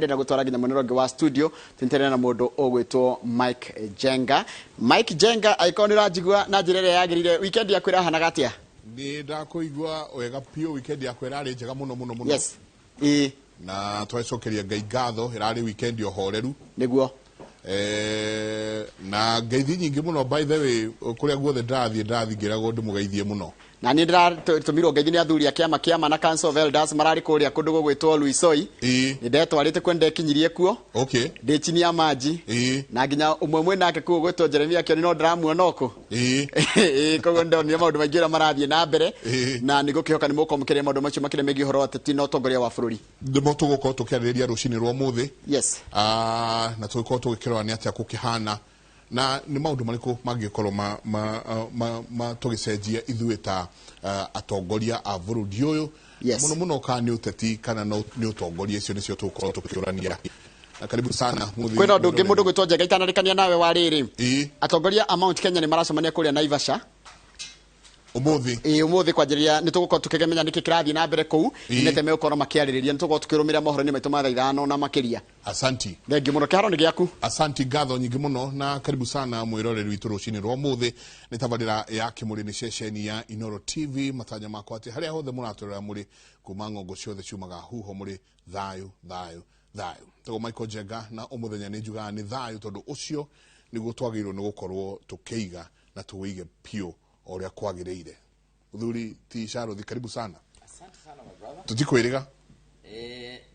Ndĩrenda gũtwara nginya mwena ũrĩa ũngĩ wa studio tũnyitanĩre na mũndũ ũgwĩtwo Mike Njenga. Mike Njenga, angĩkorwo nĩ ũranjigua na njĩra ĩrĩa yagĩrĩire, weekend yaku ĩrahanaga atĩa? Nĩ ndakũigua wega biũ. Weekend yakwa ĩrarĩ njega mũno mũno mũno. Yes, ĩĩ. Na twacokeria Ngai ngatho, ĩrarĩ weekend horeru. Na ngeithi nyingĩ mũno, by the way, kũrĩa guothe ndĩrathiĩ ndĩrathiĩ ngĩragwo ndĩmũgeithie mũno. Na niĩ ndĩratũmirwo ngeithi nĩ athuri a kĩama kĩama na Council of Elders mararĩ kũrĩa kũndũ gũgwĩtwo Luisoi. Nĩ ndetwarĩte kuo, nĩndekinyirie kuo ndĩ chini ya maji. Na nginya ũmwe mwĩ nake kuo ũgwĩtwo Jeremia Kĩoni no ndĩramuona ũkũ. Ĩĩ, koguo ndonire maũndũ maingĩ ũrĩa marathiĩ na mbere. Na nĩ ngũkĩhoka nĩ mũkwamũkĩria maũndũ macio makĩria megiĩ ũhoro wa ũteti na ũtongoria wa bũrũri. Nĩmo tũgũkorwo tũkĩarĩrĩria rũcinĩ rwa ũmũthĩ. Na tũgĩkorwo tũgĩkĩrora nĩ atĩa gũkĩhana na nĩ maũndũ marĩkũ mangĩkorwo ma tũgĩcenjia ithuĩ ta atongoria a bũrũri ũyũ. Mũno mũno kana nĩ ũteti kana nĩ ũtongoria, icio nĩcio tũgũkorwo tũkĩũrania. Na karibu sana mũthii. Kwĩna ũndũ ũngĩ mũndũ gwĩtwo Njenga itanarĩkania nawe wa rĩrĩ. Atongoria a Mount Kenya nĩ maracemania kũrĩa Naivasha Ũmũthĩ. Ĩĩ, ũmũthĩ kwanjĩrĩria nĩ tũgũkorwo tũkĩgemenya nĩkĩ kĩrathiĩ na mbere kũu. Nĩte megũkorwo makĩarĩrĩria, nĩ tũgũkorwo tũkĩrũmĩrĩra mohoro-inĩ maitũ ma thaa 5 na makĩria. Asanti. Thengiũ mũno, kĩharo nĩ gĩaku. Asanti, ngatho nyingĩ mũno na karibu sana mwĩroreri witũ rũcinĩ rwa ũmũthĩ. Nĩ tabarĩra ya Kĩmũrĩ, nĩ ceceni ya Inoro TV. Matanya makwa atĩ harĩa hothe mũratũrora mũrĩ kuma ng'ongo ciothe ciumaga huho mũrĩ thayũ thayũ thayũ. Tagwo Michael Njenga na ũmũthenya nĩ njugaga nĩ thayũ tondũ ũcio nĩguo twagĩrĩirwo nĩ gũkorwo tũkĩiga na tũwĩige biũ o ũrĩa kwagĩrĩire. Mũthuri ti Charles, karibu sana. Asante sana, my brother. Tũtikwĩrĩga.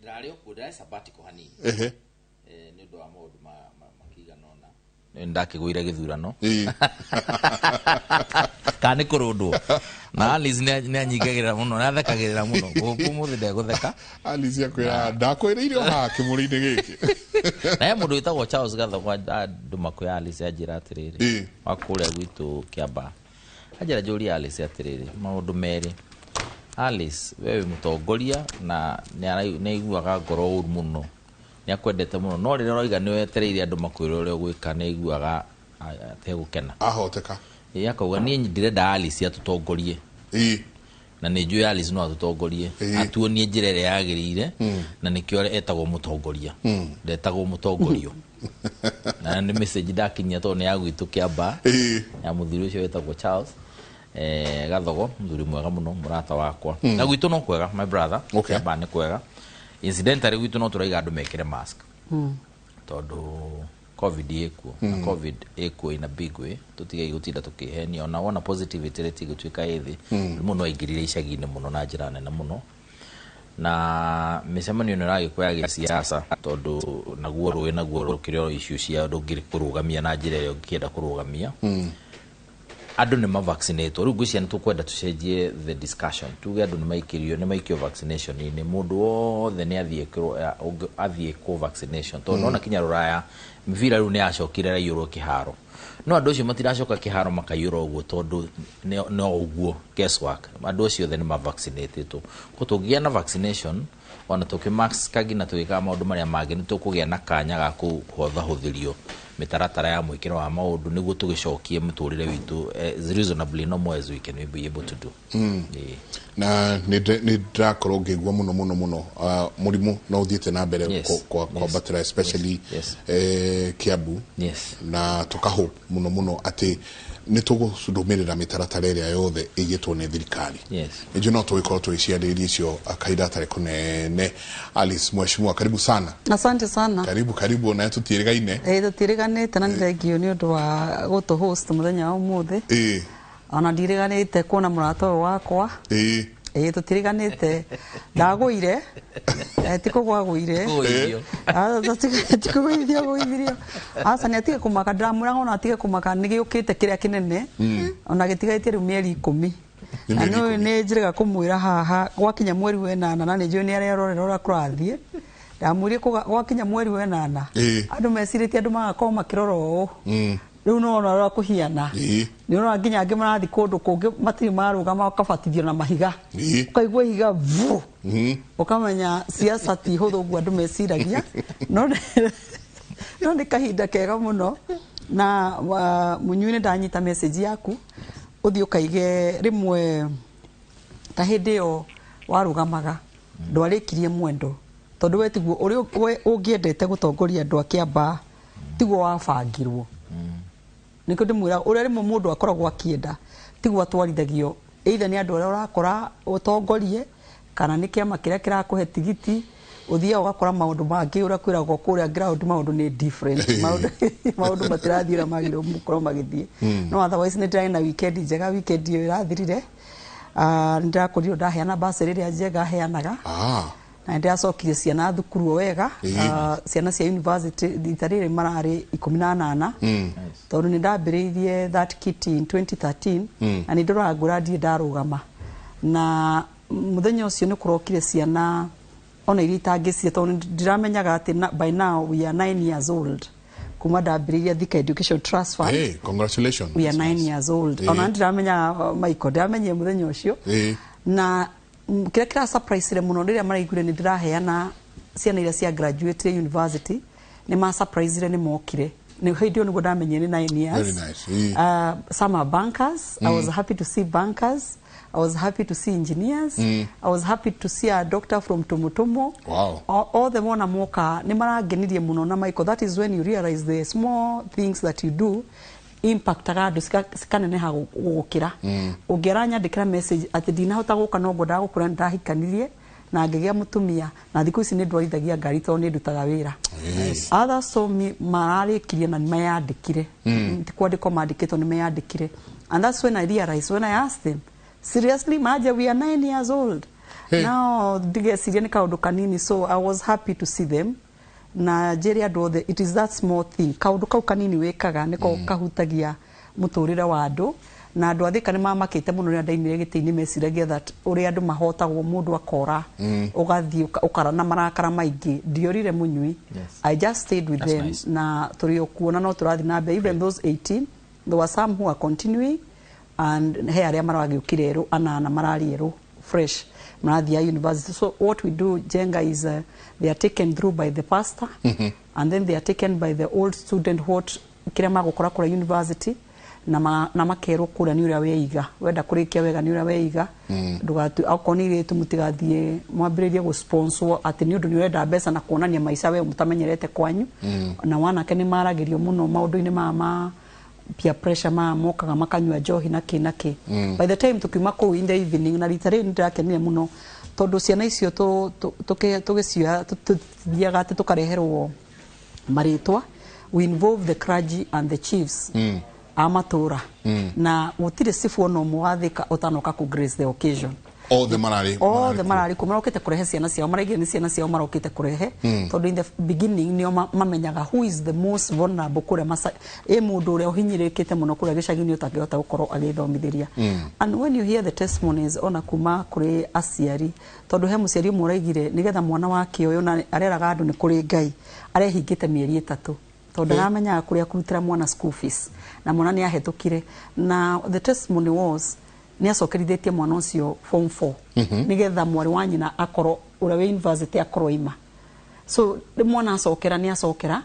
Ndĩrarĩ o kuo, ndĩrarĩ sabbatical hanini. Nĩ ũndũ wa maũndũ makĩigana ũna. Nĩ ndakĩgũire gĩthurano. Kana nĩ kũrũndwo. Na Alice nĩ anyingagĩrĩra mũno, nĩ athekagĩrĩra mũno. Ũmũthĩ ndegũtheka. Alice akwĩra ndakwĩrĩire o haha kĩmũrĩ-inĩ gĩkĩ. Na he mũndũ wĩtagwo Charles Gathogwa andũma kwĩ Alice anjĩra atĩrĩrĩ. Wa kũrĩa gwitũ Kĩambaa. Anjĩra njũrie Alice atĩrĩrĩ, maũndũ merĩ. Alice, we wĩ mũtongoria na nĩ aiguaga ngoro ũru mũno. Nĩ akwendete mũno. No rĩrĩa ũroiga nĩ wetereire andũ makwĩre ũrĩa ũgwĩka, nĩ aiguaga ategũkena. Ahoteka. Ĩĩ, akauga niĩ ndĩrenda Alice atũtongorie. Na nĩ njũĩ Alice no atũtongorie. Atuonie njĩra ĩrĩa yagĩrĩire, na nĩkĩo etagwo mũtongoria. Ndetagwo mũtongorio. Na nĩ message ndakinyia tondũ nĩ ya gwitũ Kĩambaa. Ya mũthuri ũcio wĩtagwo Charles Gathogo, mũthuri mwega mũno, mũrata wakwa. Na gwitũ no kwega, my brother. Kĩambaa nĩ kwega. Incidentally gwitũ no tũraiga andũ mekĩre mask. Tondũ COVID ĩkuo. Na COVID ĩkuo in a big way. Tũtigei gũtinda tũkĩhenia. Ona wona positivity rate ĩgĩtuĩka ĩ thĩ, mũndũ no aingĩrire icagi-inĩ mũno na njĩra nene mũno. Na mĩcemanio ĩno ĩragĩkwo ya gĩsiasa tondũ naguo rũĩ naguo rũkĩrĩ o issue cia ndũngĩkũrũgamia na njĩra ĩrĩa ũngĩenda kũrũgamia. Andũ nĩ mavaccinatwo. Rĩu ngwĩciria nĩ tũkwenda tũcenjie the discussion. Tuge andũ nĩ maikĩrio, nĩ maikio vaccination-inĩ. Mũndũ wothe nĩ athiĩ ekĩrwo, athiĩ ekwo vaccination. Tondũ nĩwona kinya rũraya mĩbira rĩu nĩ yacokire ĩraiyũrwo kĩharo. No andũ acio matiracoka kĩharo makaiyũra ũguo tondũ no ũguo guess work. Andũ acio othe nĩ mavaccinatĩtwo. Koguo tũngĩgĩa na vaccination ona tũkĩmaskagi na tũgĩkaga maũndũ marĩa mangĩ, nĩ tũkũgĩa na kanya ga kũhũthahũthĩrio mĩtaratara ya mwĩkĩre wa maũndũ nĩguo tũgĩcokie mũtũrĩre witũ as reasonably normal as we can be able to do. Ĩĩ. Na nĩ ndĩrakorwo ngĩigua mũno mũno mũno mũrimũ no ũthiĩte na mbere kwambatĩra especially Kiambu. Na tũka hope mũno mũno atĩ nĩ tũgũrũmĩrĩra mĩtaratara ĩrĩa yothe ĩigĩtwo nĩ thirikari. Nĩnjũĩ no tũgĩkorwo tũgĩciarĩrĩria icio kahinda gatarĩ kũnene. Alice mheshimiwa, karibu sana. Asante sana. Karibu karibu, onawe tũtiĩrĩgaine. Ĩĩ, tũtiĩrĩganĩte na nĩ thengiũ nĩ ũndũ wa gũtũ host mũthenya wa ũmũthĩ. Ona ndirĩganĩte kuona mũrata ũyũ wakwa. Ĩĩ, tũtirĩganĩte. Ndagũire. Ti kũgwa agũire. Kũgũithio. Ti kũgũithio agũithirio. Aca nĩ atige kũmaka, ndĩramwĩraga ona atige kũmaka, nĩ gĩũkĩte kĩrĩa kĩnene. Ona gĩtigarĩtie rĩu mĩeri 10. Nĩ Na mĩeri nĩ 10. nĩ njĩrĩga kũmwĩra haha gwakinya mweri wa ĩnana, na nĩ njũĩ nĩ arerorera ũrĩa kũrathiĩ. Ndamwĩrire gwakinya mweri wa ĩnana, andũ mecirĩtie andũ magakorwo makĩrora ũũ. Rĩu nĩ wona ũrĩa kũhiana. Nĩ ũrona nginya angĩ marathiĩ kũndũ kũngĩ matirĩ marũgama makabatithio na mahiga. Ũkaigua ihiga vu. Ũkamenya siasa ti hũthũ ũguo andũ meciragia. No nĩ kahinda kega mũno. Na Mũnyui nĩ ndanyita message yaku ũthiĩ ũkaige rĩmwe ta hĩndĩ ĩyo warũgamaga ndwarĩkirie mwendo. Tondũ we tiguo ũrĩa we ũngĩendete gũtongoria andũ a Kĩambaa, tiguo wabangirwo. Nĩkĩo ndĩmwĩra ũrĩa rĩmwe mũndũ akoragwo akĩenda tiguo atwarithagio, either nĩ andũ arĩa ũrakora ũtongorie kana nĩ kĩama kĩrĩa kĩrakũhe tigiti. Ũthiaga ũgakora maũndũ mangĩ ũrĩa kwĩragwo kũrĩa ground, maũndũ nĩ different, maũndũ matirathiĩ ũrĩa magĩrĩirwo gũkorwo magĩthiĩ. No otherwise nĩ ndĩrarĩ na weekend njega. Weekend ĩyo ĩrathirire, nĩ ndĩrakorirwo ndaheana bursary ĩrĩa njega heanaga na nĩ ndĩracokirie ciana thukuru o wega. Ciana cia university rita rĩrĩ mararĩ 18, tondũ nĩ ndambĩrĩirie that kitty in 2013 na nĩ ndoraga ngwĩra ndirĩ ndarũgama. Na mũthenya ũcio nĩ kũrokire ciana ona iria itangĩcia, tondũ ndiramenyaga atĩ by now we are 9 years old kuma ndambĩrĩirie Thika Education Trust Fund. Hey, congratulations. We are 9 years old. Ona ndiramenyaga, Michael, ndiramenyire mũthenya ũcio. Na kĩrĩa kĩra surprise mũno, rĩrĩa maraiguire nĩ ndĩraheana ciana iria cia graduate university, nĩ ma surprise nĩ mokire. Nĩ hĩndĩ ĩyo nĩguo ndamenyire nĩ 9 years. Very nice. Some are bankers. I was happy to see bankers, I was happy to see engineers, I was happy to see a doctor from Tumutumu. Othe mona moka nĩ marangenirie mũno. Na Michael, that is when you realize the small things that you do impactaga andũ cikaneneha gũgũkĩra. Ũngĩ aranyandĩkĩra message atĩ ndinahota gũka no ngwendaga gũkũra nĩ ndahikanirie na ngĩgĩa mũtumia na thikũ ici nĩ ndwarithagia ngari tondũ nĩ ndutaga wĩra. Others saw me, mararĩkirie na nĩ meyandĩkire, ti kwandĩkwo mandĩkĩtwo, nĩ meyandĩkire. And that's when I realized, when I asked them, "Seriously?" Maja, "We are 9 years old." Hey. Now ndigeciria nĩ kaũndũ kanini. So I was happy to see them. Na njĩre andũ othe, it is that small thing, kaũndũ kau kanini wĩkaga nĩko kahutagia mũtũrĩre wa andũ. Na andũ a Thika nĩ mamakĩte mũno rĩrĩa ndaimire gĩtĩ-inĩ. Meciragia that ũrĩa andũ mahotagwo, mũndũ akora ũgathiĩ ũkara na marakara maingĩ. Ndiorire mũnyui. I just stayed with That's them. nice. Na tũrĩ o kuo na no tũrathiĩ na mbere. Even those 18, there were some who are continuing, and he arĩa maragĩũkire erũ, anana mararĩ erũ fresh marathiĩ university. So what we do, Jenga, is they are taken through by the pastor and then they are taken by the old student, what kĩrĩa magũkora kũrĩa university, na makerwo kũrĩa nĩ ũrĩa weiga, wenda kũrĩkia wega nĩ ũrĩa weiga. Ndũgatu okorwo nĩ irĩtu, mũtigathiĩ mwambĩrĩrie gũ sponsor atĩ nĩ ũndũ nĩ ũrenda mbeca na kuonania maica we mũtamenyerete kwanyu. Na wanake nĩ maragĩrio mũno maũndũ-inĩ maya ma peer pressure, ma mokaga makanyua njohi na kĩ na kĩ. By the time tukiuma kũu in the evening, na rita rĩrĩ nĩ ndĩrakenire mũno tondũ ciana icio tũgĩcioya tũthiaga atĩ tũkareherwo marĩtwa. We involve the clergy and the chiefs a matũra, na gũtirĩ cibu ona ũmwe wa Thika ũtanoka kũ grace the occasion. Othe mararĩ Othe mararĩ kuo, marokĩte kũrehe ciana ciao. Maraigire nĩ ciana ciao marokĩte kũrehe, tondũ in the beginning nĩo mamenyaga who is the most vulnerable kũrĩa ĩ mũndũ ũrĩa ũhinyĩrĩrĩkĩte mũno kũrĩa gĩcagi-inĩ ũtangĩhota gũkorwo agĩthomithĩria. And when you hear the testimonies ona kuma kũrĩ aciari, tondũ he mũciari ũmwe ũraigire nĩgetha mwana wake ũyũ, na areraga andũ nĩ kũrĩ Ngai, arehingĩte mĩeri 3 tondũ ndaramenyaga kũrĩa kũrutĩra mwana school fees, na mwana nĩ ahĩtũkire. Na the testimony was nĩ acokerithĩtie mwana ũcio form 4 nĩgetha mwarĩ wa nyina akorwo ũrĩa wĩ university akorwo ima. So rĩ mwana acokera, nĩ acokera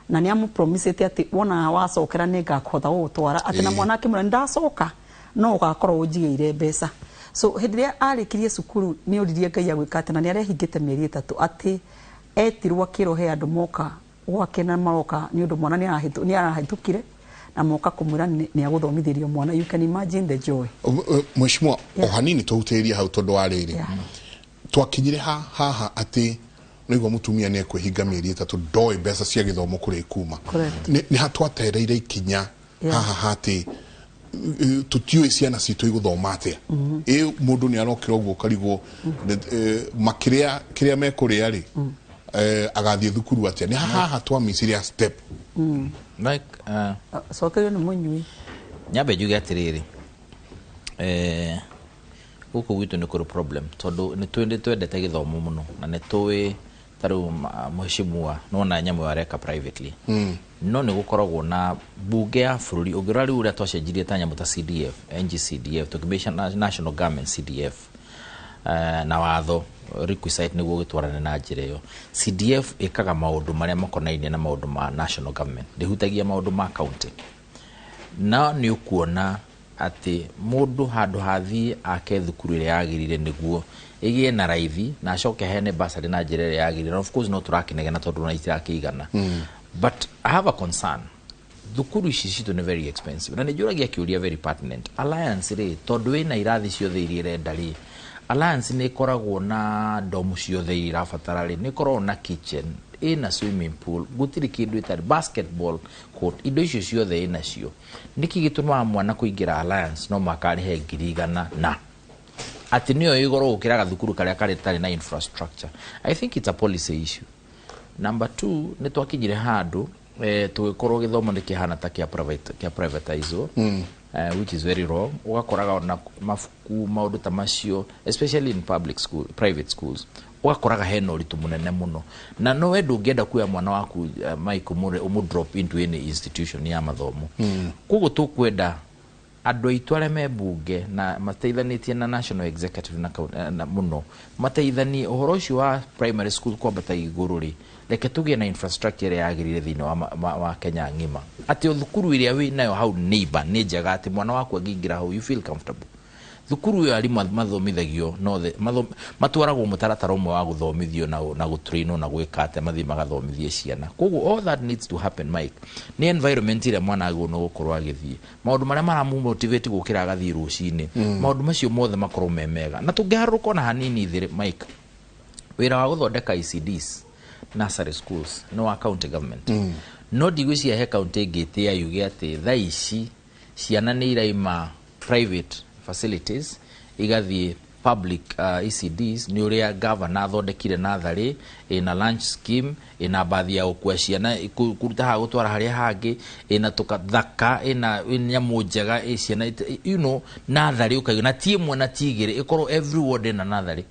na nĩ amũpromisĩte atĩ wona wacokera nĩ ngakũhota gũgũtwara atĩ na mwana akĩmwĩra nĩ ndacoka no ũgakorwo ũnjigĩire mbeca. So hĩndĩ ĩrĩa arĩkirie cukuru nĩ oririe Ngai agwĩka atĩ na nĩ arehingĩte mĩeri 3, atĩ etirwo akĩrwo he andũ moka gwake na maroka nĩ ũndũ mwana nĩ arahĩtũkire na moka kũmwĩra nĩ agũthomithĩrio mwana. You can imagine the joy. Mheshimiwa, o hanini tũhutĩrĩrie hau tondũ wa rĩrĩ twakinyire haha atĩ nĩguo mũtumia nĩ ekwĩhinga mĩeri 3, ndoĩ mbeca cia gĩthomo kũrĩa ikuma. Nĩ hatwatereire ikinya haha hatĩ tũtiũĩ ciana citũ igũthoma atĩa. Ĩ mũndũ nĩ arokĩra ũguo ũkarigwo makĩrĩa kĩrĩa mekũrĩa rĩ, agathiĩ thukuru atĩa? Nĩ haha twamiciria step. Like Cokerio nĩ mũnyui. Nyambe njuge atĩrĩrĩ, gũkũ gwitũ nĩ kũrĩ problem tondũ nĩ twendete gĩthomo mũno na nĩ tũĩ ta rĩu mheshimiwa nona nyamũ ĩyo areka privately, no nĩ gũkoragwo na bunge ya bũrũri. Ũngĩrora rĩu ũrĩa twacenjirie ta nyamũ ta CDF, NGCDF, tũkĩambĩrĩria national government CDF, na watho requisite nĩguo gĩtwarane na njĩra ĩyo. CDF ĩkaga maũndũ marĩa makonainie na maũndũ ma national government, ndĩhutagia maũndũ ma county. No nĩ ũkuona Atĩ mũndũ handũ hathiĩ ake thukuru ĩrĩa yagĩrĩire nĩguo ĩgĩe na raithi na acoke aheane bursary na njĩra ĩrĩa yagĩrĩire. Na of course no tũrakĩnegena tondũ ona itirakĩigana, but I have a concern. Thukuru ici citũ nĩ very expensive, na nĩ njũragia kĩũria very pertinent. Alliance rĩ, tondũ wĩna irathi ciothe iria ĩrenda rĩ, Alliance nĩ ĩkoragwo na dorm ciothe iria irabatara rĩ, nĩ ĩkoragwo na kitchen, ĩna swimming pool, gũtirĩ kĩndũ ĩtarĩ, basketball court, indo icio ciothe ĩnacio. Nĩkĩ gĩtũmaga mwana kũingĩra Alliance no mũhaka arĩhe 100,000 na atĩ nĩyo ĩ goro gũkĩra gathukuru karĩa karĩ tarĩ na infrastructure? I think it's a policy issue. Number two, nĩ twakinyire handũ tũgĩkorwo gĩthomo nĩ kĩhana ta kĩa private, kĩa privatizwo, which is very wrong. Ũgakoraga ona mabuku, maũndũ ta macio, especially in public school, private schools, ũgakoraga hena ũritũ mũnene mũno, na no we ndũngĩenda kuoya mwana waku, Mike, ũmũ drop into any institution ya mathomo. Koguo tũkwenda andũ aitũ arĩa me bunge na mateithanĩtie na national executive na mũno mateithanie ũhoro ũcio wa primary school kwambata igũrũ rĩ, reke tũgĩe na infrastructure ĩrĩa yagĩrĩire thĩinĩ wa Kenya ng'ima, atĩ o thukuru ĩrĩa wĩ nayo hau neighbor nĩ njega, atĩ mwana waku angĩingĩra hau, you feel comfortable. Thukuru ĩyo arimũ mathomithagio no matwaragwo mũtaratara ũmwe wa gũthomithio na gũtrainwo na gwĩka atĩa mathiĩ magathomithie ciana. Koguo all that needs to happen, Mike, nĩ environment ĩrĩa mwana agĩrĩirwo nĩ gũkorwo agĩthiĩ, maũndũ marĩa maramu-motivate gũkĩra agathiĩ rũcinĩ, maũndũ macio mothe makorwo me mega. Na tũngĩharũrũka ona hanini thĩ, Mike, wĩra wa gũthondeka ECDs, nursery schools, nĩ wa county government. No ndigwĩciria he county ĩngĩtĩa yuge atĩ thaa ici ciana nĩ iraima private facilities igathiĩ public ECDs, nĩ ũrĩa governor athondekire natharĩ ĩna lunch scheme, ĩna bathi ya gũkua ciana kũruta haha gũtwara harĩa hangĩ, ĩna tũkathaka, ĩna nyamũ njega ĩ ciana natharĩ ũkaigua na ti ĩmwe na ti igĩrĩ, ĩkorwo every ward ĩna natharĩ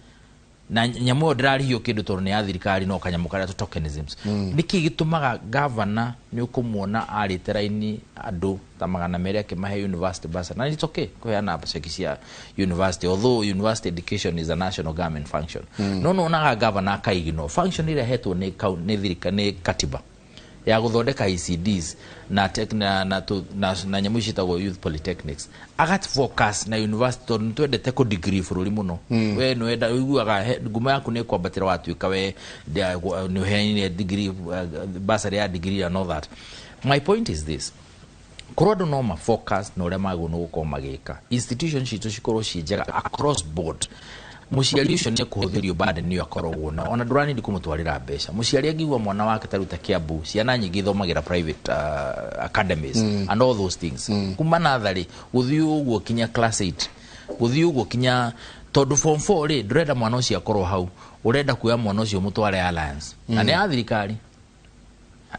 na nyamũ ĩyo ndĩrarĩhio kĩndũ tondũ nĩ ya thirikari, no kanyamũ karĩa tũ tokenisms. Nĩkĩ gĩtũmaga governor nĩ ũkũmuona arĩte raini andũ ta 200 akĩmahe university bursary? Na it's okay kũheana ceki cia university, although university education is a national government function, no nĩwonaga governor akaignore function ĩrĩa hetwo nĩ thirika, nĩ katiba ya gũthondeka ECDs na, tech, na, na, tu, na, na nyamũ ici ciĩtagwo youth polytechnics, agat focus na university tondũ nĩtwendete kũ degree bũrũri mũno. We nĩwenda ũiguaga ngumo yaku nĩ kwambatĩra watuĩka we nĩ ũheanire degree, bursary ya degree and all that. My point is this: korwo andũ no mafocus na ũrĩa magĩrĩirwo nĩ gũkorwo magĩka, institution citũ cikorwo ciĩ njega across board, mũciari ũcio nĩ ekũhũthĩrio burden nĩyo akoragwo na ona ndũranindi kũmũtwarĩra mbeca. Mũciari angĩigua mwana wake ta rĩu ta Kiambu ciana nyingĩ ithomagĩra private academies and all those things, kuma natharĩ gũthiĩ ũguo kinya class 8, gũthiĩ ũguo kinya tondũ form 4 rĩ, ndũrenda mwana ũcio akorwo hau, ũrenda kuoya mwana ũcio mũtware Alliance, na nĩ ya thirikari,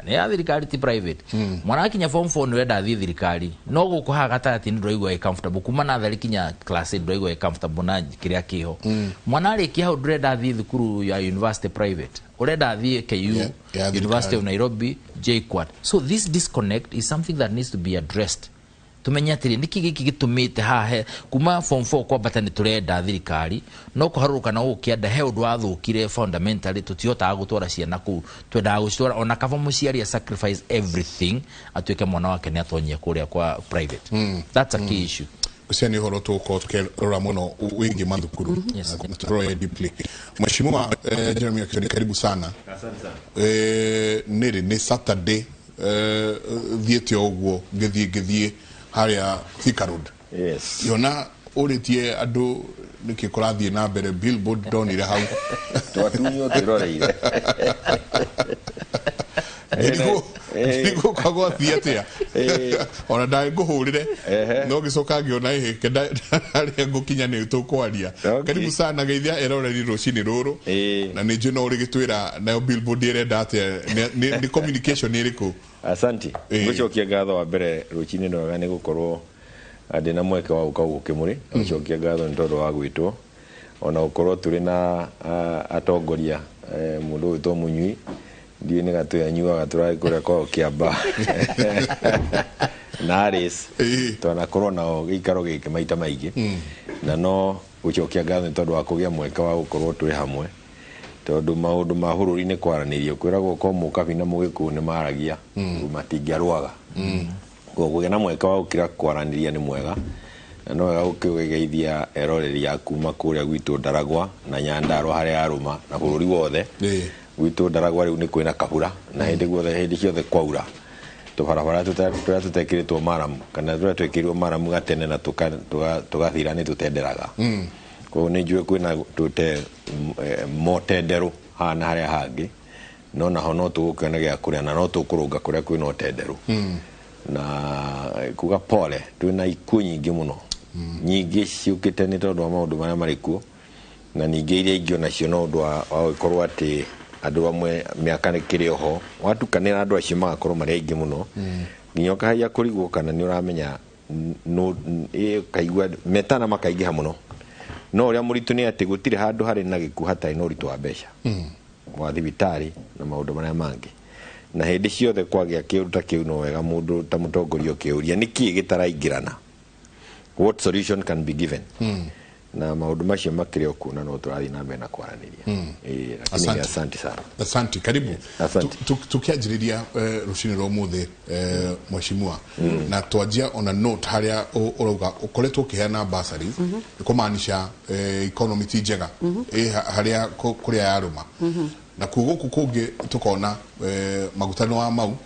nĩ ya thirikari, ti private. Mwana akinya form 4 nĩ ũrenda athiĩ thirikari, no gũkũ haha gatagatĩ nĩ ndũraigua ĩ comfortable. Kuma natharĩ kinya class 8 ndũraigua ĩ comfortable na kĩrĩa kĩho. Mwana arĩkia hau ndũrenda athiĩ thukuru ya university private, ũrenda athiĩ KU, ya University of thirikari. Nairobi, JKUAT. So this disconnect is something that needs to be addressed. Tumenye atĩrĩ, nĩkĩ gĩkĩ gĩtũmĩte haha kuma form 4 kwambata nĩ tũrenda thirikari, no kũharũrũka na gũkũ kĩanda he ũndũ wathũkire fundamentally, tũtihotaga gũtwara ciana kũu twendaga gũcitwara, ona kaba mũciari a sacrifice everything atuĩke mwana wake nĩ atonyia kũrĩa kwa private. That's a key issue. Ũcio nĩ ũhoro tũgũkorwo tũkĩrora mũno wĩgiĩ mathukuru. Na tũrore deeply. Mheshimiwa Jeremiah Kioni, karibu sana. Nĩrĩ nĩ Saturday, thiĩte o ũguo ngĩthiĩ harĩa Thika Road, ngĩona ũrĩtie andũ nĩkĩ kũrathiĩ na mbere, billboard ndonire hau. Twatunywo twĩroreire. Ngĩrigwo kwa gwathiĩ atĩa, ona ndarĩ ngũhũrĩre, no ngĩcoka ngĩona ĩhĩ harĩa ngũkinya nĩ tũkwaria. Karibu sana, geithia eroreri rũcinĩ rũrũ. Na nĩ njũĩ no ũrĩgĩtwĩra nayo billboard ĩrenda atĩa, nĩ communication ĩrĩkũ? Asanti. Ngũcokia ngatho wa mbere, rũcinĩ rwega, nĩ gũkorwo ndĩna mweke wa gũka gũkũ Kĩmũrĩ. Ngũcokia ngatho nĩ tondũ wa gwĩtwo, ona gũkorwo tũrĩ na atongoria, mũndũ ũgwĩtwo Mũnyui, ndiũĩ nĩ gatũ anyuaga, tũrarĩ kũrĩa kwao Kĩamba na Alice, twanakorwo nao gĩikaro gĩkĩ maita maingĩ, na no gũcokia ngatho nĩ tondũ wa kũgĩa mweke wa gũkorwo twĩ hamwe, tondũ maũndũ ma bũrũri nĩ kwaranĩrio. Kwĩragwo ko mũkabi na mũgĩkũyũ nĩ maragia, matingĩarũaga. Koguo kũgĩa na mweke wa gũkira kwaranĩria nĩ mwega. Na no wega gũkĩgeithia eroreri a kuma kũrĩa gwitũ Ndaragwa na Nyandarua harĩa arũma na bũrũri wothe. Gwitũ Ndaragwa rĩu nĩ kwĩna kabura na hĩndĩ guothe, hĩndĩ ciothe kwaura tũbarabara tũrĩa tũtekĩrĩtwo maramu kana tũrĩa twĩkĩrirwo maramu gatene na tũgathira nĩ tũtenderaga. Koguo nĩ njũĩ kwĩna tũte motenderũ haha na harĩa hangĩ, no naho no tũgũkĩona gĩa kũrĩa na no tũkũrũnga kũrĩa kwĩna ũtenderũ. Na kuga pole, twĩna ikuũ nyingĩ mũno, nyingĩ ciũkĩte nĩ tondũ wa maũndũ marĩa marĩ kuo, na ningĩ iria ingĩ onacio no ũndũ wa gũkorwo atĩ andũ amwe mĩaka kĩrĩ oho watukanĩra andũ acio magakorwo marĩ aingĩ mũno nginya ũkahaia kũrigwo kana nĩ ũramenya ũkaigua metana makaingĩha mũno. No ũrĩa mũritũ nĩ atĩ gũtirĩ handũ harĩ na gĩkuũ hatarĩ na ũritũ wa mbeca wa thibitarĩ na maũndũ marĩa mangĩ. Na hĩndĩ ciothe kwagĩa kĩũndũ ta kĩu no wega mũndũ ta mũtongoria ũkĩũria nĩkĩĩ gĩtaraingĩrana, what solution can be given. Na maũndũ macio makĩrĩ o kuo na no tũrathiĩ na mbere na kwaranĩria. Lakini Asante. Asante sana. Asante, karibu. Asante. Tukianjĩrĩria rũcinĩ rwa ũmũthĩ, mheshimiwa, na twanjia on a note harĩa ũrauga ũkoretwo ũkĩheana bursaries nĩ kũmaanisha economy ti njega harĩa kũrĩa yarũma, na kuo gũkũ kũngĩ tũkona maguta nĩ wa mau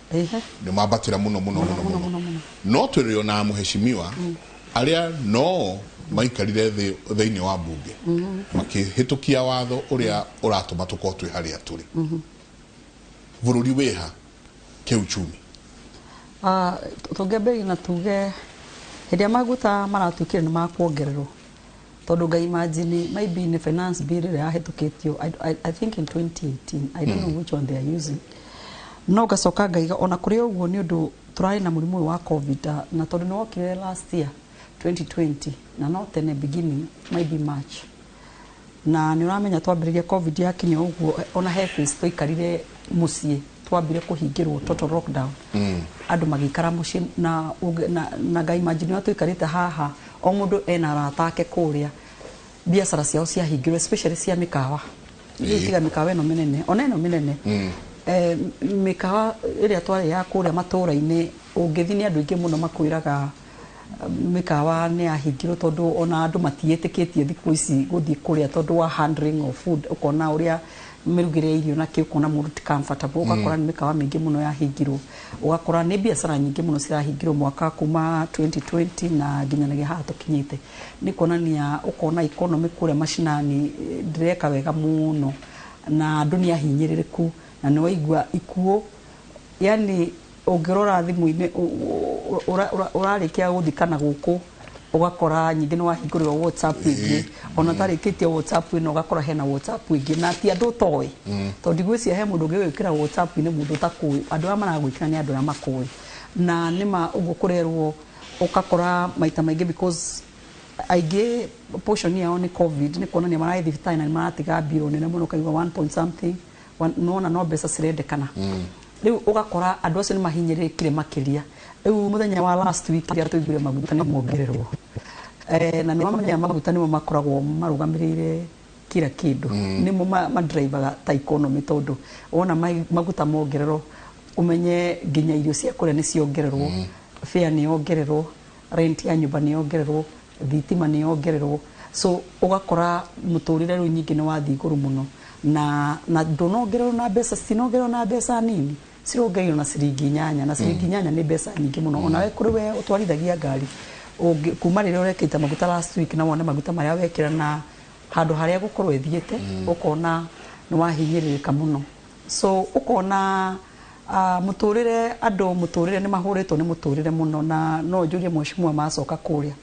nĩ mambatĩra mũno mũno mũno mũno, no twĩrĩ ona mheshimiwa arĩa no maikarire thĩ thĩinĩ wa mbunge makĩhĩtũkia watho ũrĩa ũratũma tũkorwo twĩ harĩa tũrĩ. Bũrũri wĩha kĩuchumi? Tũngĩambĩrĩria na tuge hĩndĩ ĩrĩa maguta maratuĩkire nĩ makuongererwo, tondũ ngai imagine maybe nĩ finance bill ĩrĩa yahĩtũkĩtio, I think in 2018, I don't know which one they are using, no ngacoka ngaiga ona kũrĩ ũguo nĩ ũndũ tũrarĩ na mũrimũ ũyũ wa COVID, na tondũ nĩ wokire last year 2020 na no tene beginning, maybe March, na nĩ ũramenya twambĩrĩria COVID yakinya ũguo, ona he phase twaikarire mũciĩ, twambire kũhingĩrwo total lockdown, andũ magĩikara mũciĩ na ngai imagine ũrĩa tũikarĩte haha, o mũndũ ena arata ake kũrĩa, biacara ciao ciahingirwo, especially cia mĩkawa. Rĩu tiga mĩkawa ĩno mĩnene, ona ĩno mĩnene, mĩkawa ĩrĩa twarĩaga kũrĩa matũũra-inĩ, ũngĩthiĩ nĩ andũ aingĩ mũno makwĩraga mĩkawa nĩ yahingirwo tondũ ona andũ matiĩtĩkĩtie thikũ ici gũthiĩ kũrĩa tondũ wa handling of food, ũkona ũrĩa mĩrugĩre ya irio na kĩ, ũkona mũndũ ti comfortable, ũgakora nĩ mĩkawa mĩingĩ mũno yahingirwo, ũgakora nĩ biacara nyingĩ mũno cirahingirwo mwaka kuma 2020 na nginyanagia haha tũkinyĩte. Nĩ kuonania ũkona economy kũrĩa macinani ndĩreka wega mũno na andũ nĩ ahinyĩrĩrĩku, na nĩ waigua ikuũ, yani ũngĩrora thimũ-inĩ ũrarĩkia gũthikana gũkũ, ũgakora nyingĩ nĩ wahingũrĩrwo WhatsApp ĩngĩ, ona ũtarĩkĩtie WhatsApp ĩno ũgakora hena WhatsApp ĩngĩ, na ti andũ ũtoĩ, tondũ ndigwĩciria he mũndũ ũngĩ gwĩkĩra WhatsApp-inĩ mũndũ ũtakũĩ. Andũ arĩa maragwĩkĩra nĩ andũ arĩa makũĩ, na nĩma ũguo kũrerwo ũgakora maita maingĩ because aingĩ portion yao nĩ COVID, nĩ kuonania marathiĩ thibitarĩ na nĩ maratiga mbirũ nene mũno, ũkaigua 1 point something, nona no mbeca cirendekana. Rĩu ũgakora andũ acio nĩ mahinyĩrĩrĩkire makĩria. Rĩu mũthenya wa last week rĩrĩa tũiguire maguta nĩ mongererwo, na nĩ wamenya maguta nĩmo makoragwo marũgamĩrĩire kila kĩndũ, nĩmo madrivaga ta economy, tondũ wona maguta mongererwo ũmenye nginya irio cia kũrĩa nĩ ciongererwo, fare nĩ yongererwo, rent ya nyũmba nĩ yongererwo, thitima nĩ yongererwo, so ũgakora mũtũrĩre rĩu nyingĩ nĩ wathiĩ igũrũ mũno, na ndũnongererwo na mbeca, citinongererwo na mbeca nini, cirongereirwo na ciringi 8, na ciringi 8 nĩ mbeca nyingĩ mũno. Ona we kũrĩ we ũtwarithagia ngari, kuma rĩrĩa ũrekĩte maguta last week na wone maguta marĩa wekĩra na handũ harĩa gũkorwo ĩthiĩte, ũkona nĩ wahinyĩrĩrĩka mũno. So ũkona mũtũrĩre, andũ mũtũrĩre nĩ mahũrĩtwo nĩ mũtũrĩre mũno, na no njũrie mheshimiwa macoka kũrĩa,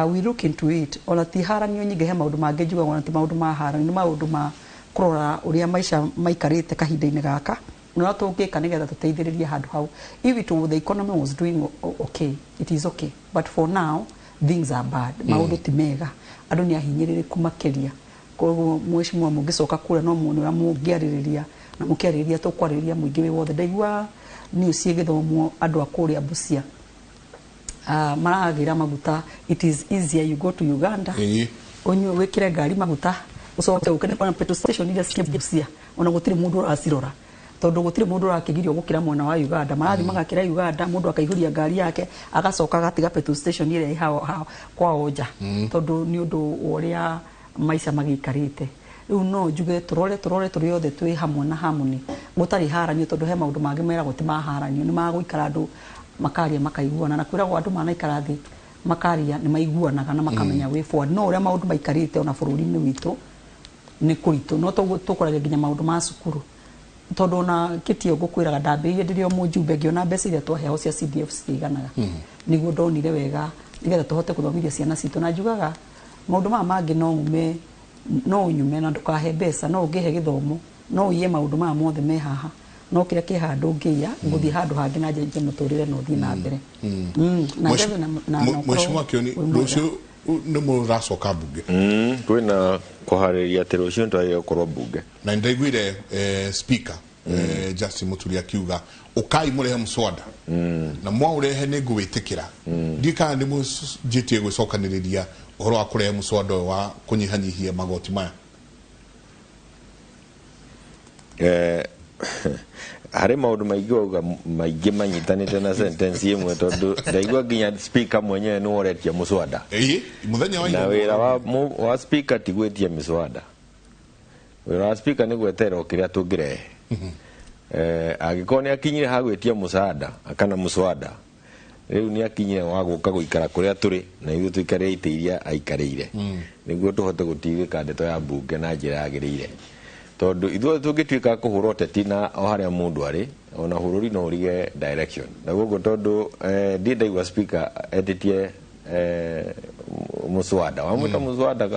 we look into it. Ona ti haranio nyingĩ, he maũndũ mangĩ njugaga ona ti maũndũ ma haranio, nĩ maũndũ ma kũrora ũrĩa maica maikarĩte kahinda-inĩ gaka na ũrĩa tũngĩka nĩgetha tũteithĩrĩrie handũ hau. If it was the economy was doing okay, it is okay, but for now things are bad, maũndũ ti mega, andũ nĩ ahinyĩrĩrĩku makĩria. Koguo mheshimiwa mũngĩcoka kũrĩa no muone ũrĩa mũngĩarĩrĩria, na mũkĩarĩrĩria tũkwarĩrĩria mũingĩ wĩ wothe. Ndaigua news ĩgĩthomwo andũ a kũrĩa Busia maragĩra maguta, it is easier you go to Uganda, ũnyue wĩkĩre ngari maguta ũcoke ũke, nĩ kuona petrol station iria ciĩ Busia ona gũtirĩ mũndũ ũracirora. Tondũ gũtirĩ mũndũ ũrakĩgirio gũkĩra mwena wa Uganda, marathiĩ magakĩra Uganda, mũndũ akaihũria ngari yake agacoka agatiga petrol station ĩrĩa ĩ hao kwao nja, tondũ nĩ ũndũ wa ũrĩa maica magĩikarĩte. Rĩu no njuge tũrore tũrore tũrĩ othe twĩ hamwe na harmony, gũtarĩ haranio, tondũ he maũndũ mangĩ meragwo ti maharanio, nĩ magũikara andũ makaria makaiguana, na kwĩragwo andũ manaikara thĩ makaria nĩ maiguanaga na makamenya way forward. No ũrĩa maũndũ maikarĩte ona bũrũri-inĩ witũ nĩ kũritũ, no toguo tũkoragia nginya maũndũ ma cukuru, tondũ ona kĩtio ngũkwĩraga ndambĩrĩirie ndĩrĩ o mũjumbe, ngĩona mbeca iria twaheagwo cia CDF citiiganaga, nĩguo ndonire wega nĩgetha tũhote gũthomithia ciana citũ. Na njugaga maũndũ maya mangĩ no ume no ũnyume na ndũkahe mbeca, no ũngĩhe gĩthomo no ũiye maũndũ maya mothe me haha, no kĩrĩa kĩ handũ ũngĩiya ngũthiĩ handũ hangĩ na njenjie mũtũrĩre na ũthiĩ na mbere. Na ngethe na ũkorwo Mheshimiwa Kioni, wĩ mwega. Rũciũ nĩ mũracoka mbunge? Kwĩna kũharĩrĩria atĩ rũciũ nĩtwagĩrĩire gũkorwo mbunge. Na nĩndaiguire speaker Justin Muturi akiuga ũkai mũrehe mũswada na mwaũrehe nĩ ngũwĩtĩkĩra. Ndiũĩ kana nĩ mũnjĩtie gwĩcokanĩrĩria ũhoro wa kũrehe mũswada ũyũ wa kũnyihanyihia magoti maya. Harĩ maũndũ maingĩ wauga maingĩ manyitanĩte na sentence ĩmwe, tondũ ndaigua nginya speaker mwenyewe nĩwe ũretia mũswada. Ĩĩ, mũthenya wa na ira wĩra wa speaker ti gwĩtia mĩswada, wĩra wa speaker nĩ gweterera o kĩrĩa tũngĩrehe. Angĩkorwo nĩ akinyire ha gwĩtia mũsada kana mũswada, rĩu nĩ akinyire wa gũka gũikara kũrĩa tũrĩ na ithuĩ tũikarĩre itĩ iria aikarĩire, nĩguo tũhote gũtirĩka ndeto ya mbunge na njĩra yagĩrĩire, tondũ ithuothe tũngĩtuĩka kũhũra ũteti na o harĩa mũndũ arĩ, ona bũrũri no ũrige direction. Na koguo tondũ ndirĩ ndaigua speaker etĩtie mũswada wamwĩta mũswada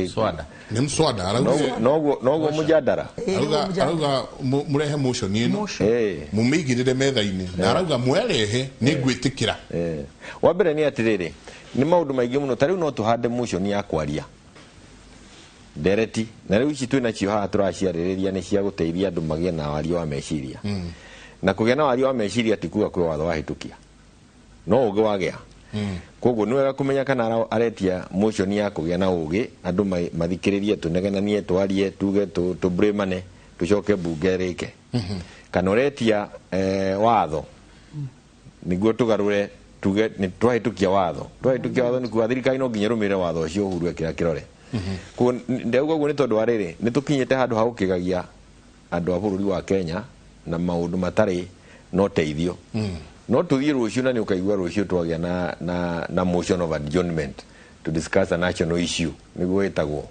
Swada. Nĩ mswada arauga. Noguo mũjadara. Ĩĩ, nĩguo Arauga mũjadara. Arauga mũrehe motion ĩno Motion. Mũmĩigĩrĩre metha-inĩ, na arauga mwerehe nĩ ngwĩtĩkĩra. Wa mbere nĩ atĩrĩrĩ, nĩ maũndũ maingĩ mũno. Ta rĩu no tũhande motion ya kwaria ndereti, na rĩu ici twĩnacio haha tũraciarĩrĩria nĩ cia gũteithia andũ magĩe na waria wa meciria. Na kũgĩa na waria wa meciria ti kuga kwĩ watho wahĩtũkia, no ũgĩ wagĩa. Koguo nĩ wega kũmenya kana aretia motion ya kũgĩa na ũgĩ, andũ mathikĩrĩrie, tũnegenanie, twarie, tuge, tũbrĩmane, tũcoke mbunge rĩke, kana ũretia watho nĩguo tũgarũre, tuge nĩ twahĩtũkia watho. Twahĩtũkia watho nĩ kuga thirikari no nginya ĩrũmĩrĩre watho ũcio Uhuru ekĩra kĩrore. Koguo ndauga ũguo nĩ tondũ wa rĩrĩ, nĩ tũkinyĩte handũ ha gũkĩgagia andũ a bũrũri wa Kenya na maũndũ matarĩ na ũteithio. No tũthiĩ rũciũ na nĩ ũkaigua rũciũ twagĩa na motion of adjournment to discuss a national issue, nĩguo ĩtagwo.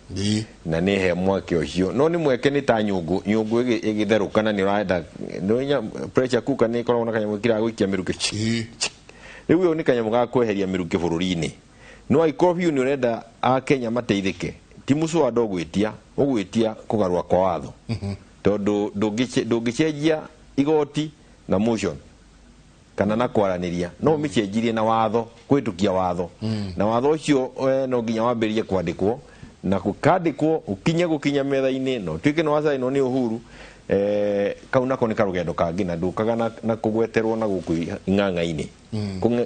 Na nĩ he mweke ũcio, no nĩ mweke, nĩ ta nyũngũ nyũngũ ĩgĩtherũka na nĩ ũrenda nĩ pressure cooker nĩ ĩkoragwo na kanyamũ kĩraga gũikia mĩrukĩ. Rĩu ĩyo nĩ kanyamũ ga kweheria mĩrukĩ bũrũri-inĩ. No angĩkorwo biũ nĩ ũrenda akenya mateithĩke, ti mũcwada ũgwĩtia, ũgwĩtia kũgarũra kwa watho, tondũ ndũngĩcenjia igoti na motion kana na kwaranĩria, no ũmĩcenjirie na watho, kũhĩtũkia watho. Na watho ũcio no nginya wambĩrĩrie kwandĩkwo, na gũkandĩkwo ũkinye gũkinya metha-inĩ na ũtuĩke nĩ wacainwo nĩ Uhuru. Kau nako nĩ karũgendo kangĩ, na ndũkaga na kũgweterwo na gũkũ ing'ang'a-inĩ.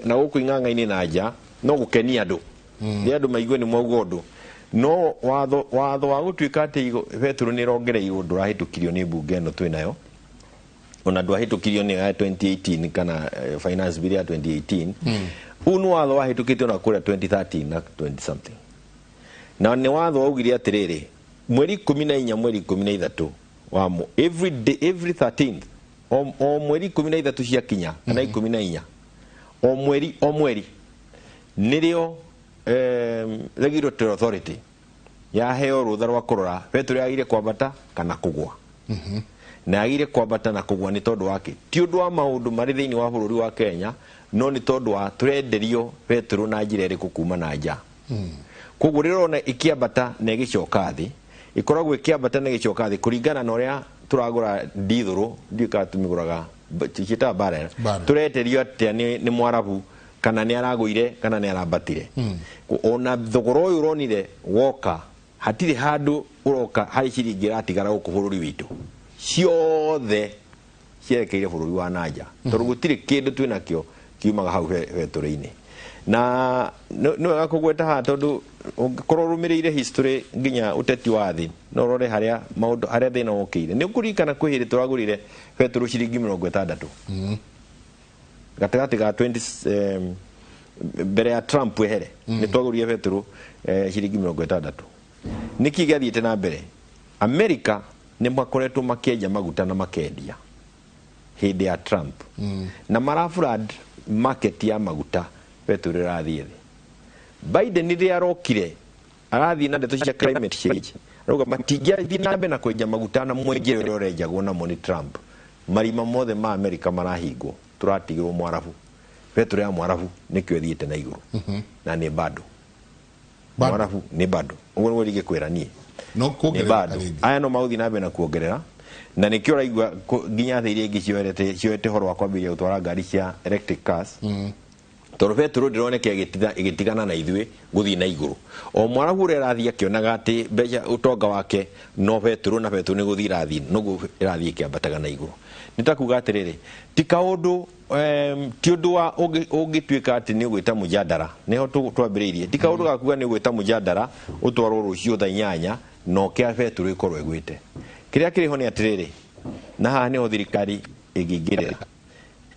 Na gũkũ ing'ang'a-inĩ na nja no gũkenia andũ, nĩ andũ maigue nĩ mwauga ũndũ. No watho wa gũtuĩka atĩ betũrũ nĩ ĩrongereirwo ndũrahĩtũkirio nĩ mbunge ĩno twĩ nayo, ona ndwahĩtũkirio nĩ ya 2018 kana finance bill ya 2018. Ũyũ nĩ watho wahĩtũkĩtio na kũrĩa 2013 na 20 something, na nĩ watho waugire atĩrĩrĩ, mweri 14, mweri 13 wa every day, every 13th, o mweri 13 ciakinya kana 14, o mweri o mweri nĩrĩo regulatory authority yaheo rũtha rwa kũrora betũrũ yagĩrĩire kwambata kana kũgwa. Na yagĩrĩire kwambata na kũgwa nĩ tondũ wake, ti ũndũ wa maũndũ marĩ thĩinĩ wa bũrũri wa Kenya, no nĩ tondũ wa tũrenderio betũrũ na njĩra ĩrĩkũ kuma na nja. Koguo rĩrĩa ũrona ĩkĩambata na ĩgĩcoka thĩ, ĩkoragwo ĩkĩambata na ĩgĩcoka thĩ kũringana na ũrĩa tũragũra ndithũrũ, ndiũĩ kana tũmĩgũraga ciĩtaga barrel. Barrel. Tũreterio atĩa nĩ mwarabu, kana nĩ aragũire kana nĩ arambatire. Ona thogora ũyũ ũronire woka, hatirĩ handũ ũroka harĩ ciringi ĩratigara gũkũ bũrũri witũ, ciothe cierekeire bũrũri wa nanja, tondũ gũtirĩ kĩndũ twĩnakĩo kiumaga hau betũrũ-inĩ. Na nĩ wega kũgweta haha tondũ ũngĩkorwo ũrũmĩrĩire history nginya ũteti wa thĩ no ũrore harĩa maũndũ harĩa thĩna wokĩire. Nĩ ũkũririkana kwĩ hĩndĩ tũragũrire betũrũ ciringi 60 gatagatĩ ga 20 mbere ya Trump ehere, nĩ twagũrire betũrũ ciringi 60. Nĩkĩ gĩathiĩte na mbere? America nĩ makoretwo makĩenja maguta na makendia hĩndĩ ya Trump, na maraflood market ya maguta, betũrũ ĩrathiĩ thĩ. Biden rĩrĩa arokire arathiĩ na ndeto cia climate change, arauga matingĩathiĩ na mbere na kwenja maguta na mwenjere ũrĩa ũrenjagwo namo nĩ Trump. Marima mothe ma America marahingwo, tũratigĩrwo mwarabu, betũrũ ya mwarabu nĩkĩo ĩthiĩte na igũrũ na nĩ bado. Bado. Mwarabu nĩ bado, ũguo nĩguo ingĩkwĩra niĩ. No nĩ kuongerera bado rĩngĩ. Aya no magũthiĩ na mbere na kuongerera, na nĩkĩo ũraigua nginya thĩ iria ingĩ cioete ũhoro wa kwambĩrĩria gũtwara ngari cia electric cars, tondũ betũrũ ndĩroneka ĩgĩtigana na ithuĩ gũthiĩ na igũrũ. O mwarabu ũrĩa arathiĩ akĩonaga atĩ mbeca ũtonga wake no betũrũ, na betũrũ nĩ gũthiĩ ĩrathiĩ, noguo ĩrathiĩ ĩkĩambataga na igũrũ. Nĩ ta kuga atĩrĩrĩ, ti kaũndũ ti ũndũ wa ũngĩtuĩka atĩ nĩ ũgwĩta mũjandara, nĩho twambĩrĩirie. Ti kaũndũ ga kuga nĩ ũgwĩta mũjandara ũtwarwo rũciũ thaa 8 na ũkĩa betũrũ ĩkorwo ĩgwĩte. Kĩrĩa kĩrĩ ho nĩ atĩrĩrĩ, na haha nĩho thirikari ĩngĩingĩrĩra,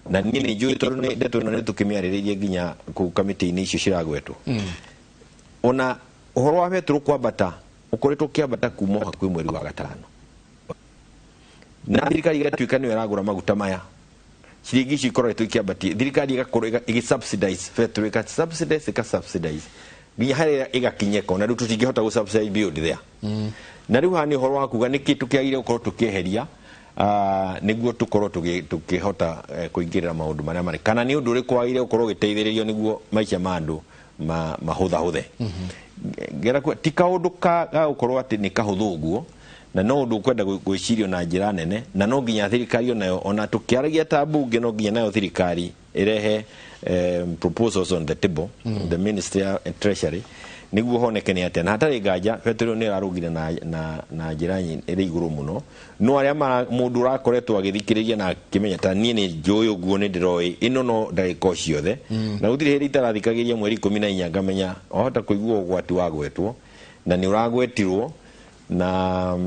na niĩ nĩ njũĩ tondũ nĩ ndeto ĩno nĩ tũkĩmĩarĩrĩirie nginya kũu kamĩtĩ-inĩ icio ciragwetwo. Ona ũhoro wa betũrũ kwambata ũkoretwo ũkĩambata kuma o hakuhĩ mweri wa gatano, na thirikari ĩgatuĩka nĩyo ĩragũra maguta maya. Ciringi icio ikoretwo ikĩambatia, thirikari ĩgakorwo ĩgĩ-subsidize betũrũ, ĩka-subsidize, ĩka-subsidize nginya harĩa ĩgakinya ĩkona rĩu tũtingĩhota gũ-subsidize beyond there. Na rĩu haha nĩ ũhoro wa kuga nĩkĩ tũkĩagĩrĩire gũkorwo tũkĩeheria nĩguo tũkorwo tũkĩhota kũingĩrĩra maũndũ marĩa marĩ, kana nĩ ũndũ ũrĩkũ wagĩrĩire gũkorwo ũgĩteithĩrĩrio nĩguo maica ma andũ mahũthahũthe. Ngera ti kaũndũ ga gũkorwo atĩ nĩ kahũthũ ũguo, na no ũndũ ũkwenda gwĩcirio na njĩra nene, na no nginya thirikari onayo, ona tũkĩaragia ta mbunge, no nginya nayo thirikari ĩrehe proposals on the table, the Ministry ya Treasury, nĩguo honeke nĩ atĩa. Na hatarĩ nganja betũrũ nĩ ĩrarũgire na njĩra ĩrĩ igũrũ mũno, no arĩa mũndũ ũrakoretwo agĩthikĩrĩria na akĩmenya ta niĩ nĩ njũĩ ũguo, nĩ ndĩroĩ ĩno no ndagĩka o ciothe, na gũtirĩ hĩndĩ itarathikagĩria mweri 14 ngamenya wahota kũigua ũgwati wa gwetwo, na nĩ ũragwetirwo, na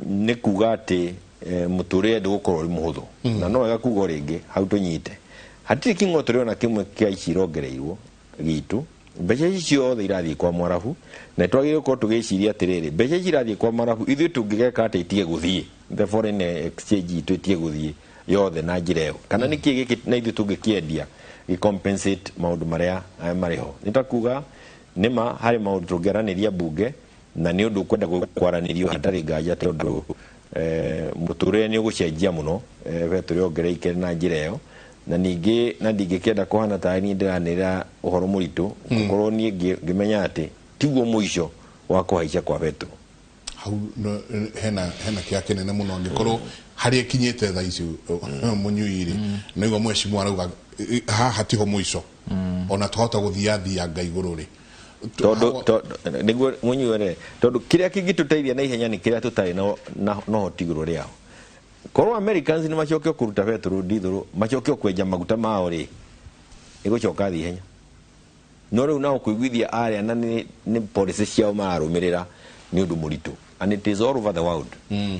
nĩ kuga atĩ mũtũrĩre ndũgũkorwo ũrĩ mũhũthũ. Na no wega kuga o rĩngĩ hau tũnyite, hatirĩ kĩng'otore ona kĩmwe kĩa ici irongereirwo gitũ. Mbeca ici ciothe irathiĩ kwa mwarabu, na twagĩrĩirwo gũkorwo tũgĩciria atĩrĩrĩ, mbeca ici irathiĩ kwa mwarabu, ithuĩ tũngĩgeka atĩ itige gũthiĩ, the foreign exchange itũ itige gũthiĩ yothe na njĩra ĩyo, kana nĩkĩ gĩkĩ na ithuĩ tũngĩkĩendia gĩ-compensate maũndũ marĩa marĩ ho. Nĩ ta kuga nĩma harĩ maũndũ tũngĩaranĩria mbunge, na nĩ ũndũ ũkwenda kwaranĩrio hatarĩ nganja, tondũ mũtũrĩre nĩ ũgũcenjia mũno betũrĩ ongereike na njĩra ĩyo. Na ningĩ na ndingĩkĩenda kũhana tarĩ niĩ ndĩranĩrĩra ũhoro mũritũ, gũkorwo niĩ ngĩmenya atĩ tiguo mũico wa kũhaica kwa betũrũ. Hau hena kĩa kĩnene mũno angĩkorwo harĩa ĩkinyĩte thaa ici mũnyui rĩ, naigua mheshimiwa arauga haha tiho mũico, ona twahota gũthiathianga igũrũ rĩ. Tondũ nĩguo mũnyuere, tondũ kĩrĩa kĩngĩtũteithia na ihenya nĩ kĩrĩa tũtarĩ na ũhoti igũrũ rĩao. Korwo Americans nĩ macoke kũruta betũrũ ndithũrũ, macoke kwenja maguta mao rĩ, ĩgũcoka thĩ ihenya. No rĩu nao kũiguithia arĩa na nĩ policy ciao mararũmĩrĩra nĩ ũndũ mũritũ, and it is all over the world,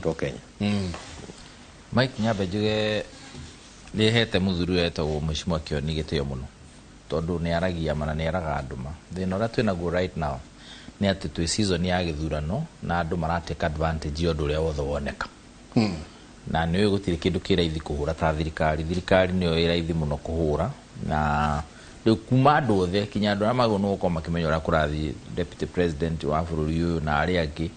to Kenya. Mike, nyambe njuge nĩhete mũthuri ũyũ etagwo Mheshimiwa Kĩoni gĩtĩo mũno, tondũ nĩ aragia ma na nĩ araga andũ ma. Thĩna ũrĩa twĩnaguo right now nĩ atĩ twĩ season ya gĩthurano, na andũ maratake advantage ya ũndũ ũrĩa wothe woneka. Na nĩ ũĩ gũtirĩ kĩndũ kĩ raithi kũhũra ta thirikari. Thirikari nĩyo ĩ raithi mũno kũhũra, na rĩu kuma andũ othe kinya andũ arĩa magĩrĩirwo nĩ gũkorwo makĩmenya ũrĩa kũrathiĩ, deputy president wa bũrũri ũyũ na arĩa angĩ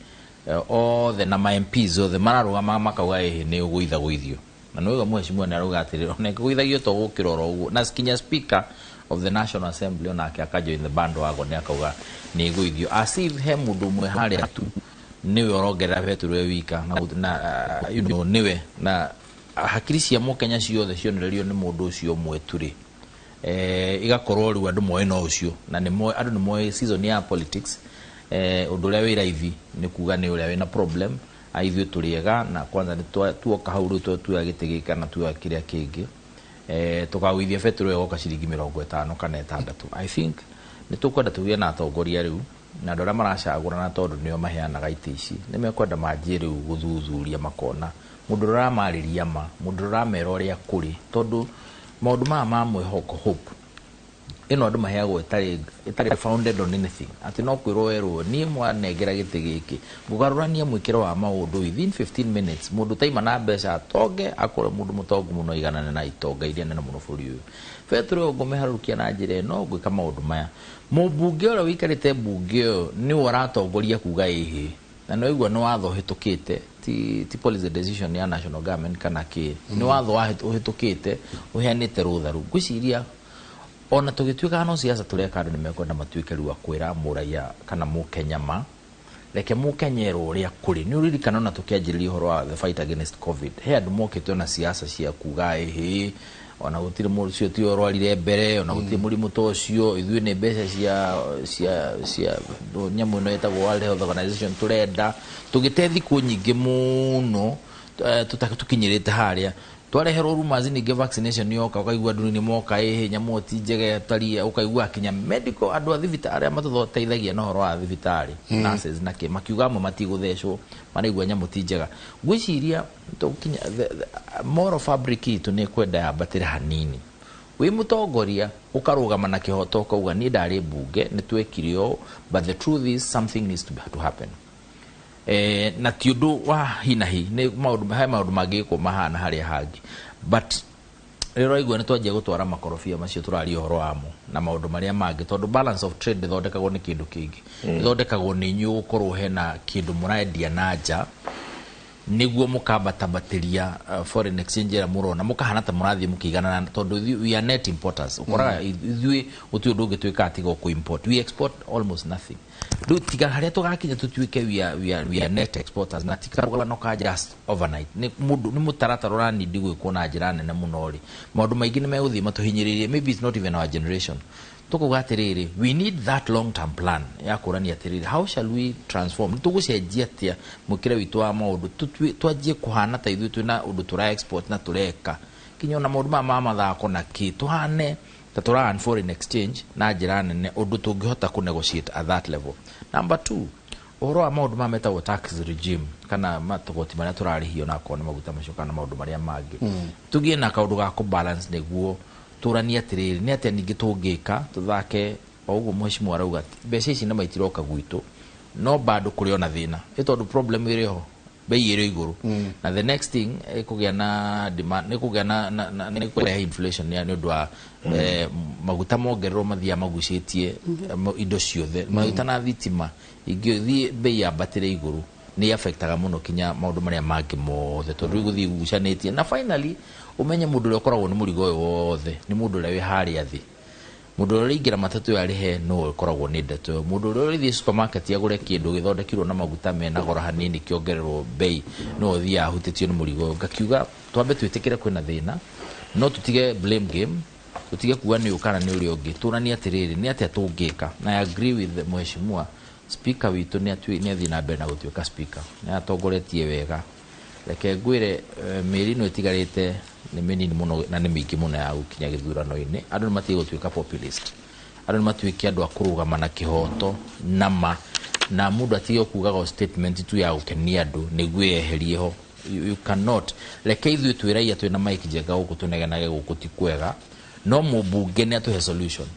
othe na ma MPs othe mararũgama makauga ĩhĩ nĩ ũgũithagũithio. Na nĩ ũigua mheshimiwa nĩ arauga atĩrĩrĩ, ona ĩkĩgũithagio to gũkĩra oro ũguo, na kinya Speaker of the National Assembly onake akajoin the bandwagon, akauga nĩ ĩgũithio, as if he mũndũ ũmwe harĩa tu nĩwe ũrongerera betũrũ e wika, na nĩwe na hakiri cia mũkenya ciothe cionererio nĩ mũndũ ũcio ũmwe tu rĩ, igakorwo rĩu andũ moĩ no ũcio, na nĩ moĩ, andũ nĩ moĩ season ya politics, ũndũ ũrĩa wĩ raithi nĩ kuga nĩ ũrĩa wĩna problem, a ithuĩ tũrĩ ega, na kwanza nĩ tuoka hau rĩu tuoya gĩtĩ gĩkĩ kana tuoya kĩrĩa kĩngĩ. Tũkagũithia betũrũ ĩgoka ciringi 50 kana 60. I think nĩ tũkwenda tũgĩe na atongoria rĩu na andũ arĩa maracagũrana, tondũ nĩo maheanaga itĩ ici, nĩ mekwenda manjie rĩu gũthuthuria, makona mũndũ ũrĩa ũramarĩria ma, mũndũ ũrĩa ũramera ũrĩa kũrĩ, tondũ maũndũ maya ma mwĩhoko, hope ĩno andũ maheagwo ĩtarĩ founded on anything, atĩ no kwĩrwo werwo niĩ mwanengera gĩtĩ gĩkĩ ngũgarũrania mwĩkĩro wa maũndũ within 15 minutes, mũndũ taima na mbeca atonge, akorwo mũndũ mũtongu mũno iganane na itonga iria nene mũno bũrũri ũyũ. Betũrũ ĩyo ngũmĩharũkia na njĩra ĩno, ngwĩka maũndũ maya. Mũmbunge ũrĩa ũikarĩte mbunge ĩyo nĩwe ũratongoria kuga ĩhĩ, na nĩ waigua nĩ watho ũhĩtũkĩte, ti policy decision ya national government kana kĩ, nĩ watho ũhĩtũkĩte ũheanĩte rũtha. Rĩu ngwĩciria ona tũgĩtuĩkaga no siasa tũreka, andũ nĩ mekwenda matuĩke rĩu a kwĩra mũraia kana mũkenya ma, reke mũkenya erwo ũrĩa kũrĩ. Nĩ ũririkana ona tũkĩanjĩrĩria ũhoro wa the fight against COVID, he andũ mokĩte ona siasa cia kuga ĩhĩ, ona gũtirĩ mũndũ ũcio tiwe ũrwarire mbere, ona gũtirĩ mũrimũ ta ũcio, ithuĩ nĩ mbeca cia nyamũ ĩno ĩtagwo World Health Organization tũrenda. Tũgĩte thikũ nyingĩ mũno tũkinyĩrĩte harĩa twareherwo rumors. Ningĩ vaccination yoka, ũkaigua andũ nĩ moka ĩhĩ, nyamũ ti njega ĩtari, ũkaigua kinya medical andũ a thibitarĩ arĩa matũteithagia na ũhoro wa thibitarĩ, nurses na kĩ, makiuga amwe matigũthecwo, maraigua nyamũ ti njega. Ngwĩciria tũkinya moral fabric itũ nĩ kwenda yambatĩre hanini. Wĩ mũtongoria ũkarũgama na kĩhoto, ũkauga niĩ ndarĩ mbunge nĩ twekire ũũ, but the truth is something needs to happen. Na ti ũndũ wa hi na hi, nĩ maũndũ, he maũndũ mangĩkwo mahana harĩa hangĩ, but rĩrĩa ũraigua nĩ twanjia gũtwara makorobia macio tũraria ũhoro wamo na maũndũ marĩa mangĩ, tondũ balance of trade ndĩthondekagwo nĩ kĩndũ kĩngĩ, ĩthondekagwo nĩ inyuĩ gũkorwo hena kĩndũ mũrendia na nja nĩguo mũkambatambatĩria foreign exchange ĩrĩa mũrona, mũkahana ta mũrathiĩ mũkĩiganana, tondũ we are net importers. Ũkoraga ithuĩ gũtirĩ ũndũ ũngĩ twĩkaga tiga o kũ-import. We export almost nothing. Rĩu tiga harĩa tũgakinya tũtuĩke we are net exporters, na ti karũgano ka just overnight, nĩ mũndũ nĩ mũtaratara ũranindi gwĩkwo na njĩra nene mũno rĩ, maũndũ maingĩ nĩ megũthiĩ matũhinyĩrĩrie. Maybe it's not even our generation. Tũkauga atĩrĩrĩ, we need that long term plan ya kũrania atĩrĩrĩ, how shall we transform, nĩ tũgũcenjia atĩa mwĩkĩre witũ wa maũndũ, twanjie kũhana ta ithuĩ twĩna ũndũ tũra export na tũreka kinya ona maũndũ maya ma mathako na kĩ, tũhane ta tũra earn foreign exchange na njĩra nene ũndũ tũngĩhota kũ negotiate at that level. Number two, ũhoro wa maũndũ maya metagwo tax regime kana matogoti marĩa tũrarĩhio nakorwo nĩ maguta macio kana maũndũ marĩa mangĩ, tũgĩe na kaũndũ ga kũ balance nĩguo tũranie atĩrĩrĩ, nĩ atĩa ningĩ tũngĩka tũthake o ũguo mheshimiwa arauga, mbeca ici nĩ maitiroka gwitũ, no bado kũrĩ ona thĩna ĩ, tondũ problem ĩrĩ ho, bei ĩrĩ igũrũ, na the next thing ĩkũgĩa na demand, nĩ kũgĩa na nĩ kũrehe inflation nĩ ũndũ wa maguta mongererwo mathiaga magucĩtie indo ciothe, maguta na thitima ingĩthiĩ bei yambatĩre igũrũ, nĩ affectaga mũno kinya maũndũ marĩa mangĩ mothe, tondũ rĩu gũthiĩ gucanĩtie. Na finally ũmenye mũndũ ũrĩa ũkoragwo nĩ mũrigo ũyũ wothe nĩ mũndũ ũrĩa wĩ harĩa thĩ, mũndũ ũrĩa ũraingĩra matatũ ĩyo arĩhe no ĩkoragwo nĩ ndeto ĩyo, mũndũ ũrĩa ũrĩthiĩ supermarket agũre kĩndũ gĩthondekirwo na maguta mena goro hanini kĩongererwo bei no ũthiaga ahutĩtio nĩ mũrigo ũyũ. Ngakiuga twambe twĩtĩkĩre kwĩna thĩna, no tũtige blame game, tũtige kuga nĩ ũyũ kana nĩ ũrĩa ũngĩ, tũranie atĩrĩrĩ, nĩ atĩa tũngĩka. Na I agree with mheshimiwa speaker witũ, nĩ athiĩ na mbere na gũtuĩka speaker, nĩ atongoretie wega. Reke ngwĩre, mĩeri ĩno ĩtigarĩte nĩ mĩnini mũno na nĩ mĩingĩ mũno ya gũkinya gĩthurano-inĩ. Andũ nĩ matige gũtuĩka populist, andũ nĩ matuĩke andũ a kũrũgama na kĩhoto na ma, na mũndũ atige kugaga o statement tu ya gũkenia andũ nĩguo yeherie ho. You cannot. Reke ithuĩ twĩ raia twĩna Mike Njenga gũkũ tũnegenage gũkũ ti kwega, no mũmbunge nĩ atũhe solution.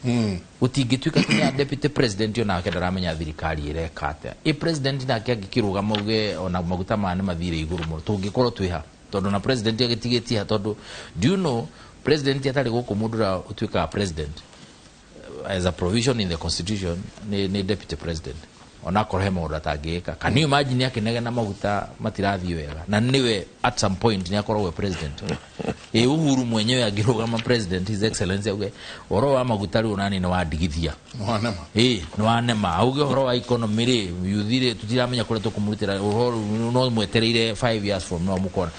Gũtingĩtuĩka kinya deputy president onake ndaramenya thirikari ĩreka atĩa. Ĩ president nake angĩkĩrũgama uge ona maguta maya nĩ mathire igũrũ mũno, tũngĩkorwo twĩ ha? Tondũ na president agĩtigĩtie ha? Tondũ do you know president atarĩ gũkũ, mũndũ ũrĩa ũtuĩkaga president as a provision in the constitution nĩ deputy president, onakorwo he maũndũ atangĩka. Can you imagine akĩnegena maguta matirathiĩ wega na nĩwe at some point nĩ akoragwo president? Ĩ Uhuru mwenyewe angĩrũgama president, his excellency, auge ũhoro wa maguta rĩu nani nĩ wandigithia. Wanema. Ĩ nĩ wanema, auge ũhoro wa economy rĩ, yuthi rĩ, tũtiramenya kũrĩa tũkũmũrutĩra ũhoro, no mwetereire 5 years from now mũkona.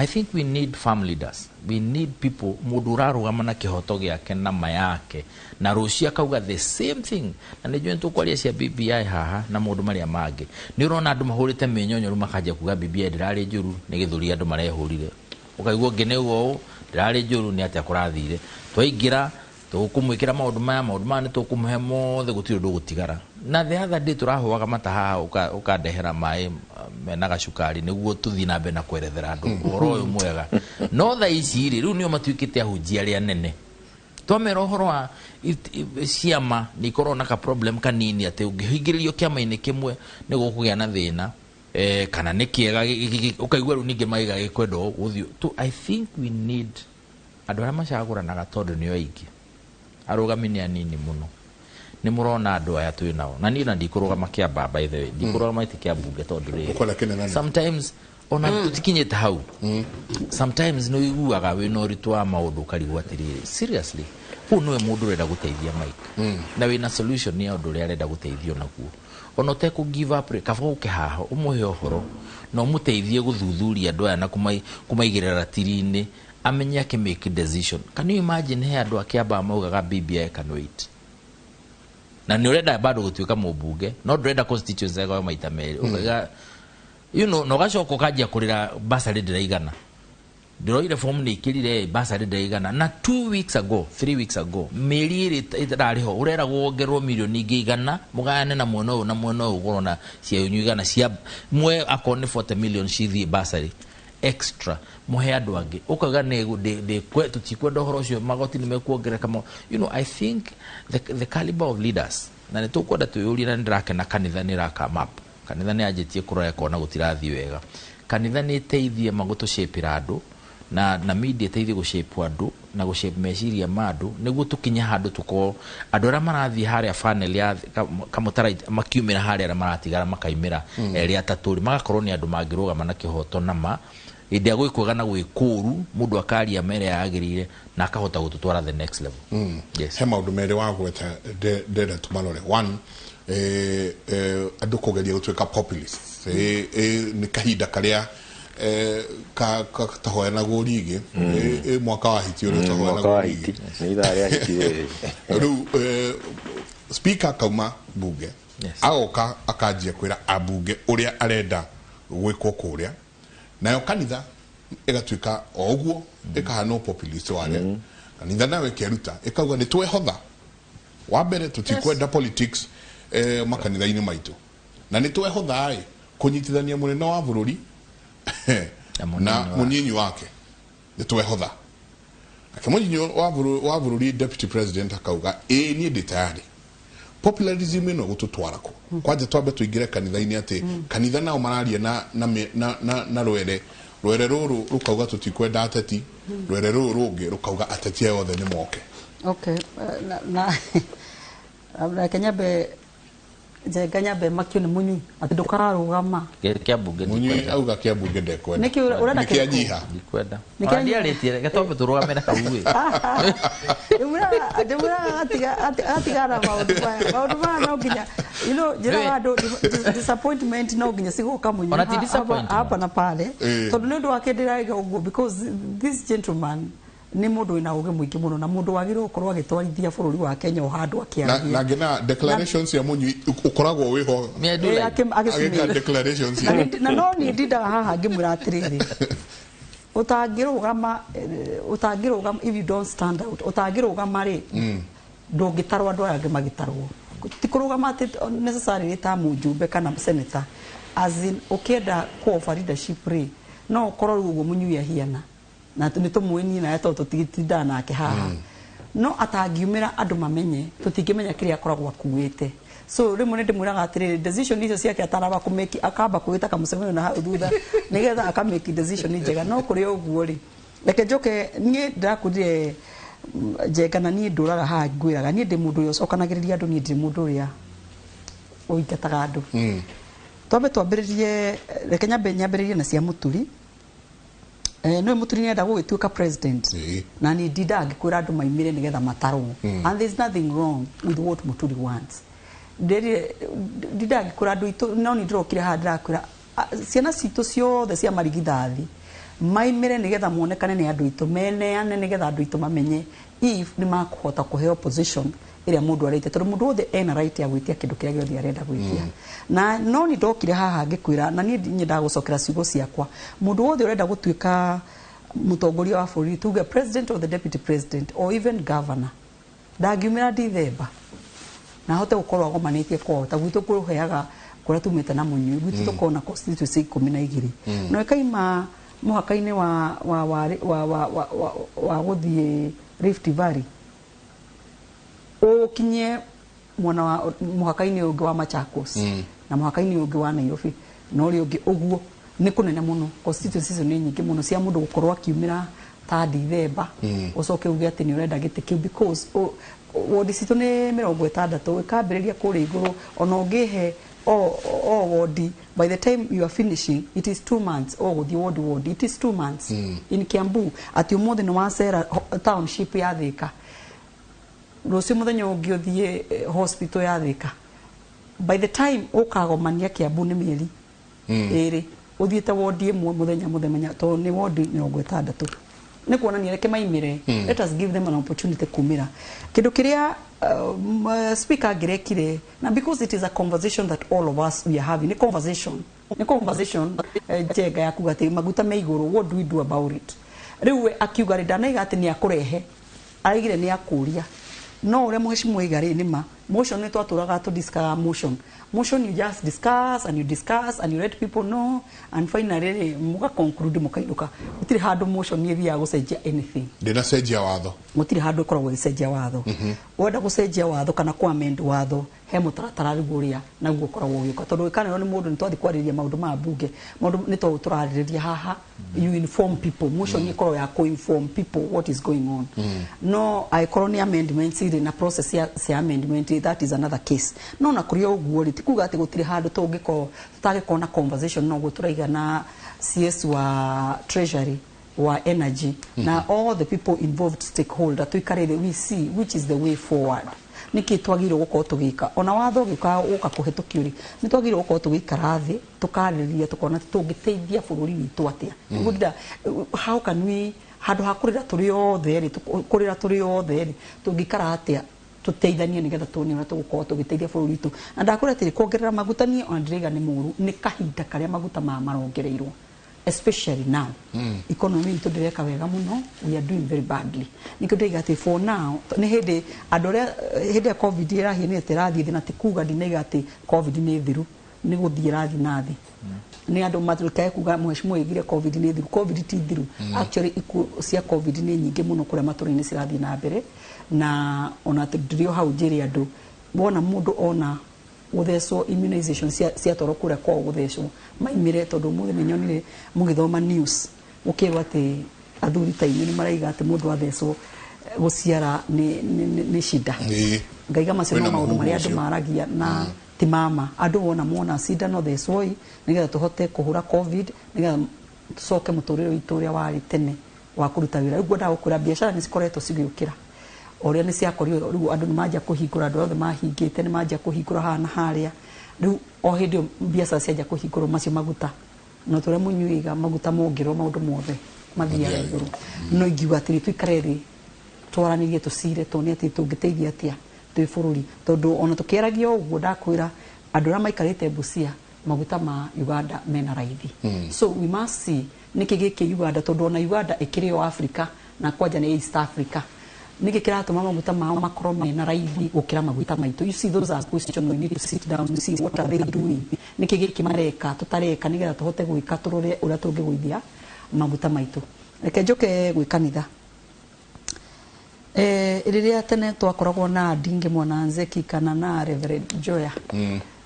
I think we need farm leaders. We need people, mũndũ ũrarũgama na kĩhoto gĩake na ma yake, na rũciũ akauga the same thing. Na nĩ njũĩ nĩ tũkwaria cia BBI haha na maũndũ marĩa mangĩ. Nĩ ũrona andũ mahũrĩte mĩnyonyo rĩu makanjia kuga BBI ndĩrarĩ njũru, nĩ gĩthũri andũ marehũrire. Ũkaigua ũngĩ nĩ ũguo ũũ, Ndĩrarĩ njũru nĩ atĩa kũrathire. Twaingĩra tũkũmwĩkĩra maũndũ maya, maũndũ maya nĩ tũkũmũhe mothe, gũtirĩ ũndũ ũgũtigara. Na the other day tũrahũaga mata haha ũkandehera maĩ mena gacukari nĩguo tũthiĩ na mbere na kwerethera andũ ũhoro ũyũ mwega. No thaa ici rĩ, rĩu nĩo matuĩkĩte ahunjia arĩa anene. Twamera ũhoro wa ciama nĩ ikoragwo na ka problem kanini atĩ ũngĩhingĩrĩrio kĩama-inĩ kĩmwe nĩ gũkũgĩa na thĩna. Kana nĩ kĩega ũkaigua rĩu ningĩ magĩga gĩkwenda gũthiĩ. I think we need andũ arĩa macagũranaga tondũ nĩo aingĩ, arũgami nĩ anini mũno. Nĩ mũrona andũ aya twĩ nao, na niĩ na ndikũrũgama Kĩambaa, by the way, ndikũrũgama gĩtĩ kĩa mbunge tondũ rĩrĩ, Ũkwenda kĩnene nĩ? Sometimes ona tũtikinyĩte hau. Sometimes nĩ ũiguaga wĩna ũritũ wa maũndũ ũkarigwo atĩrĩrĩ, seriously, ũyũ nĩwe mũndũ ũrenda gũteithia Mike, na wĩna solution ya ũndũ ũrĩa arenda gũteithio naguo. Ona ũtekũ give up rĩ, kaba ũke haha ũmũhe ũhoro na ũmũteithie gũthuthuria andũ aya na kũmaigĩrĩra ratiri-inĩ amenye akĩ make decision. Can you imagine he andũ a Kĩambaa maugaga BBI can wait, na nĩ ũrenda bado gũtuĩka mũmbunge no ndũrenda constituency ĩgayo maita merĩ. Ũkaiga, na ũgacoka ũkanjia kũrĩra bursary ndĩraigana, ndĩroire form nĩ ikĩrire bursary ndĩraigana, na 2 weeks ago, 3 weeks ago, mĩeri ĩrĩ ĩtararĩ ho ũreragwo wongererwo mirioni ingĩ 100 mũgayane na mwena ũyũ na mwena ũyũ, ũkorwo na cianyu 100 cia mwe, akorwo nĩ 40 million cithiĩ bursary extra mũhe andũ angĩ, ũkauga nĩ tũtikwenda ũhoro ũcio, magoti nĩ mekuongerereka. I think the caliber of leaders na nĩ tũkwenda twĩyũrie, na nĩ ndĩrakena kanitha nĩ ĩra come up, kanitha nĩ yanjĩtie kũrora ĩkona gũtirathiĩ wega, kanitha nĩ ĩteithie magũtũshapĩra andũ na media ĩteithie gũshape andũ na gũshape meciria ma andũ nĩguo tũkinye handũ tũkorwo andũ arĩa marathiĩ harĩa funnel ya kamũtara makiumĩra harĩa, arĩa maratigara makaimĩra erĩ atatũ rĩ, magakorwo nĩ andũ mangĩrũgama na kĩhoto na ma hĩndĩ ĩrĩa gwĩ kwega na gwĩ kũũru, mũndũ akaria ma ĩrĩa yagĩrĩire na akahota gũtũtwara the next level. Yes. He maũndũ merĩ wagweta ndĩrenda tũmarore. One, andũ kũgeria gũtuĩka populist, nĩ kahinda karĩa katahoyanagwo rigi, mwaka wa hiti ũrĩa Mwaka ũtahoyanagwo wa rigi. Hiti nĩ ithaa rĩa hiti rĩrĩ. Rĩu speaker akauma bunge, agoka akanjia kwĩra ambunge ũrĩa arenda gwĩkwo kũrĩa, nayo kanitha ĩgatuĩka o ũguo, ĩkahana populist warĩa. Kanitha nayo ĩkeruta ĩkauga nĩ twehotha wa mbere, tũtikwenda politics makanitha-inĩ maitũ, na nĩ twehotha ĩ kũnyitithania mũnene wa bũrũri Na mũnini na wake. Mũnyinyi wake nĩ twehotha. Nake mũnyinyi wa bũrũri, deputy president, akauga ĩ niĩ ndĩ tayari. Popularism ĩno gũtũtwara kũ? Kwanja twambe tũingĩre kanitha-inĩ, atĩ kanitha nao mararia na rwere rwere rũrũ rũkauga tũtikwenda ateti, rwere rũrũ rũngĩ rũkauga ateti aya othe nĩ moke. Okay, na reke nyambe Njenga nyambe makio nĩ mũnyui atĩ ndũkarũgama. Kĩa mbunge Mũnyui ndikwenda. auga kĩa mbunge ndekwenda. Nĩkĩ ũrenda Nĩ kĩrĩkũ? kĩanyiha. Ndikwenda. Nĩ Ona kĩa- ndiarĩtie, reke twambe tũrũgamĩre hau ĩ. Ndĩmwĩraga atigana maũndũ maya, maũndũ maya no nginya njĩraga andũ disappointment no nginya cigoka mũnyui Ona ti disappointment. hapa na pale, tondũ nĩ ũndũ wake ndĩraiga ũguo, because this gentleman nĩ mũndũ wĩna ũgĩ mũingĩ mũno na mũndũ wagĩrĩirwo gũkorwo agĩtwarithia bũrũri wa Kenya o handũ Na akĩaragia. na ngena declarations cia mũnyui ũkoragwo wĩho. Me, I do like. Agĩka Agĩcimĩka. declarations Na na no niĩ ndindaga haha ngĩmwĩra atĩrĩrĩ, ũtangĩrũgama, ũtangĩrũgama, if you don't stand out, ũtangĩrũgama rĩ, ndũngĩtarwo andũ aya angĩ magĩtarwo. Ti kũrũgama atĩ necessarily ta mũjumbe kana senator, as in ũkĩenda ku offer leadership rĩ, no ũkorwo rĩu ũguo mũnyui ahiana na nĩ tũmũĩ niĩ nawe tondũ tũtitindaga nake haha, no atangiumĩra andũ mamenye, tũtingĩmenya kĩrĩa akoragwo akuĩte. So rĩmwe nĩ ndĩmwĩraga atĩrĩrĩ, decision icio ciake ataraba kũmake, akamba kwĩta kamũcemanio na hau thutha nĩgetha akamake decision njega. No kũrĩ ũguo rĩ, reke njoke niĩ ndĩrakwĩrire, Njenga, na niĩ ndũraga haha ngwĩraga niĩ ndĩ mũndũ ũrĩa ũcokanagĩrĩria andũ, niĩ ndirĩ mũndũ ũrĩa ũingataga andũ. Twambe twambĩrĩrie, reke nyambe nyambĩrĩrie na cia Mũturi. Nĩwe Mũturi nĩenda gũgĩtuĩka president, na niĩ ndindaga ngĩkwĩra andũ maimĩre nĩgetha matarwo, and there's nothing wrong with what Mũturi wants. Ndĩrire ndindaga ngĩkwĩra andũ aitũ, no nĩ ndĩrokire haha ndĩrakwĩra ciana citũ ciothe cia marigithathi maimĩre nĩgetha monekane nĩ andũ aitũ, meneane nĩgetha andũ aitũ mamenye if nĩ makũhota kũheo position ĩrĩa mũndũ arĩte, tondũ mũndũ wothe ena right ya gwĩtia kĩndũ kĩrĩa gĩothe arenda gwĩtia. Na no nĩ ndokire haha ngĩkwĩra, na niĩ nyendaga gũcokera ciugo ciakwa, mũndũ wothe ũrenda gũtuĩka Mũtongoria wa bũrũri, tuge president or the deputy president or even governor, ndangiumĩra Dithemba na ahote gũkorwo agomanĩtie kwao. Ta gwitũ kũheaga kũrĩa tumĩte na mũnyui gwitũ, tũkorwo na constituency 12, no ĩkaima mũhaka-inĩ wa gũthiĩ Rift Valley, ũkinye mwena wa mũhaka-inĩ ũngĩ wa Machakos na mũhaka-inĩ ũngĩ wa Nairobi na ũrĩa ũngĩ. Ũguo nĩ kũnene mũno, constituency icio nĩ nyingĩ mũno cia mũndũ gũkorwo akiumĩra ta Dithemba, ũcoke uge atĩ nĩ ũrenda gĩtĩ kĩu, because wodi citũ nĩ 60, ĩkambĩrĩria kũrĩa igũrũ. Ona ũngĩhe o wodi, by the time you are finishing, it is 2 months. O gũthiĩ wodi wodi, it is 2 months in Kiambu. Atĩ ũmũthĩ nĩ wacera township ya Thika, rũciũ mũthenya ũngĩ ũthiĩ hospital ya Thika, by the time ũkagomania Kiambu nĩ mĩeri 2 ũthiĩte wodi ĩmwe mũthenya mũthenya, tondũ nĩ wodi 60. Nĩ kuonania reke maimĩre, let us give them an opportunity kumĩra. Kĩndũ kĩrĩa speaker angĩrekire, na because it is a conversation that all of us we are having, nĩ conversation njega ya kuga atĩ maguta me igũrũ, what do we do about it? Rĩu we akiuga rĩ, ndanaiga atĩ nĩ akũrehe, araigire nĩ akũria. No ũrĩa mheshimiwa aiga rĩ, nĩ ma motion nĩ twatũraga tũdiscuss motion. Motion, you just discuss and you discuss and you let people know, and finally rĩ, mũga conclude, mũkainũka. Gũtirĩ handũ motion nĩ ĩthiaga gũcenjia anything. Ndĩnacenjia watho. Gũtirĩ handũ ĩkoragwo ĩgĩcenjia watho. Wenda gũcenjia watho kana ku amend watho, he mũtaratara rĩu ũrĩa naguo ũkoragwo ũgĩũka, tondũ ĩkanĩrwo nĩ mũndũ nĩ twathiĩ kwarĩrĩria maũndũ ma bunge, maũndũ nĩ to tũrarĩrĩria haha. You inform people. Motion ĩkoragwo ya ku inform people what is going on. No angĩkorwo nĩ amendments rĩ, na process cia amendment, that is another case. No na kũrĩ o ũguo rĩ, ti kuga atĩ gũtirĩ handũ tũngĩkorwo tũtangĩkorwo na conversation. Noguo tũraiga na CS wa Treasury, wa Energy, na all the people involved, stakeholder, tuikare thĩ, we see which is the way forward, nĩkĩ twagĩrĩirwo gũkorwo tũgĩka. Ona watho ũgĩũka gũka kũhetũkio rĩ, nĩ twagĩrĩirwo gũkorwo tũgĩikara thĩ, tũkarĩrĩria, tũkona tũngĩteithia bũrũri witũ atĩa. Nĩguo ndĩra, how can we, handũ ha kũrĩra tũrĩ othe rĩ, kũrĩra tũrĩ othe rĩ, tũngĩikara atĩa tũteithanie nĩgetha tuone ũrĩa tũgũkorwo tũgĩteithia bũrũri witũ? Na ndakwĩra atĩrĩ, kuongerera maguta, niĩ ona ndĩraiga nĩ mũru. Nĩ kahinda karĩa maguta maya marongereirwo, especially now, economy itũ ndĩreka wega mũno, we are doing very badly. Nĩkĩo ndĩraiga atĩ for now nĩ hĩndĩ andũ arĩa hĩndĩ ya COVID ĩrahianĩte ĩrathiĩ thĩ, na ti kuga ndinaiga atĩ COVID nĩ thiru, nĩ gũthiĩ ĩrathiĩ na thĩ. Nĩ andũ matũkae kuga mheshimiwa oigire COVID nĩ thiru. COVID ti thiru. Actually, ikuũ cia COVID nĩ nyingĩ mũno kũrĩa matũra-inĩ cirathiĩ na mbere. Na ona ndĩrĩ o hau njĩre andũ, wona mũndũ ona gũthecwo immunization ciatwarwo kũrĩa kwao gũthecwo, maimĩre, tondũ ũmũthĩ nĩ nyonire mũgĩthoma news gũkĩrwo atĩ athuri ta inyuĩ nĩ maraiga atĩ mũndũ athecwo gũciara nĩ shida. Ngaiga macio no Kwĩna maũndũ mũhuhu marĩa andũ ũcio. Maragia na ti mama. Andũ wona mona cindano, thecwoi nĩgetha tũhote kũhũra COVID, nĩgetha tũcoke mũtũrĩre witũ ũrĩa warĩ tene wa kũruta wĩra. Rĩu ngwendaga gũkwĩra biacara nĩ cikoretwo cigĩũkĩra ũrĩa nĩ ciakorirwo. Rĩu andũ nĩ manjia kũhingũra, andũ othe mahingĩte nĩ manjia kũhingũra haha na harĩa. Rĩu o hĩndĩ ĩyo biacara cianjia kũhingũrwo, macio maguta no tũrĩa mũnyuiga maguta mongerwo, maũndũ mothe mathiaga Mathiaga igũrũ. No ingiuga atĩrĩ, tũikare thĩ, twaranĩrie, tũcire, tuone atĩ tũngĩteithia atĩa twĩ bũrũri, tondũ ona tũkĩaragia ũguo, ndakwĩra andũ arĩa maikarĩte Busia, maguta ma Uganda mena raithi. So we must see nĩkĩ gĩkĩ Uganda, tondũ ona Uganda ĩkĩrĩ o Africa na kwanja nĩ East Africa, nĩkĩ kĩratũma maguta mao makorwo mena raithi gũkĩra maguta maitũ? You see, those are questions we need to sit down to see what are they doing, nĩkĩ gĩkĩ mareka tũtareka, nĩgetha tũhote gwĩka, tũrore ũrĩa tũngĩgũithia maguta maitũ. Reke njoke gwĩ kanitha. Rĩrĩa tene twakoragwo na Ndingi Mwana Nzeki kana na Reverend Joya,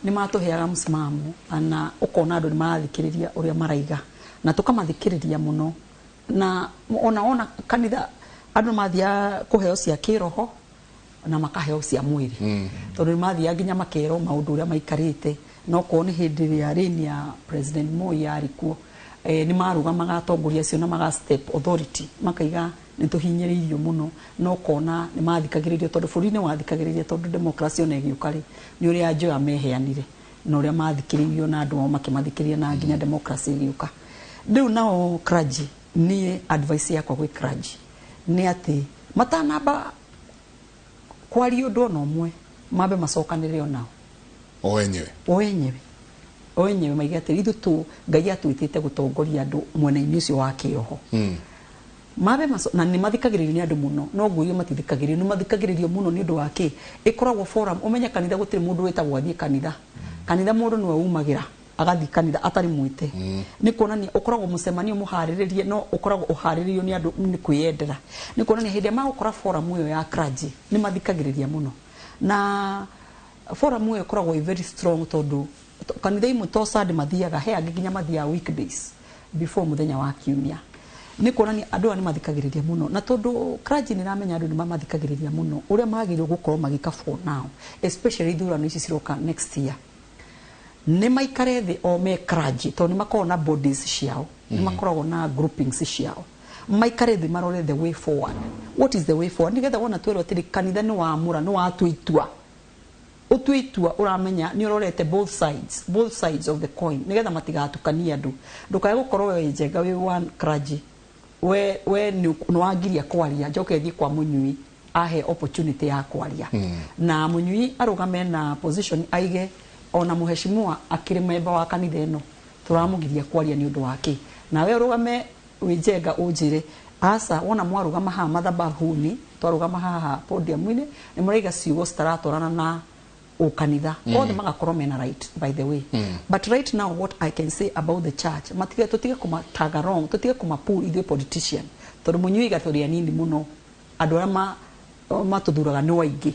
nĩ matũheaga msimamo na ũkona andũ nĩ marathikĩrĩria ũrĩa maraiga, na tũkamathikĩrĩria mũno. Na ona kanitha andũ nĩ mathiaga kũheo cia kĩroho na makaheo cia mwĩrĩ, tondũ nĩ mathiaga nginya makerwo maũndũ ũrĩa maikarĩte. No korwo nĩ hĩndĩ ĩrĩa reign ya President Moi yarĩ kuo, nĩ marũgamaga atongoria acio na maga step authority, makaiga nĩ tũhinyĩrĩirio mũno, no kona nĩ mathikagĩrĩrio, tondũ bũrũri nĩ wathikagĩrĩria, tondũ democracy ona ĩgĩũka rĩ, nĩ ũrĩa Njoya meheanire na ũrĩa mathikĩrĩirio na andũ ao makĩmathikĩrĩria, na nginya democracy ĩgĩũka. Rĩu nao clergy, niĩ advice yakwa gwĩ clergy nĩ atĩ matanamba kwaria ũndũ ona ũmwe, mambe macokanĩrĩre onao. O enyewe. O enyewe, o enyewe maige atĩ ithuĩ tu Ngai atwĩtĩte gũtongoria andũ mwena-inĩ ũcio wa kĩroho. Mabe maco na nĩ mathikagĩrĩrio nĩ andũ mũno, no ngwĩrie matithikagĩrĩrio, nĩ mathikagĩrĩrio mũno nĩ ũndũ wa kĩ? Ĩkoragwo forum, ũmenye kanitha gũtirĩ mũndũ wĩtagwo athiĩ kanitha. Kanitha mũndũ nĩwe umagĩra agathiĩ kanitha atarĩ mwĩte. Nĩ kuonania ũkoragwo mũcemanio mũharĩrĩrie, no ũkoragwo ũharĩrĩirio nĩ andũ nĩ kwĩyendera. Nĩ kuonania hĩndĩ ĩrĩa magũkora forum ĩyo ya clergy nĩ mathikagĩrĩria mũno. Na forum ĩyo ĩkoragwo ĩ very strong tondũ kanitha imwe to Sunday mathiaga, he angĩ nginya mathiaga weekdays before mũthenya wa kiumia. Nĩ kuonania andũ aya nĩ mathikagĩrĩria mũno, na tondũ clergy nĩ ĩramenya andũ nĩ mamathikagĩrĩria mũno, ũrĩa magĩrĩirwo gũkorwo magĩka for now, especially ithurano ici ciroka next year, nĩ maikare thĩ o me clergy, tondũ nĩ makoragwo na bodies ciao, nĩ makoragwo na groupings ciao, maikare thĩ marore the way forward. What is the way forward? Nĩgetha wona twerwo atĩrĩ kanitha nĩ wamũra, nĩ watua itua, ũtue itua ũramenya nĩ ũrorete both sides, both sides of the coin, nĩgetha matigatukanie andũ. Ndũkae gũkorwo we wĩ Njenga wĩ one clergy, we we nĩ wangiria kwaria, njoke thiĩ kwa Mũnyui ahe opportunity ya kwaria, na Mũnyui arũgame na position aige ona mũheshimiwa akĩrĩ member wa kanitha ĩno tũramũgiria kwaria nĩ ũndũ wa kĩ, nawe ũrũgame wĩ Njenga ũnjĩre aca, wona mwarũgama haha mathabahuni, twarũgama haha podium-inĩ nĩ mũraiga ciugo citaratwarana na ũkanitha. Othe magakorwo mena right, by the way. But right now, what I can say about the church, matige, tutige kuma tag along, tutige kuma pull ithuĩ politician, tondũ mũnyuiga tũrĩ anini mũno, andũ arĩa matũthuraga nĩ waingĩ.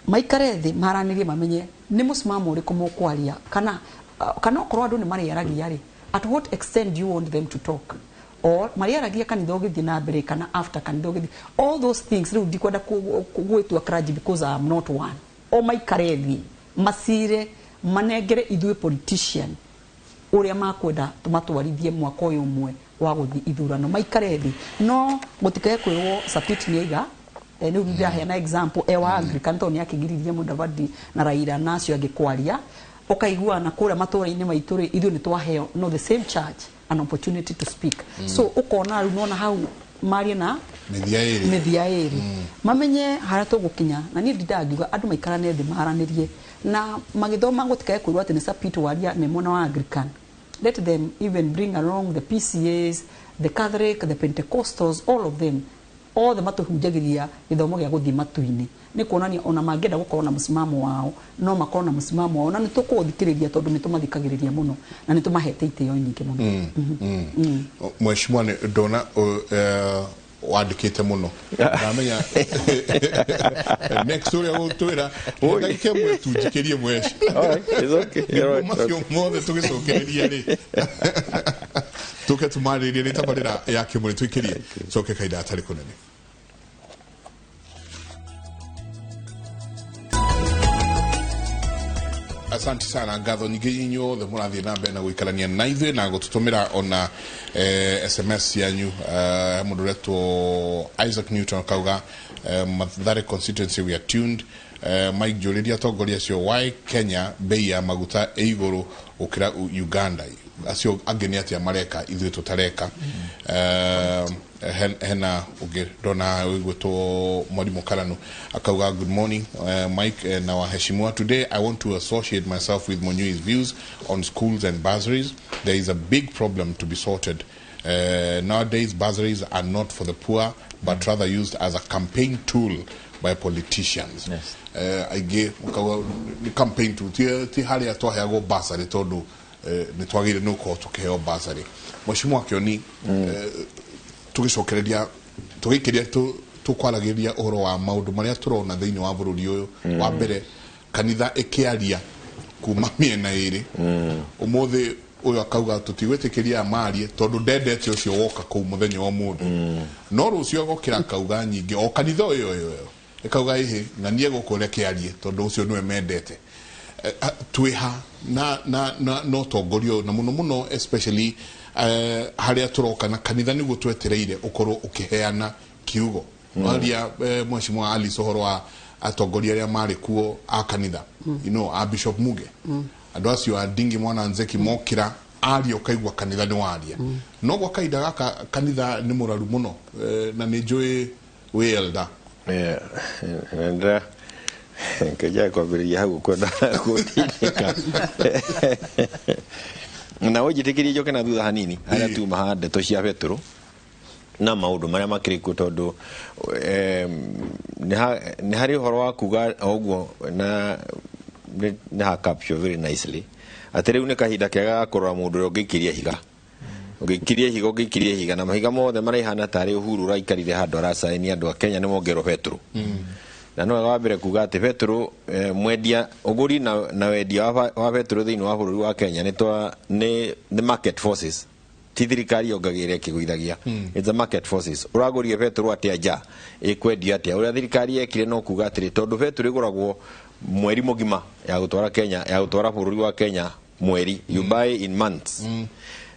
Maikare thĩ maranĩrie, mamenye nĩ mũsimamo ũrĩkũ mũkwaria, kana okorwo andũ nĩ marĩaragia rĩ, at what extent do you want them to talk, or marĩaragia kanitha ũgĩthiĩ na mbere kana after kanitha ũgĩthiĩ, all those things. Rĩu ndikwenda gwĩtua clergy because I am not one. O maikare thĩ macire, manengere ithuĩ politician ũrĩa makwenda tũmatwarithie mwaka ũyũ ũmwe wa gũthiĩ ithurano. Maikare thĩ, no gũtikae kwĩrwo Sapit nĩ aiga rĩu ndĩraheana example e wa Anglican, tondũ nĩ akĩgiririe Mudavadi na Raila na acio angĩ kwaria, ũkaigua na kũrĩa matũra-inĩ maitũ rĩ, ithuĩ nĩ twaheo no the same church an opportunity to speak. So ũkona rĩu nona hau marie na mĩthia ĩrĩ. Mĩthia ĩrĩ, mamenye harĩa tũgũkinya. Na niĩ ndindaga ngiuga andũ maikarane thĩ maranĩrie na magĩthoma, gũtikae kwĩrwo atĩ nĩ Sapit waria me mwena wa Anglican. Let them even bring along the PCAs, the Catholic, the Pentecostals, all of them, othe matũhunjagĩria gĩthomo gĩa gũthiĩ matu-inĩ. Nĩ kuonania ona mangĩenda gũkorwo na mũsimamo wao, no makorwo na mũsimamo wao, na nĩ tũkũũthikĩrĩria tondũ nĩ tũmathikagĩrĩria mũno na nĩ tũmahete itĩo nyingĩ mũno. Mheshimiwa, nĩ ndona wandĩkĩte mũno, ndamenya next ũrĩa gũtwĩra ndagĩka ĩmwe tu njikĩrie mweshi. All right, it's okay. All right, macio mothe tũgĩcokereria rĩ, tũke tũmarĩrie nĩ tabarĩra ya kĩmũrĩ tũikĩrie coke kahinda gatarĩ kũnene. Asante sana, ngatho nyingĩ inyuothe mũrathiĩ na mbere na gũikarania na ithuĩ na gũtũtũmĩra ona SMS cianyu. Mũndũ ũretwo Isaac Newton akauga, Mathare constituency, we are tuned. Mike, njũrĩria atongoria acio why Kenya bei ya maguta ĩ igũrũ gũkĩra Uganda? Acio angĩ nĩ atĩa mareka ithuĩ tũtareka? Hena ũngĩ ndona wĩgwĩtwo Mwalimu Karanu akauga, "Good morning, Mike na waheshimiwa. Today I want to associate myself with Munyui's views on schools and bursaries. There is a big problem to be sorted. Nowadays bursaries are not for the poor but rather used as a campaign tool by politicians." Aingĩ makauga nĩ campaign tool, ti harĩa twaheagwo bursary tondũ nĩ twagĩrĩire nĩ gũkorwo tũkĩheo bursary. Mheshimiwa Kĩoni, tũgĩcokereria tũgĩikĩria tũkwaragĩrĩria ũhoro wa maũndũ marĩa tũrona thĩinĩ wa bũrũri ũyũ. Wa mbere, kanitha ĩkĩaria kuma mĩena ĩrĩ. Ũmũthĩ ũyũ akauga tũtigwĩtĩkĩria aya marie tondũ ndendete ũcio woka kũu mũthenya wa ũmũthĩ, no rũciũ agokĩra akauga nyingĩ o kanitha ũyũ ũyũ ũyũ ĩkauga ĩhĩ ng'anie gũkũ reke arie tondũ ũcio nĩwe mendete. Twĩha na ũtongoria ũyũ na mũno mũno especially harĩa tũroka na kanitha nĩguo twetereire ũkorwo ũkĩheana kiugo. Waria Mheshimiwa Alice ũhoro wa atongoria arĩa marĩ kuo a kanitha, a Bishop Muge, andũ acio a Ndingi Mwana Nzeki, mokĩra aria ũkaigua kanitha nĩ waria. No gwa kahinda gaka kanitha nĩ mũraru mũno, na nĩ njũĩ wĩ elder. Yeah, na ndĩra ngeja kwambĩrĩria hau kwenda gũtindĩka na ũnjĩtĩkĩrie njoke na thutha hanini harĩa tuma ha ndeto cia Betũrũ. Na maũndũ marĩa makĩrĩ kuo tondũ nĩ harĩ ũhoro wa kuga o ũguo na nĩ ha capture very nicely atĩ rĩu nĩ kahinda kega ga kũrora mũndũ ũrĩa ũngĩikĩria ihiga, ũngĩikĩria ihiga, ũngĩikĩria ihiga, na mahiga mothe marĩa tarĩ Uhuru ũraikarire handũ aracaini andũ a Kenya nĩ mongerwo betũrũ. Na no wega wa mbere kuga atĩ betũrũ, mwendia ũgũri na wendia wa betũrũ thĩinĩ wa bũrũri wa Kenya nĩ market forces, ti thirikari yongagĩrĩra ĩkĩgũithagia. It's a market forces. Ũragũrire betũrũ atĩa nja, ĩkwendio atĩa? Ũrĩa thirikari yekire no kuga atĩrĩ, tondũ betũrũ ĩgũragwo mweri mũgima ya gũtwara Kenya, ya gũtwara bũrũri wa Kenya mweri, you buy in months,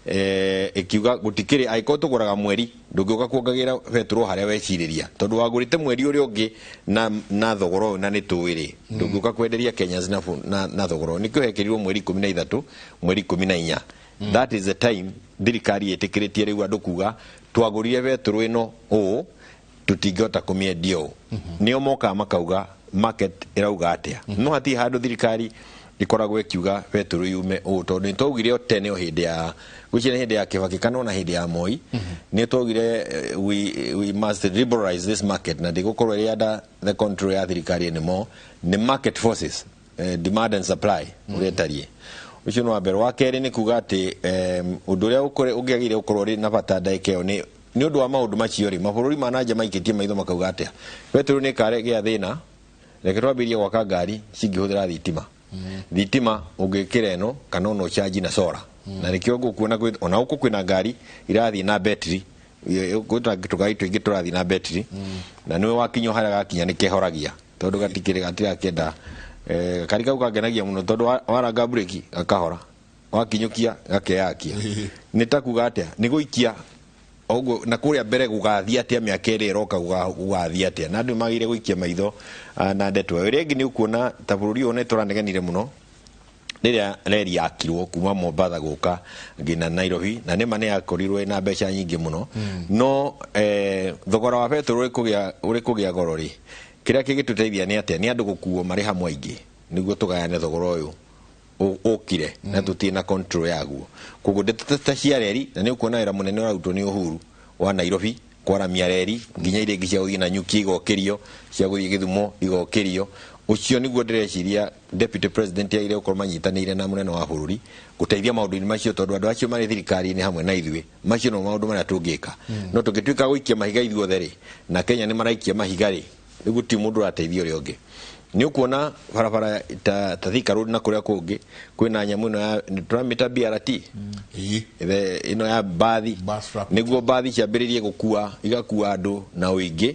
ĩkiuga gũtikĩrĩ angĩkorwo tũgũraga mweri, ndũngĩũka kuongagĩra betũrũ harĩa wecirĩria tondũ wagũrĩte mweri ũrĩa ũngĩ na thogora ũyũ, na nĩ tũĩ rĩ ndũngĩũka kwenderia Kenyans na thogora ũyũ. Nĩkĩo hekĩrirwo mweri 13, mweri 14. That is the time thirikari ĩtĩkĩrĩtie rĩu andũ kuga twagũrire betũrũ ĩno ũũ, tũtingĩhota kũmĩendia ũũ. Nĩo mokaga makauga market ĩrauga atĩa. No hatirĩ handũ thirikari ĩkoragwo ĩkiuga betũrũ yume ũũ, tondũ nĩ twaugire o tene, o hĩndĩ ya gwĩciria hĩndĩ ya Kibaki kana ona hĩndĩ ya Moi, nĩ twaugire we must liberalize this market, na ndĩgũkorwo ĩrĩ under the control ya thirikari anymore. Nĩ market forces, demand and supply ũrĩa ĩtariĩ. Ũcio nĩ wa mbere. Wa kerĩ nĩ kuga atĩ ũndũ ũrĩa ũngĩagĩrĩire gũkorwo ũrĩ na bata ndagĩka ĩyo nĩ ũndũ wa maũndũ macio rĩ, mabũrũri ma nanja maikĩtie maitho makauga atĩa, betũrũ nĩ ĩkagĩa thĩna, reke twambĩrĩrie gwaka ngari cingĩhũthĩra thitima. Thitima ũngĩkĩra ĩno kana ona ũcanji na solar, na nĩkĩo ngũkuona ona gũkũ kwĩna ngari irathiĩ na betiri, gwĩta tũgari tũingĩ tũrathiĩ na betiri, na nĩwe wakinya harĩa gakinya nĩ kehoragia tondũ gatikĩrĩ gatirakĩenda. Kari kau kangenagia mũno tondũ waranga breki gakahora, wakinyũkia gakeyakia. Nĩ ta kuga atĩa, nĩ gũikia ũguo na kũrĩa mbere gũgathiĩ atĩa, mĩaka ĩrĩa ĩroka gũgathiĩ atĩa, na andũ nĩ magĩrĩire gũikia maitho na ndeto ĩyo. Ĩrĩa ĩngĩ nĩ ũkuona ta bũrũri ũyũ nĩ tũranegenire mũno rĩrĩa reri yakirwo kuma Mombatha gũka nginya Nairobi, na nĩma nĩ yakorirwo ĩna mbeca nyingĩ mũno, no thogora wa betũrũ ũrĩ kũgĩa goro rĩ, kĩrĩa kĩngĩtũteithia nĩ atĩa? Nĩ andũ gũkuo marĩ hamwe aingĩ nĩguo tũgayane thogora ũyũ ũkire na tũtirĩ na control yaguo. Koguo ndeto ta cia reri, na nĩ ũkuona wĩra mũnene ũrarutwo nĩ Uhuru wa Nairobi kwaramia reri nginya iria ingĩ cia gũthiĩ na nyuki igokĩrio, cia gũthiĩ Gĩthumo igokĩrio. Ũcio nĩguo ndĩreciria deputy president agĩrĩire gũkorwo manyitanĩire na mũnene wa bũrũri gũteithia maũndũ-inĩ macio, tondũ andũ acio marĩ thirikari-inĩ hamwe na ithuĩ, macio no maũndũ marĩa tũngĩka. No tũngĩtuĩka gũikia mahiga ithuothe rĩ, na Kenya nĩ maraikia mahiga rĩ, rĩu gũtirĩ mũndũ ũrateithia ũrĩa ũngĩ. Nĩ ũkuona barabara ta Thika Road na kũrĩa kũngĩ kwĩna nyamũ ĩno ya tũramĩta BRT. Ĩno ya mbathi. Bus rapid. Nĩguo mbathi ciambĩrĩrie gũkua, igakua andũ na ũingĩ,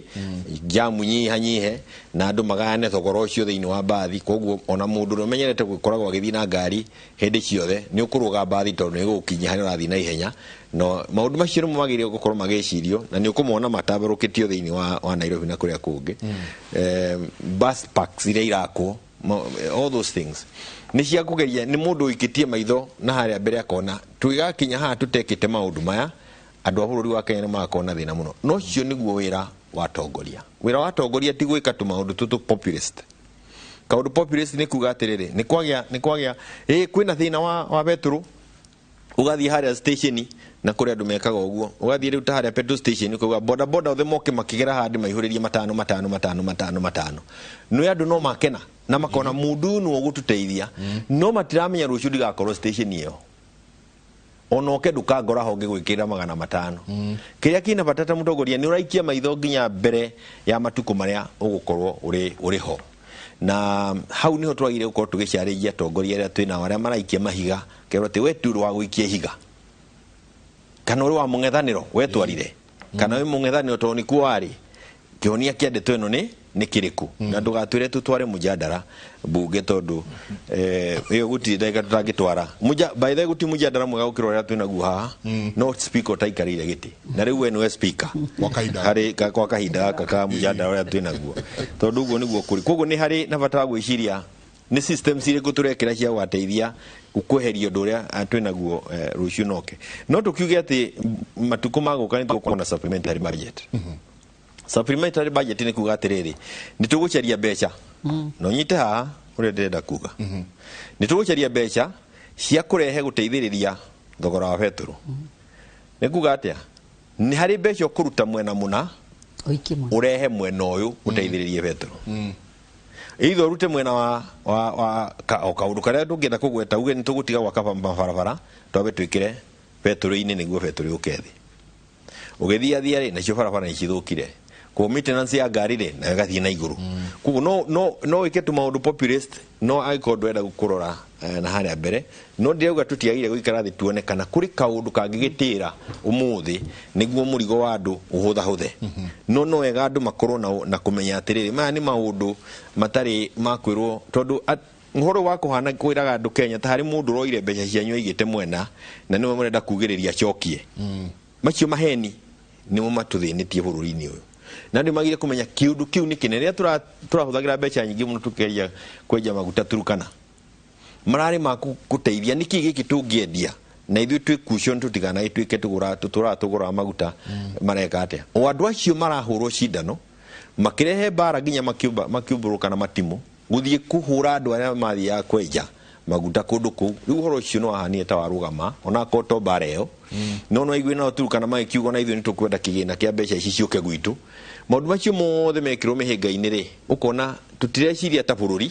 jamu nyihanyihe na andũ magayane thogora ũcio thĩinĩ wa mbathi. Koguo ona mũndũ ũrĩa ũmenyerete gũkoragwo agĩthiĩ na ngari hĩndĩ ciothe nĩ ũkũrũga mbathi tondũ nĩ ĩgũgũkinyia harĩa ũrathiĩ na ihenya. No maũndũ macio nĩmo magĩrĩire gũkorwo magĩcirio, na nĩ ũkũmona matambarũkĩtio thĩinĩ wa Nairobi na kũrĩa kũngĩ. Bus parks iria irakwo, all those things nĩ cia kũgeria, nĩ mũndũ ũikĩtie maitho na harĩa mbere akona tũgĩgakinya haha tũtekĩte maũndũ maya, andũ a bũrũri wa Kenya nĩ magakorwo na thĩna mũno. No ũcio nĩguo wĩra wa tongoria. Wĩra wa tongoria ti gwĩka tũmaũndũ tũtũ populist. Kaũndũ populist nĩ kuga atĩrĩrĩ, nĩ kwagĩa kwĩna thĩna wa betũrũ, ũgathiĩ harĩa station, na kũrĩ andũ mekaga ũguo, ũgathiĩ rĩu ta harĩa petrol station ũkauga boda boda othe moke makĩgera handũ maihũrĩrie matano matano matano matano matano. Nĩ andũ no makena na makona mũndũ ũyũ nĩwe ũgũtũteithia, no matiramenya rũciũ ndigakorwo station ĩyo, ona oke ndũkangora ho ngĩgwĩkĩrĩra 500. Kĩrĩa kĩna bata ta mũtongoria nĩ ũraikia maitho nginya mbere ya matukũ marĩa ũgũkorwo ũrĩ ho, na hau niho twagĩrĩire gũkorwo tũgĩcarĩria atongoria arĩa twĩnao arĩa maraikia mahiga, kerwo atĩ we ti ũrĩ wa gũikia ihiga kana ũrĩ wa mũng'ethanĩro wetwarire kana wĩ mũng'ethanĩro tondũ nĩkuo warĩ. Kĩhonia kĩa ndeto ĩno nĩ kĩrĩkũ? Na ndũgatwĩre tũtware mũjandara mbunge tondũ ĩyo gũtirĩ ndagĩka tũtangĩtwara. By the way, gũtirĩ mũjandara mwega gũkĩra ũrĩa twĩnaguo haha, no speaker ũtaikarĩire gĩtĩ, na rĩu we nĩwe speaker Kwa kahinda. Harĩ kwa kahinda gaka ka mũjandara ũrĩa twĩnaguo, tondũ ũguo nĩguo kũrĩ. Koguo nĩ harĩ na bata wa gwĩciria nĩ systems irĩkũ tũrekĩra cia gũgateithia kweheria ũndũ ũrĩa twĩnaguo rũciũ noke. No tũkiuge atĩ matukũ magũka nĩ tũgũkorwo na supplementary budget. Supplementary budget nĩ kuga atĩrĩrĩ, nĩ tũgũcaria mbeca, na ũnyite haha ũrĩa ndĩrenda kuga, nĩ tũgũcaria mbeca cia kũrehe gũteithĩrĩria thogora wa betũrũ. Nĩ kuga atĩa? Nĩ harĩ mbeca ũkũruta mwena mũna Ũikie mwena. Ũrehe mwena ũyũ ũteithĩrĩrie betũrũ, either ũrute mwena wa o kaũndũ karĩa tũngĩenda kũgweta, uge nĩ tũgũtiga gwaka mabarabara, twambe twĩkĩre betũrũ-inĩ nĩguo betũrũ yũke thĩ. Ũgĩthiathia rĩ, nacio barabara nĩ cithũkire, koguo maintenance ya ngari rĩ nayo ĩgathiĩ na igũrũ. Koguo no wĩke tu maũndũ populist, no angĩkorwo ndũrenda kũrora na harĩa mbere. No ndĩrauga tũtiagĩrĩire gũikara thĩ tuone kana kũrĩ kaũndũ kangĩgĩtĩra ũmũthĩ nĩguo mũrigo wa andũ ũhũthahũthe. No wega andũ makorwo na kũmenya atĩrĩrĩ, maya nĩ maũndũ matarĩ ma kwĩrwo, tondũ ũhoro wa kũhana kwĩraga andũ Kenya ta harĩ mũndũ ũroire mbeca cianyu aigĩte mwena na nĩwe mũrenda kugĩrĩria acokie. Macio maheni nĩmo matũthĩnĩtie bũrũri-inĩ ũyũ, na andũ magire kũmenya kĩũndũ kĩu nĩ kĩnene. Rĩrĩa tũrahũthagĩra mbeca nyingĩ mũno tũkĩgeria kwenja maguta Turukana, mararĩ ma gũteithia nĩkĩ gĩkĩ tũngĩendia na ithuĩ twĩ cushion, tũtikanagĩtuĩke tũgũra tũtũraga tũgũraga maguta. Mareka atĩa? O andũ acio marahũrwo cindano makĩrehe mbara nginya makiũmbũrũka na matimũ gũthiĩ kũhũra andũ arĩa mathiaga kwenja maguta kũndũ kũu. Rĩu ũhoro ũcio nĩ wahanire ta warũgama, onakorwo to mbara ĩyo, no aigue nao Turukana magĩkiuga na ithuĩ nĩ tũkwenda kĩgĩna kĩa mbeca ici ciũke gwitũ. Maũndũ macio mothe mekĩrwo mĩhĩnga-inĩ rĩ, ũkona tũtireciria ta bũrũri,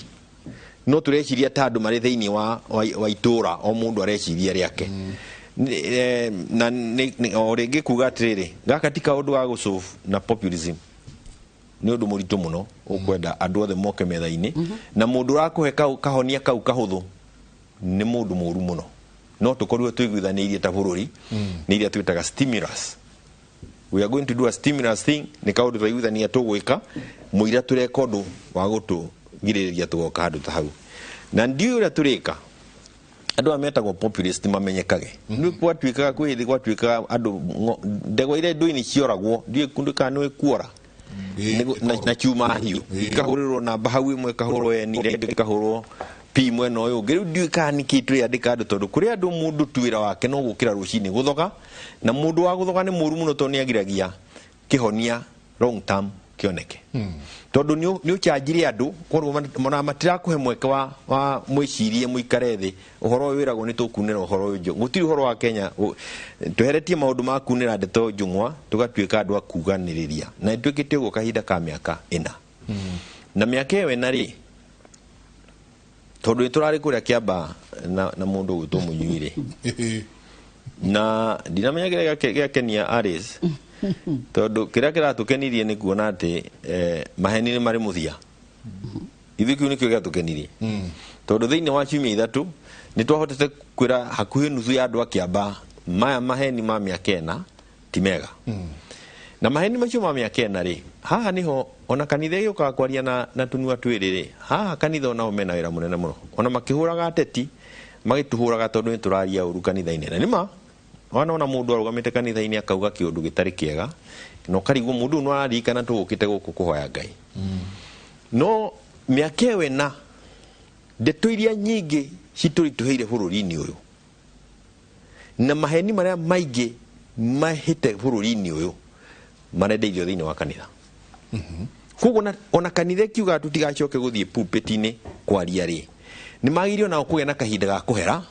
no tũreciria ta andũ marĩ thĩinĩ wa itũra, o mũndũ areciria rĩake. Na o rĩngĩ kuga atĩrĩrĩ, gaka ti kaũndũ ga gũsolve na populism, nĩ ũndũ mũritũ mũno ũkwenda andũ othe moke metha-inĩ, na mũndũ ũrakũhe kahonia kau kahũthũ nĩ mũndũ mũru mũno. No tũkorirwo tũiguithanĩirie ta bũrũri nĩ iria twĩtaga stimulus. We are going to do a stimulus thing, nĩ kaũndũ twaiguithania tũgwĩka mũira tũreka ũndũ wa gũtũgirĩrĩria tũgoka handũ ta hau, na ndiũĩ ũrĩa tũrĩka andũ aya metagwo populist mamenyekage. Nĩ gwatuĩkaga kwĩ hĩndĩ gwatuĩkaga andũ ndegwa iria ndũ-inĩ cioragwo, ndiũĩ kũndũ kana nĩ kuora na chuma hiũ ikahũrĩrwo namba hau, ĩmwe ĩkahũrwo N, ĩrĩa ĩngĩ ĩkahũrwo P mwena ũyũ ũngĩ. Rĩu ndiũĩ kana nĩkĩ twĩyandĩka andũ, tondũ kũrĩ andũ mũndũ tu wĩra wake no gũkĩra rũcinĩ gũthoga, na mũndũ wa gũthoga nĩ mũru mũno, tondũ nĩ agiragia kĩhonia long term kĩoneke, tondũ nĩ ũcanjire andũ, koguo ona matirakũhe mweke wa mwĩcirie mũikare thĩ ũhoro ũyũ wĩragwo nĩ tũkunĩra ũhoro ũyũ gũtirĩ ũhoro wa Kenya tweheretie maũndũ ma kunĩra ndeto njũng'wa, tũgatuĩka andũ a kuganĩrĩria, na nĩtuĩkĩte ũguo kahinda ka mĩaka 4. Na mĩaka ĩyo 4 rĩ, tondũ nĩ tũrarĩ kũrĩa Kĩamba na mũndũ ũgwĩtwo Mũnyuirĩ, na ndinamenya kĩrĩa gĩakenia Aris, tondũ kĩrĩa kĩratũkenirie nĩ kuona atĩ maheni nĩ marĩ mũthia. Ithuĩ kĩu nĩkĩo gĩatũkenirie, tondũ thĩinĩ wa ciumia 3 nĩ twahotete kwĩra hakuhĩ nuthu ya andũ a Kĩamba maya maheni ma mĩaka 4 ti mega. Na maheni macio ma mĩaka 4 rĩ, haha nĩho ona kanitha ĩgĩũkaga kwaria na tũnua twĩrĩ rĩ, haha kanitha onao mena wĩra mũnene mũno, ona makĩhũraga ateti, magĩtũhũraga tondũ nĩ tũraria ũru kanitha-inĩ. Na nĩma wana ona mũndũ arũgamĩte kanitha-inĩ akauga kĩũndũ gĩtarĩ kĩega, na ũkarigwo mũndũ ũyũ no araririkana tũgũkĩte gũkũ kũhoya Ngai. No mĩaka ĩyo 4, ndeto iria nyingĩ citũritũhĩire bũrũri-inĩ ũyũ na maheni marĩa maingĩ mahĩte bũrũri-inĩ ũyũ marendeirio thĩinĩ wa kanitha. Koguo ona kanitha ĩkiuga tũtigacoke gũthiĩ pulpit-inĩ kwaria rĩ, nĩ magĩrĩire onao kũgĩa na kahinda ga kũhera,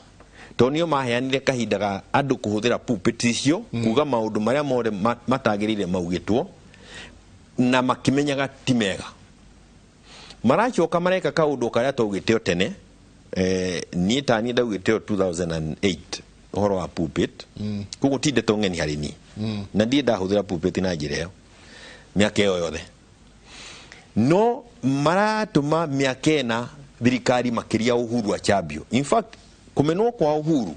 tondũ nĩo maheanire kahinda ga andũ kũhũthĩra pulpit icio kuga maũndũ marĩa mothe matagĩrĩire maugĩtwo na makĩmenyaga ti mega. Maracoka mareka kaũndũ karĩa twaugĩte o tene. Niĩ ta niĩ ndaugĩte o 2008 ũhoro wa pulpit, koguo ti ndeto ng'eni harĩ niĩ, na ndirĩ ndahũthĩra pulpit na njĩra ĩyo mĩaka ĩyo yothe. No maratũma mĩaka 4 thirikari makĩria Uhuru achambio. In fact, kũmenwo kwa Uhuru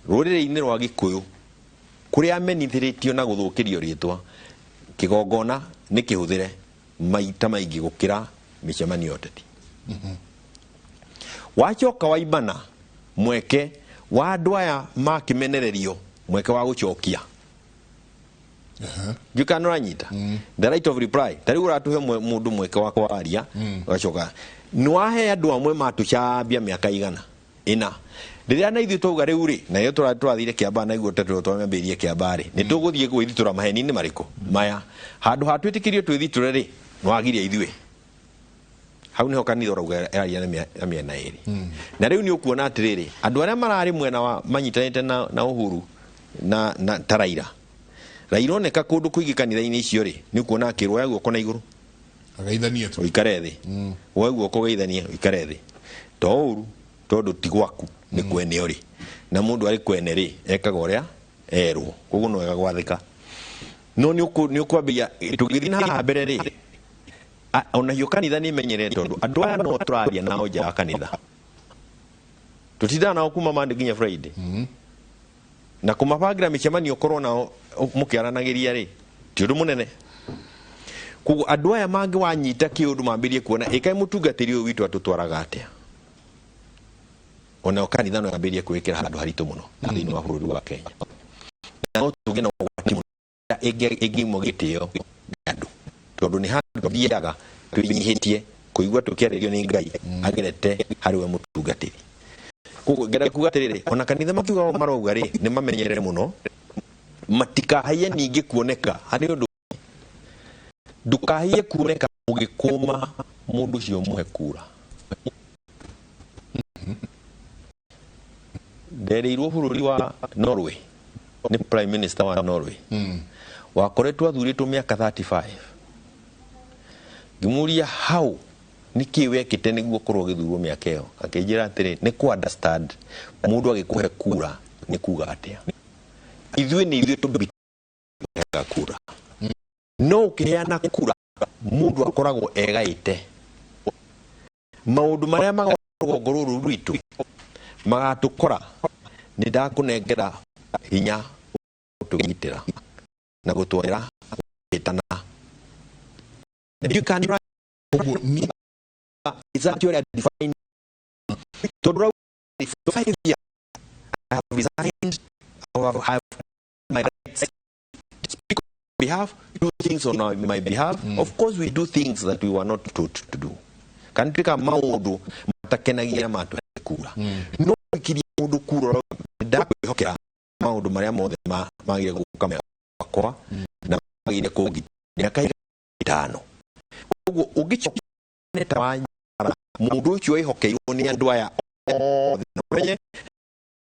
rũrĩrĩ-inĩ rwa Gĩkũyũ kũrĩa amenithĩrĩtio na gũthũkĩrio rĩtwa, kĩgongona nĩ kĩhũthĩre maita maingĩ gũkĩra mĩcemanio ya ũteti. Wacoka waimana mweke wa andũ aya makĩmenererio mweke wa gũcokia, ndiũĩ kana nĩũranyita, the right of reply. Ta rĩu ũratũhe mũndũ mweke wa kwaria, ũgacoka nĩ wahe andũ amwe matũcambia mĩaka 400 rĩrĩa na ithuĩ twauga rĩu rĩ, na ĩyo tũrathire Kĩamba na iguo tetũ twambĩrĩrie Kĩamba rĩ, nĩ tũgũthiĩ gwĩthitũra maheni-inĩ marĩkũ maya. Handũ ha twĩtĩkĩrio twĩthitũre rĩ, nĩ wagiria ithuĩ. Hau niho kanitha ũrauga ĩraria na mĩena ĩrĩ. Na rĩu nĩ ũkuona atĩrĩrĩ, andũ arĩa mararĩ mwena wa manyitanĩte na Uhuru na ta Raila Raila oneka kũndũ kũingĩ kanitha-inĩ icio rĩ, nĩ ũkuona akĩrwo oya guoko na igũrũ. Agaithanie tu. Ũikare thĩ. Woe guoko ũgeithanie ũikare thĩ. To ũru tondũ ti gwaku nĩ kwene ũrĩ. Na mũndũ arĩ kwene rĩ, ekaga ũrĩa erwo. Koguo no wega gwathĩka. No nĩ ũkwambĩrĩria tũgĩthiĩ na haha mbere rĩ, onayo kanitha nĩ ĩmenyerere tondũ andũ aya no tũraria nao nja wa kanitha. Tũtindaga nao kuma Monday nginya Friday. Na kũmabangĩra mĩcemanio ũkorwo nao mũkĩaranagĩria rĩ, ti ũndũ mũnene. Koguo andũ aya mangĩ wanyita kĩũndũ mambĩrĩrie kuona ĩkaĩ mũtungatĩri ũyũ witũ atũtwaraga atĩa. Onao kanitha no yambĩrĩrie kwĩĩkĩra handũ haritũ mũno thĩinĩ wa bũrũri wa Kenya. Na no tũgĩe na ũgwati mũno ĩngĩimwo gĩtĩo nĩ andũ. Tondũ nĩ handũ tũthiaga twĩnyihĩtie kũigua tũkĩarĩrio nĩ Ngai agerete harĩ we mũtungatĩri. Koguo ngenda kuga atĩrĩrĩ, ona kanitha makiuga ũũ marauga rĩ, nĩ mamenyerere mũno matikahaiye ningĩ kuoneka harĩ ũndũ ndũkahaiye kuoneka ũgĩkũma mũndũ ũcio mũhe kura. Nderĩirwo bũrũri wa Norway nĩ prime minister wa Norway wakoretwo athurĩtwo mĩaka 35. Ngĩmũria how nĩkĩ wekĩte nĩguo ũkorwo ũgĩthurwo mĩaka ĩyo, akĩnjĩra atĩrĩ nĩ kũ understand mũndũ agĩkũhe kura nĩ kuga atĩa. Ithuĩ nĩ ithuĩ tũbitaga kura, no ũkĩheana kura mũndũ akoragwo egaĩte maũndũ marĩa magoka rũgongo rũrũ rwitũ magatũkora. Nĩ ndakũnengera hinya gũtũgitĩra na gũtwarĩra gũtana. You can Koguo ni It's actually a defined tondũ for 5 years I have resigned. I have my rights to speak on behalf, do things on my behalf. Of course we do things that we were not taught to do. Kana twĩkaga maũndũ matakenagia matũhe kura, no ikiria mũndũ kura ndakwĩhokera maũndũ marĩa mothe magire gũka makwa na magire kũngitĩra mĩaka 5. Koguo ũngĩcoka ta wanyara mũndũ ũcio wĩhokeirwo nĩ andũ aya othe, na ũmenye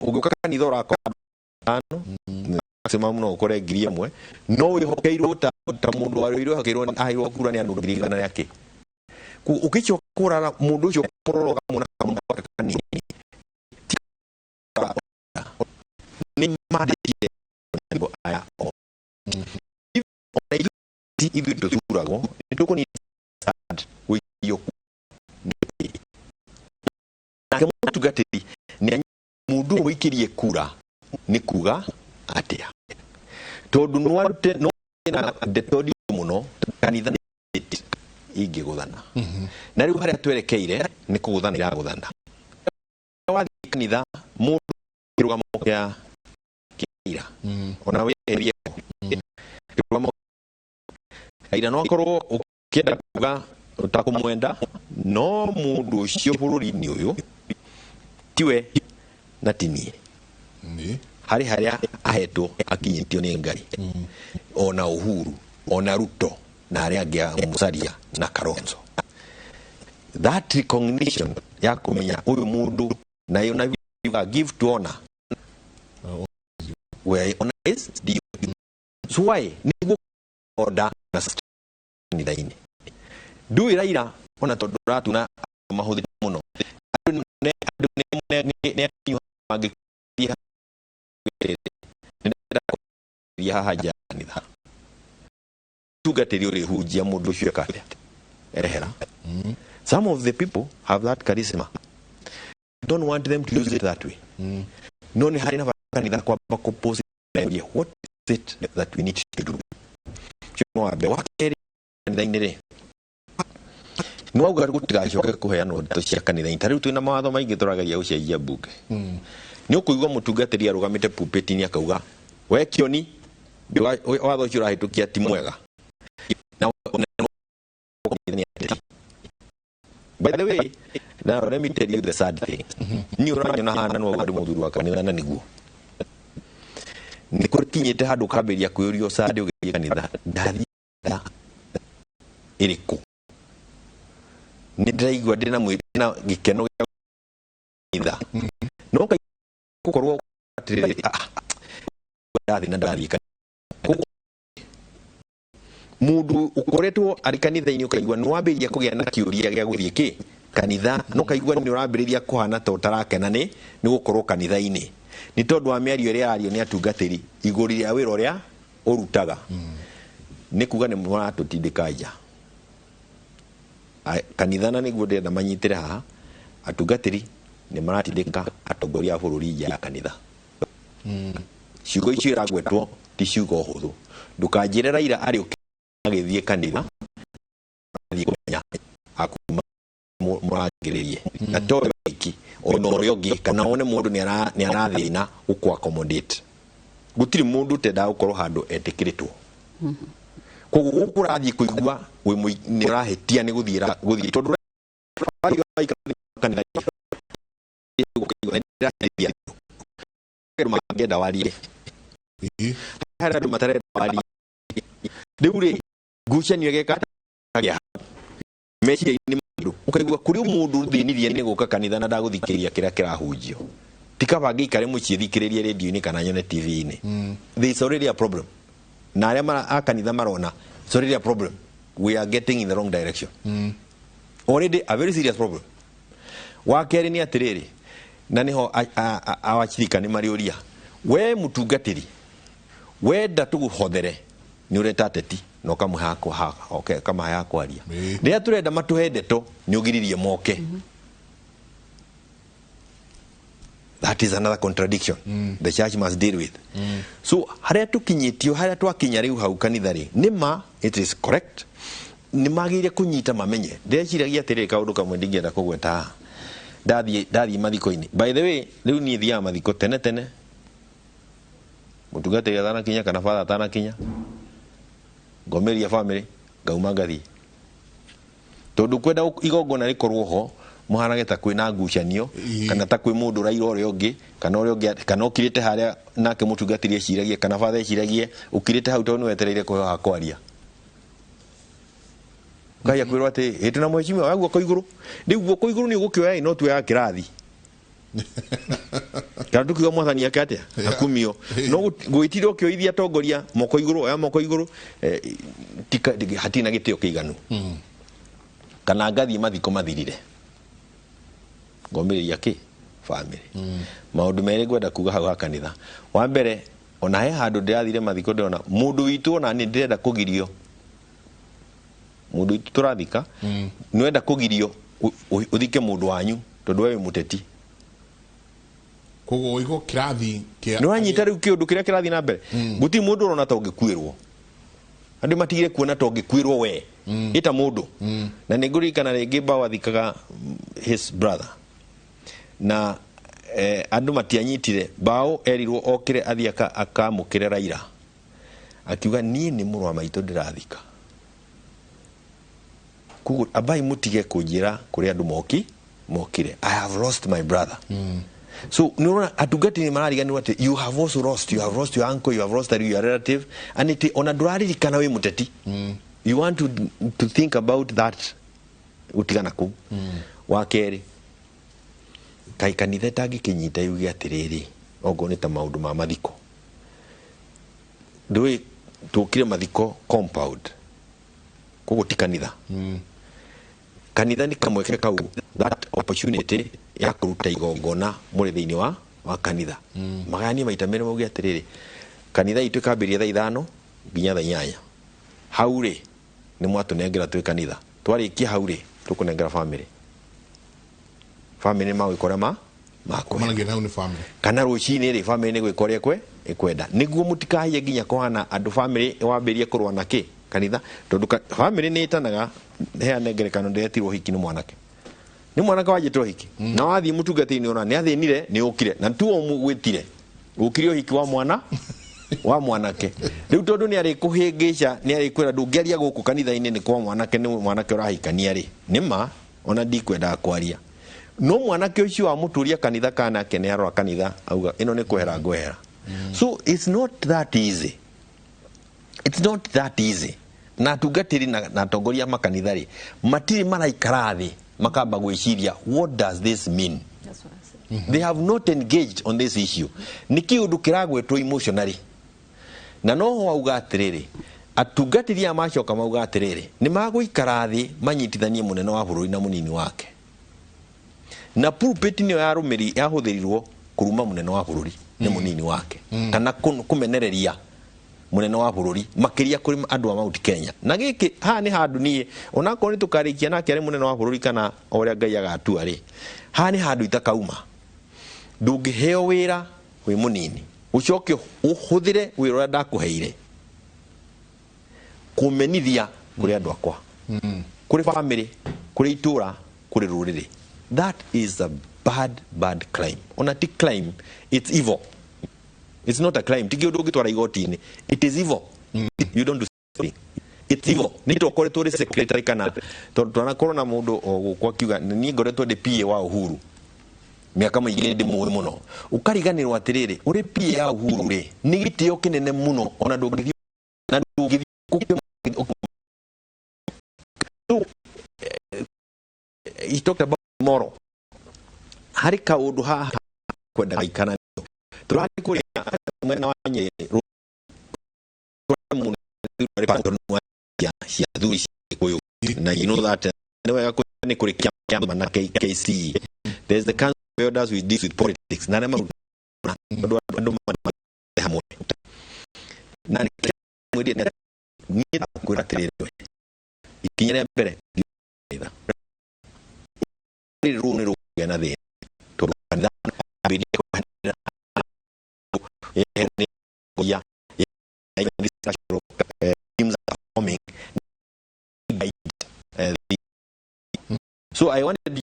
ũngĩũka kanitha ũrakora andũ atano maximum, no ũkore 1,000, no wĩhokeirwo ta mũndũ warĩirwo wĩhokeirwo aheirwo kura nĩ andũ 100,000 rĩa kĩ. Koguo ũngĩcoka kũrora mũndũ ũcio kũrora ũkamwona kamũndũ gake kanini ti nĩ mandĩkire andũ aya othe. Ona ithuĩ ti ithuĩ tũthuragwo nĩ tũkũnita gũikio nĩkĩ. Nake mũtungatĩri nĩ mũndũ ũyũ ũikĩrie kura nĩ kuga atĩa, tondũ no arute no na ndeto nditũ mũno kanitha nĩ ingĩgũthana. Na rĩu harĩa twerekeire nĩ kũgũthana iragũthana. Wathiĩ kanitha mũndũ kĩrũgamo kĩa kĩira ona wĩeherie kĩrũgamo Raila, no akorwo ũkĩenda kuga ũtakũmwenda, no mũndũ ũcio bũrũri-inĩ ũyũ tiwe na ti niĩ. Nĩ harĩ harĩa ahetwo akinyĩtio nĩ Ngai, ona Uhuru, ona Ruto na arĩa angĩ a Musalia na Kalonzo. That recognition ya kũmenya ũyũ mũndũ na na give to honor where honor is due. So why nĩguo order na kanitha-inĩ ndũĩ Raila, ona tondũ ũratuna mahũthĩte mũno andũ andũ nĩ akinyu mangĩthiĩ nĩ haha nja ya kanitha tungatĩri ũrĩhunjia mũndũ ũcio eka atĩa erehera. Some of the people have that charisma, don't want them to use it that way. No nĩ harĩ na bata kanitha kwamba kũpose what is it that we need to do. Ũcio nĩ wa mbere. Wa kerĩ, kanitha-inĩ rĩ, nĩ wauga gũtigacoke kũheanwo ndeto cia kanitha-inĩ. Ta rĩu twĩna mawatho maingĩ tũrageria gũcenjia mbunge. Nĩ ũkũigua mũtungatĩri arũgamĩte pulpit-inĩ akauga, "We Kĩoni, watho ũcio ũrahĩtũkia ti mwega." Na nĩ ateti. By the way, now let me tell you the sad thing. Niĩ ũranyona haha no ndĩ mũthuri wa kanitha, na nĩguo nĩ kũkinyĩte handũ ũkambĩrĩria kwĩyũria ũcande ũgĩthiĩ kanitha, ndathiĩ kanitha ĩrĩkũ? Nĩ ndĩraigua ndĩna na gĩkeno gĩa kanitha, no gũkorwo atĩrĩrĩ, ah, ndathiĩ na ndathiĩ kanitha. Koguo Mundu ukoretwo ari kanitha-inĩ ũkaigua nĩ wambĩrĩria kũgĩa na kĩũria gĩa gũthiĩ kĩ kanitha, no kaigua nĩ ũrambĩrĩria kũhana ta ũtarakena nĩ gũkorwo kanitha-inĩ nĩ tondũ wa mĩario ĩrĩa yario nĩ atungatĩri igũrũ rĩa wĩra ũrĩa ũrutaga, nĩ kuga nĩ mũratũtindĩka nja. Kanitha na nĩguo ndĩrenda manyitĩre haha, atungatĩri nĩ maratindĩka atongoria a bũrũri nja ya kanitha. Ciugo icio iragwetwo ti ciugo hũthũ. Ndũkanjĩre Raila arĩ agĩthiĩ kanitha athiĩ kũmenya akuma mũrangĩrĩrie na to we wiki, ona ũrĩa ũngĩ, kana one mũndũ nĩ arathĩna gũkũ accommodate. Gũtirĩ mũndũ ũtendaga gũkorwo handũ etĩkĩrĩtwo. Koguo gũkũ ũrathiĩ kũigua nĩ ũrahĩtia nĩ gũthiĩ tondũ ũrathiĩ waikara kanitha andũ mangĩenda warie, harĩ andũ matarenda warie. Rĩu rĩ, ngucanio ĩgeka kagĩa meciria-inĩ ma andũ, ũkaigua kũrĩ mũndũ ũthĩnirie nĩ gũka kanitha na ndagũthikĩrĩria kĩrĩa kĩrahunjio, ti kaba ngĩikare mũciĩ thikĩrĩrie rĩndio-inĩ kana nyone TV-inĩ. There is already a problem, na arĩa a kanitha marona it's already a problem, we are getting in the wrong direction. Already a very serious problem. Wa kerĩ nĩ atĩrĩrĩ, na nĩho awachirika nĩ marĩũria, we mũtungatĩri wenda tũgũhothere nĩ ũreta ateti na ũkamũhe ha kwaria. Rĩrĩa tũrenda matũhe ndeto nĩ ũgiririe moke. That is another contradiction the church must deal with. So harĩa tũkinyĩtio, harĩa twakinya rĩu hau kanitha rĩ, nĩ ma it is correct, nĩ magĩrĩire kũnyita mamenye. Ndeciragia atĩrĩrĩ, kaũndũ kamwe ndingĩenda kũgweta haha, ndathiĩ mathiko-inĩ, by the way, rĩu niĩ thiaga mathiko tene tene, mũtungatĩri atanakinya kana father atanakinya, ngomĩria family, ngauma ngathiĩ, tondũ kwenda igongona rĩkorwo ho mũhanage ta kwĩna ngucanio kana ta kwĩ mũndũ ũraira ũrĩa ũngĩ kana ũrĩa ũngĩ kana ũkirĩte harĩa nake mũtungatĩri eciragie kana father eciragie ũkirĩte hau tondũ nĩwetereire kũheo ha kwaria, ũkahia kwĩrwo atĩ ĩ tũna mheshimiwa wa guoko igũrũ. Rĩu guoko igũrũ nĩ ũgũkĩoya ĩ no tuoyaga kĩrathi kana tukiuga mwathani ake atĩa akumio, no gwĩtira ũkĩoithia atongoria moko igũrũ, oya moko igũrũ, hatirĩ na gĩtĩo kĩiganu. Kana ngathiĩ mathiko mathirire ngomĩrĩria kĩ family. Maũndũ merĩ ngwenda kuga hau ha kanitha. Wa mbere, ona he handũ ndĩrathire mathiko ndĩrona mũndũ witũ, ona niĩ ndĩrenda kũgirio mũndũ witũ tũrathika, nĩwenda kũgirio ũthike mũndũ wanyu tondũ we wĩ mũteti. Koguo ũigwo kĩrathi kĩa nĩ wanyita rĩu kĩũndũ kĩrĩa kĩrathiĩ na mbere, gũtirĩ mũndũ ũrona ta ũngĩkuĩrwo, andũ matigire kuona ta ũngĩkuĩrwo we ĩta mũndũ. Na nĩ ngũririkana rĩngĩ Bao athikaga his brother na andũ matianyitire. Bao erirwo okĩre athiĩ akamũkĩre Raila, akiuga niĩ nĩ mũrũ wa maitũ ndĩrathika, koguo ambai mũtige kũnjĩra kũrĩ andũ mokire, I have lost my brother. So nĩ ũrona atungatĩri marariganĩrwo atĩ you have also lost, you have lost your uncle, you have lost your relative, and it ona ndũraririkana wĩ mũteti. You want to think about that gũtigana kũu. Wa kerĩ, kaĩ kanitha ĩtangĩkĩnyita yuge atĩrĩrĩ, ongorwo nĩ ta maũndũ ma mathiko, ndũĩ tũkire mathiko compound, koguo ti kanitha. Kanitha nĩ kamweke kau, that opportunity ya kũruta igongona mũrĩ thĩinĩ wa kanitha. Magayanie maita merĩ, mauge atĩrĩrĩ, kanitha itũ ĩkambĩrĩria thaa 5 nginya thaa 8, hau rĩ nĩ mwatũnengera twĩ kanitha, twarĩkia hau rĩ tũkũnengera family, family nĩ magwĩka ũrĩa makwenda. Kumanagia na hau nĩ family. Kana rũcinĩ rĩ family nĩ gwĩka ũrĩa ĩkwenda, nĩguo mũtikahie nginya kũhana andũ family wambĩrĩrie kũrũa na kĩ kanitha, tondũ family nĩ ĩtanaga. Heane ngerekano, ndĩretirwo ũhiki nĩ mwanake, nĩ mwanake wanjĩtwo ũhiki, na wathiĩ mũtungatĩri-inĩ ona nĩ athĩnire nĩ ũkire na tuo gwĩtire ũkire ũhiki wa mwana wa mwanake. Rĩu tondũ nĩ arĩkũhĩngĩca, nĩ arĩkwĩra ndũngĩaria gũkũ kanitha-inĩ, nĩ kwa mwanake, nĩ mwanake ũrahikania rĩ, nĩ ma ona ndikwendaga kwaria, no mwanake ũcio wamũtũria kanitha kana ake nĩ arora kanitha auga ĩno nĩ kwehera ngwehera. So it's not that easy, it's not that easy. Na atungatĩri na atongoria a makanitha rĩ, matirĩ maraikara thĩ makamba gwĩciria, what does this mean? That's what I said. They have not engaged on this issue. Nĩ kĩũndũ kĩragwetwo emotionally, na noho auga atĩrĩrĩ, Atungatĩri aya macoka mauga atĩrĩrĩ, nĩ magũikara thĩ manyitithanie mũnene wa bũrũri na mũnini wake. Na pulpit nĩyo yarũmĩri yahũthĩrirwo kũruma mũnene wa bũrũri nĩ mũnini wake, kana kũmenereria mũnene wa bũrũri makĩria kũrĩ andũ a Mount Kenya. Na gĩkĩ haha nĩ handũ niĩ onakorwo nĩ tũkarĩkia nake arĩ mũnene wa bũrũri kana o ũrĩa Ngai agatua rĩ, haha nĩ handũ itakauma. Ndũngĩheo wĩra wĩ mũnini ũcoke ũhũthĩre wĩra ũrĩa ndakũheire kũmenithia kũrĩ andũ akwa, kũrĩ family, kũrĩ itũra, kũrĩ rũrĩrĩ. That is a bad, bad crime. Ona ti crime, it's evil. It's not a crime. Ti kĩũndũ ũngĩtwara igoti-inĩ. It is evil. You don't do something. It's evil. Nĩ twakoretwo rĩ secretary kana tondũ twanakorwo na mũndũ o gũkũ akiuga niĩ ngoretwo ndĩ PA wa Uhuru mĩaka mĩingĩ, ndĩmũĩ mũno. Ũkariganĩrwo atĩrĩrĩ, ũrĩ PA ya Uhuru rĩ, nĩ gĩtĩo kĩnene mũno, ona ndũngĩthiĩ na ndũngĩthiĩ. So, he talked about moral. Harĩ kaũndũ haha kwendaga ikaranio. Tũrathiĩ kũrĩa mwena wa Nyĩrĩ cia athuri cia Gĩkũyũ, na you know that nĩ wega nĩ kũrĩ kĩama na KKC. There's the Council of Elders with deals with politics na arĩa marutana tondũ andũ hamwe na mwĩrire niĩ ndakwĩra atĩrĩrĩ, we ikinya rĩa mbere kanitha rĩrĩ rũũ nĩ rũkũgĩa na thĩna tondũ kanitha ambĩrĩria kũhanĩra ya even this national teams are forming guide so I wanted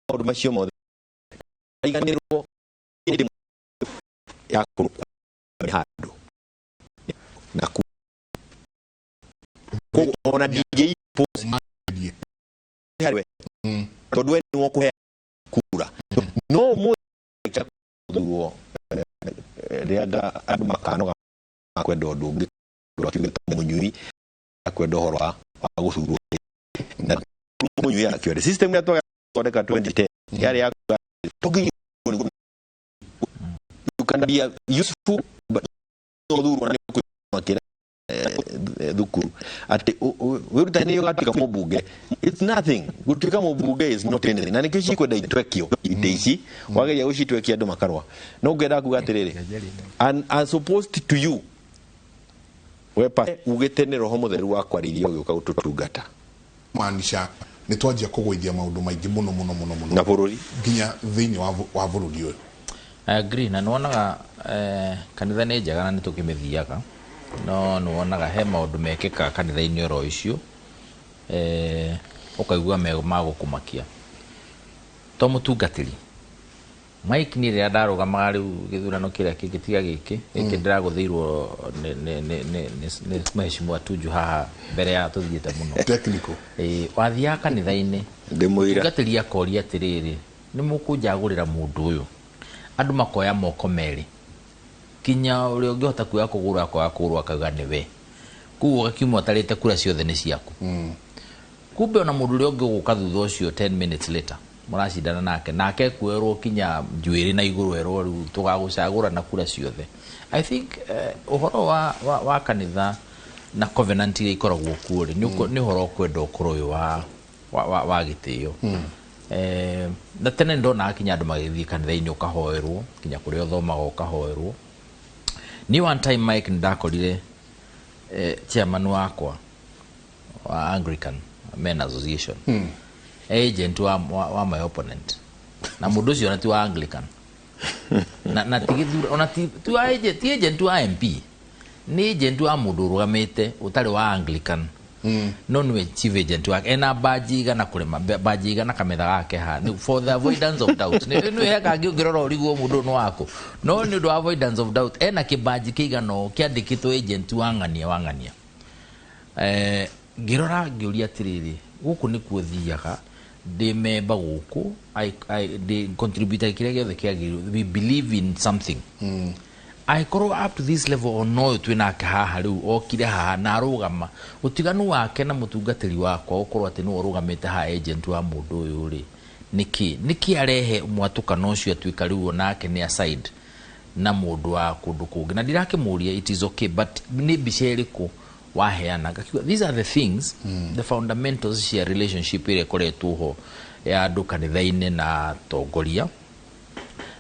maũndũ macio mothe aiganĩrwo ya kũrũkwa handũ na koguo ona ndingĩ harĩ we tondũ we nĩwe ũkũhe kura no ũmũthĩ gũthurwo rĩrĩa andũ makanoga kwenda ũndũ ũngĩ akiuga mũnyui akwenda ũhoro wa gũthurwo na mũnyui akĩore system ĩrĩa twathondeka 2010 yarĩ ya kuga to nginya you can be a useful but no thurwo na nĩ thukuru atĩ wĩrutanĩrie ũgatuĩka mũmbunge. It's nothing. Gũtuĩka mũmbunge is not anything, na nĩkĩo cikwenda itwekio itĩ ici. Wageria gũcitwekia andũ makarũa. No ngwenda kuga atĩrĩrĩ, and as opposed to you, we pa ugĩte nĩ Roho Mũtheru wakwarĩirie ũgĩũka gũtũtungata. Maanisha nĩ twanjia kũgũithia maũndũ maingĩ mũno mũno mũno mũno na bũrũri nginya thĩinĩ wa bũrũri ũyũ. I agree, na nĩwonaga kanitha nĩ njega na nĩ tũkĩmĩthiaga, no nĩwonaga he maũndũ mekĩkaga kanitha-inĩ oro icio, ũkaigua me ma gũkũmakia to mũtungatĩri Mike. Niĩ rĩrĩa ndarũgamaga rĩu gĩthurano kĩrĩa kĩngĩ tiga gĩkĩ gĩkĩ ndĩragũthĩirwo nĩ Mheshimiwa Tuju haha mbere ya tũthiĩte mũno. Technical. Wathiaga kanitha-inĩ, Ndĩmũira. Mũtungatĩri akoria atĩrĩrĩ, nĩ mũkũnjagũrĩra mũndũ ũyũ? Andũ makoya moko merĩ, kinya ũrĩa ũngĩhota kuoya kũgũrũ akoya kũgũrũ akauga nĩwe. Koguo ũgakiuma ũtarĩte kura ciothe nĩ ciaku. Kumbe ona mũndũ ũrĩa ũngĩ ũgũka thutha ũcio 10 minutes later mũracindana nake, nake ekuoerwo kinya njuĩrĩ na igũrũ, erwo rĩu tũgagũcagũra na kura ciothe. I think ũhoro wa kanitha na covenant iria ikoragwo kuo rĩ, nĩ ũhoro ũkwenda ũkorwo wĩ wa gĩtĩo. Na tene ndonaga kinya andũ magĩthiĩ kanitha-inĩ ũkahoerwo, kinya kũrĩa ũthomaga ũkahoerwo. Niĩ one time, Mike, nĩ ndakorire chairman wakwa wa Anglican Men Association agent wa my opponent, na mũndũ ũcio ona ti wa Anglican na ti gĩthura ona ti wa agent, ti agent wa MP, nĩ agent wa mũndũ ũrũgamĩte ũtarĩ wa Anglican, no nĩwe chief agent wake, ena baji igana kũrĩma baji igana kametha gake ha. For the avoidance of doubt, nĩ he kangĩ ũngĩrora ũrigwo mũndũ ũyũ nĩ waku, no nĩ ũndũ wa avoidance of doubt ena kĩbanji kĩigana ũũ kĩandĩkĩtwo agent wa ng'ania wa ng'ania. Ngĩrora ngĩũria atĩrĩrĩ, gũkũ nĩkuo thiaga ndĩ memba gũkũ, ndĩ contributor kĩrĩa gĩothe kĩagĩrĩirwo, we believe in something. Angĩkorwo up to this level ona ũyũ twĩ nake haha rĩu okire haha na arũgama, ũtiganu wake na mũtungatĩri wakwa ũkorwo atĩ nĩwe ũrũgamĩte haha agent wa mũndũ ũyũ rĩ, nĩkĩ arehe mwatũkano ũcio atuĩka rĩu onake nĩ aside? Na mũndũ wa kũndũ kũngĩ na ndirakĩmũria, it is okay, but nĩ mbica ĩrĩkũ waheana? Ngakiuga these are the things, the fundamentals cia relationship ĩrĩa ĩkoretwo ho ya andũ kanitha-inĩ na atongoria.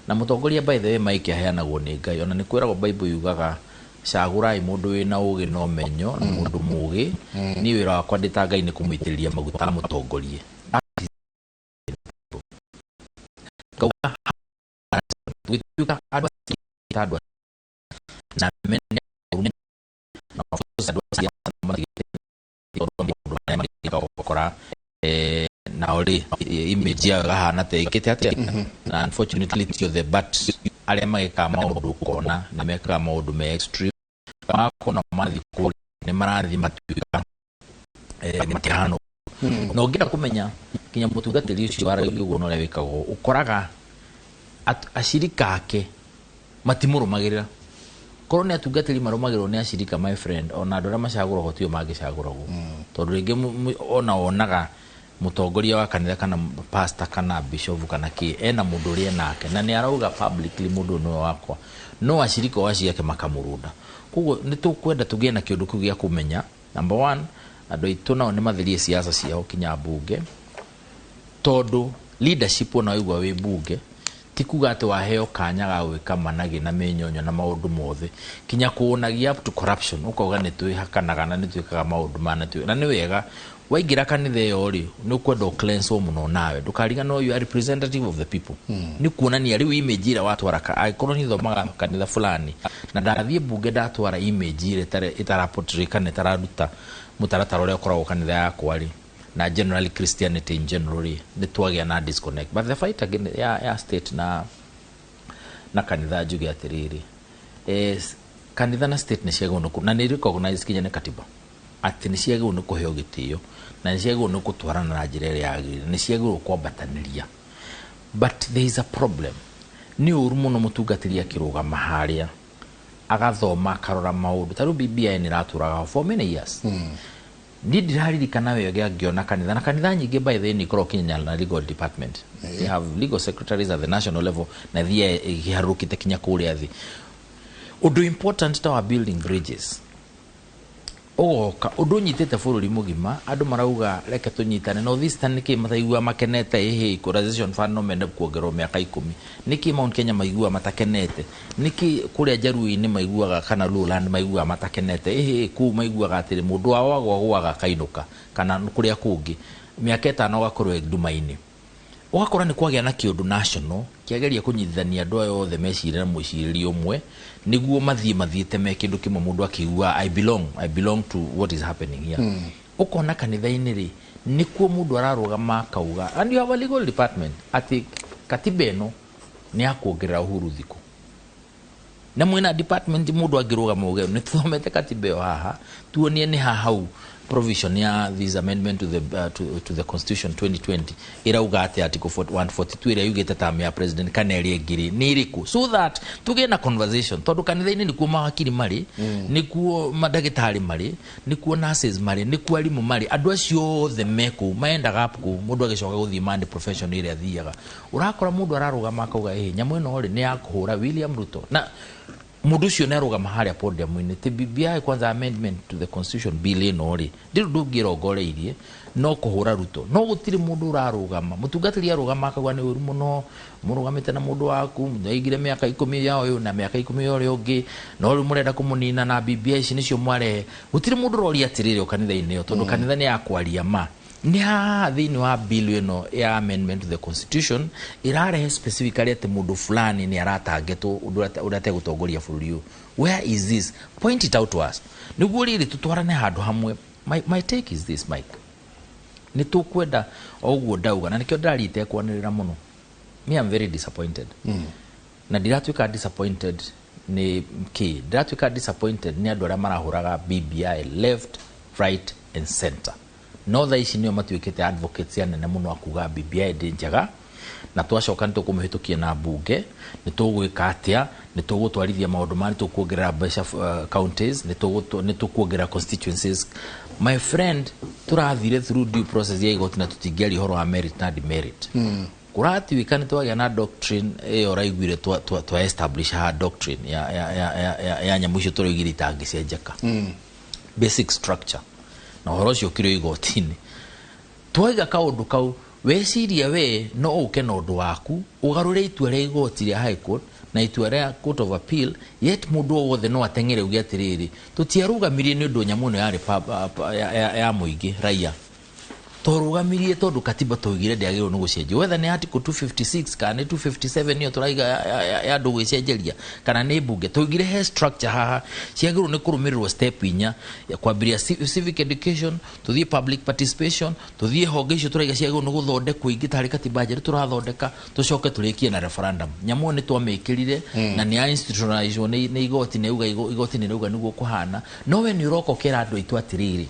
Na mũtongoria, by the way, Mike, aheanagwo nĩ Ngai. Ona nĩ kwĩragwo Bible yugaga cagũrai mũndũ wĩna ũgĩ na ũmenyo na mũndũ mũgĩ. Niĩ wĩra wakwa ndĩ ta Ngai nĩ kũmũitĩrĩria maguta amũtongorie. Ngauga tũgĩtuĩka andũ a andũ na mene na of course andũ acio matigĩte tondũ maũndũ marĩa magĩka ũgakora nao rĩ, image yao ĩkahana ta ĩkĩte atĩa. Na unfortunately ti othe, but arĩa magĩkaga maũndũ ũkona nĩ mekaga maũndũ me extreme, magakorwo mathiĩ kũrĩa nĩ marathiĩ matuĩka matihana ũguo. Na ũngĩenda kũmenya nginya mũtungatĩri ũcio waragia ũguo na ũrĩa wĩkagwo, ũkoraga acirika ake matimũrũmagĩrĩra. Korwo nĩ atungatĩri marũmagĩrĩrwo nĩ acirika, my friend, ona andũ arĩa macagũragwo tio mangĩcagũragwo, tondũ rĩngĩ ona wonaga mũtongoria wa kanitha kana pastor kana bishop kana kĩ ena mũndũ ũrĩa enake na nĩ arauga publicly, "Mũndũ ũyũ nĩwe wakwa," no acirika o acio ake makamũrũnda. Koguo nĩ tũkwenda tũgĩe na kĩũndũ kĩu gĩa kũmenya, number one, andũ aitũ nao nĩ matherie siasa ciao kinya mbunge, tondũ leadership ona waigua wĩ mbunge ti kuga atĩ waheo kanya ga gwĩka managĩ na mĩnyonyo na maũndũ mothe kinya kũũnagia up to corruption. Ũkauga nĩ twĩhakanaga na nĩ twĩkaga maũndũ maya na nĩ wega waingĩra kanitha ĩyo rĩ, nĩ ũkwenda ũcleanse mũno nawe ndũkariganĩrwo you are representative of the people. Nĩ kuonania rĩu image ĩrĩa watwara angĩkorwo nĩ thomaga kanitha fulani na ndathiĩ mbunge ndatwara image ĩrĩa ĩtara kana ĩtararuta mũtaratara ũrĩa ũkoragwo kanitha yakwa rĩ, na generally Christianity in general rĩ, nĩ twagĩa na disconnect. But the fight again ya state na kanitha, njuge atĩrĩrĩ, kanitha na state nĩ ciagĩrĩirwo nĩ na nĩ recognize kinya nĩ katiba atĩ nĩ ciagĩrĩirwo nĩ kũheo gĩtĩo na nĩ ciagĩrĩirwo nĩ gũtwarana na njĩra ĩrĩa yagĩrĩire, nĩ ciagĩrĩirwo kwambatanĩria. But there is a problem. Nĩ ũru mũno mũtungatĩri akĩrũgama harĩa agathoma akarora maũndũ ta rĩu BBI nĩ ĩratũraga ho for many years. Niĩ ndiraririkana wega ngĩona kanitha na kanitha nyingĩ, by the way, nĩ ikoragwo kinya na legal department. They have legal secretaries at the national level na thiĩ ĩkĩharũrũkĩte kinya kũrĩa thĩ. Ũndũ important ta wa building bridges ũgoka ũndũ ũnyitĩte bũrũri mũgima, andũ marauga reke tũnyitane. North Eastern nĩkĩ mataiguaga makenete? Ĩhĩ, equalization fund no mende kuongererwo mĩaka 10. Nĩkĩ Mount Kenya maiguaga matakenete? Nĩkĩ kũrĩa Njaruo-inĩ maiguaga kana Lowland maiguaga matakenete? Ĩhĩ, kũu maiguaga atĩrĩ mũndũ wao agwagwaga akainũka kana kũrĩa kũngĩ mĩaka 5 ũgakorwo e nduma-inĩ. Ũgakora nĩ kwagĩa na kĩũndũ national kĩageria kũnyitithania andũ aya othe mecire na mwĩcirĩrie ũmwe nĩguo mathiĩ mathiĩte me kĩndũ kĩmwe, mũndũ akĩigua I belong to what is happening here. Ũkona kanitha-inĩ rĩ, nĩkuo mũndũ ararũgama akauga, and you have a legal department, atĩ katiba ĩno nĩ ya kuongerera Uhuru thikũ na mwĩna department. Mũndũ angĩrũgama uge nĩ tũthomete katiba ĩyo haha, tuonie nĩ ha hau provision ya this amendment to the constitution 2020 ĩrauga atĩ article 142 ĩrĩa yugĩte term ya president kana ĩrĩa ĩngĩ rĩ nĩ ĩrĩkũ, so that tũgĩe na conversation, tondũ kanitha-inĩ nĩkuo mawakiri marĩ, nĩkuo mandagĩtarĩ marĩ, nĩkuo nurses marĩ, nĩkuo arimũ marĩ. Andũ acio othe me kũu maendaga up kũu. Mũndũ agĩcoka gũthiĩ mandi profession ĩrĩa athiaga, ũrakora mũndũ ararũgama akauga ĩhĩ nyamũ ĩno rĩ nĩ ya kũhũra William Ruto, na mũndũ ũcio nĩ arũgama harĩa podium-inĩ ti BBI kwanza amendment to the constitution bill ĩno rĩ ndĩrĩ ũndũ ũngĩ ĩrongoreirie no kũhũra Ruto. No gũtirĩ mũndũ ũrarũgama, mũtungatĩri arũgama akauga nĩ ũru mũno mũrũgamĩte na mũndũ waku aigire mĩaka 10 ya ũyũ na mĩaka 10 ya ũrĩa ũngĩ, no rĩu mũrenda kũmũnina na BBI ici nĩcio mwarehe. Gũtirĩ mũndũ ũroria atĩrĩrĩ o kanitha-inĩ ĩyo, tondũ kanitha nĩ ya kwaria ma nĩ haha thĩinĩ wa bill ĩno ya amendment to the constitution ĩrarehe specifically atĩ mũndũ fulani nĩ aratangetwo ũndũ ũrĩa ategũtongoria bũrũri ũyũ. Where is this? Point it out to us nĩguo rĩrĩ tũtwarane handũ hamwe. My take is this, Mike, nĩ tũkwenda o ũguo ndauga na nĩkĩo ndĩraria itekwanĩrĩra mũno. Me, I'm very disappointed. Na ndiratuĩka disappointed nĩ kĩ? Ndĩratuĩka disappointed nĩ andũ arĩa marahũraga BBI left, right and center, no thaa ici nĩo matuĩkĩte advocates anene mũno a kuga BBI ndĩ njega na twacoka nĩ tũkũmĩhĩtũkia na mbunge, nĩ tũgwĩka atĩa, nĩ tũgũtwarithia maũndũ ma nĩ tũkuongerera mbeca counties, nĩ tũkuongerera constituencies. My friend, tũrathire through due process ya igoti na tũtingĩaria ũhoro wa merit na demerit. Kũratuĩka nĩ twagĩa na doctrine ĩyo ũraiguire twa, twa, twa establish haha doctrine ya, ya, ya, ya, ya, ya nyamũ icio tũraugire itangĩcenjeka, basic structure, na ũhoro ũcio ũkĩrĩ igoti-inĩ. Twaiga kaũndũ kau, weciria we no ũke na ũndũ waku ũgarũre itua rĩa igoti rĩa High Court na itua rĩa Court of Appeal, yet mũndũ o wothe no ateng'ere uge atĩrĩrĩ, tũtiarũgamirie nĩ ũndũ nyamũ ĩno yarĩ ya, ya, ya mũingĩ raia, twarũgamirie tondũ katiba twaugire ndĩagĩrĩirwo nĩ gũcenjio, whether nĩ article 256 kana nĩ 257 nĩyo tũraiga ya andũ gwĩcenjeria kana nĩ mbunge. Twaugire he structure haha ciagĩrĩirwo nĩ kũrũmĩrĩrwo, step inya ya kwambĩrĩria civic education, tũthiĩ public participation, tũthiĩ honge icio tũraiga ciagĩrĩirwo nĩ gũthondekwo ingĩ tarĩ katiba njerũ tũrathondeka, tũcoke tũrĩkie na referendum. Nyamũ ĩyo nĩ twamĩkĩrire na nĩ ya institutionalizwo nĩ igoti, nĩ uga igoti nĩ rĩauga nĩguo kũhana. No we nĩ ũroka ũkera andũ aitũ atĩrĩrĩ,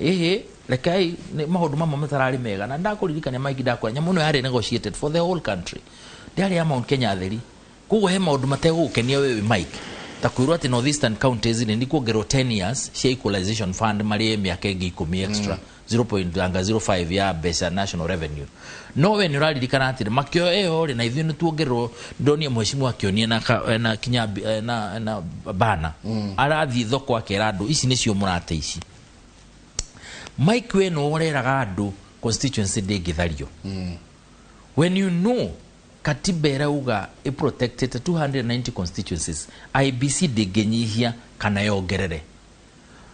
ĩhĩ, rekei nĩ maũndũ mamwe matararĩ mega. Na ndakũririkania maingĩ, ndakwĩra nyamũ ĩno yarĩ negotiated for the whole country, ndĩarĩ ya Mount Kenya theri. Koguo he maũndũ mategũgũkenia wewe Mike, ta kwĩrwo atĩ North Eastern counties rĩ, nĩ kuongererwo 10 years cia equalization fund, marĩe mĩaka ĩngĩ 10 extra, 0.05 ya mbeca national revenue. No we nĩ ũraririkana atĩrĩ, makĩoya ĩyo rĩ, na ithuĩ nĩ tuongererwo. Ndonire mheshimiwa akĩonia na, na kinya na bana arathiĩ thoko akera andũ ici nĩcio mũrate ici. Mike, we no ũreraga andũ constituency ndĩngĩthario when you know katiba ĩrauga ĩprotected 290 constituencies, IEBC ndĩngĩnyihia kana yongerere.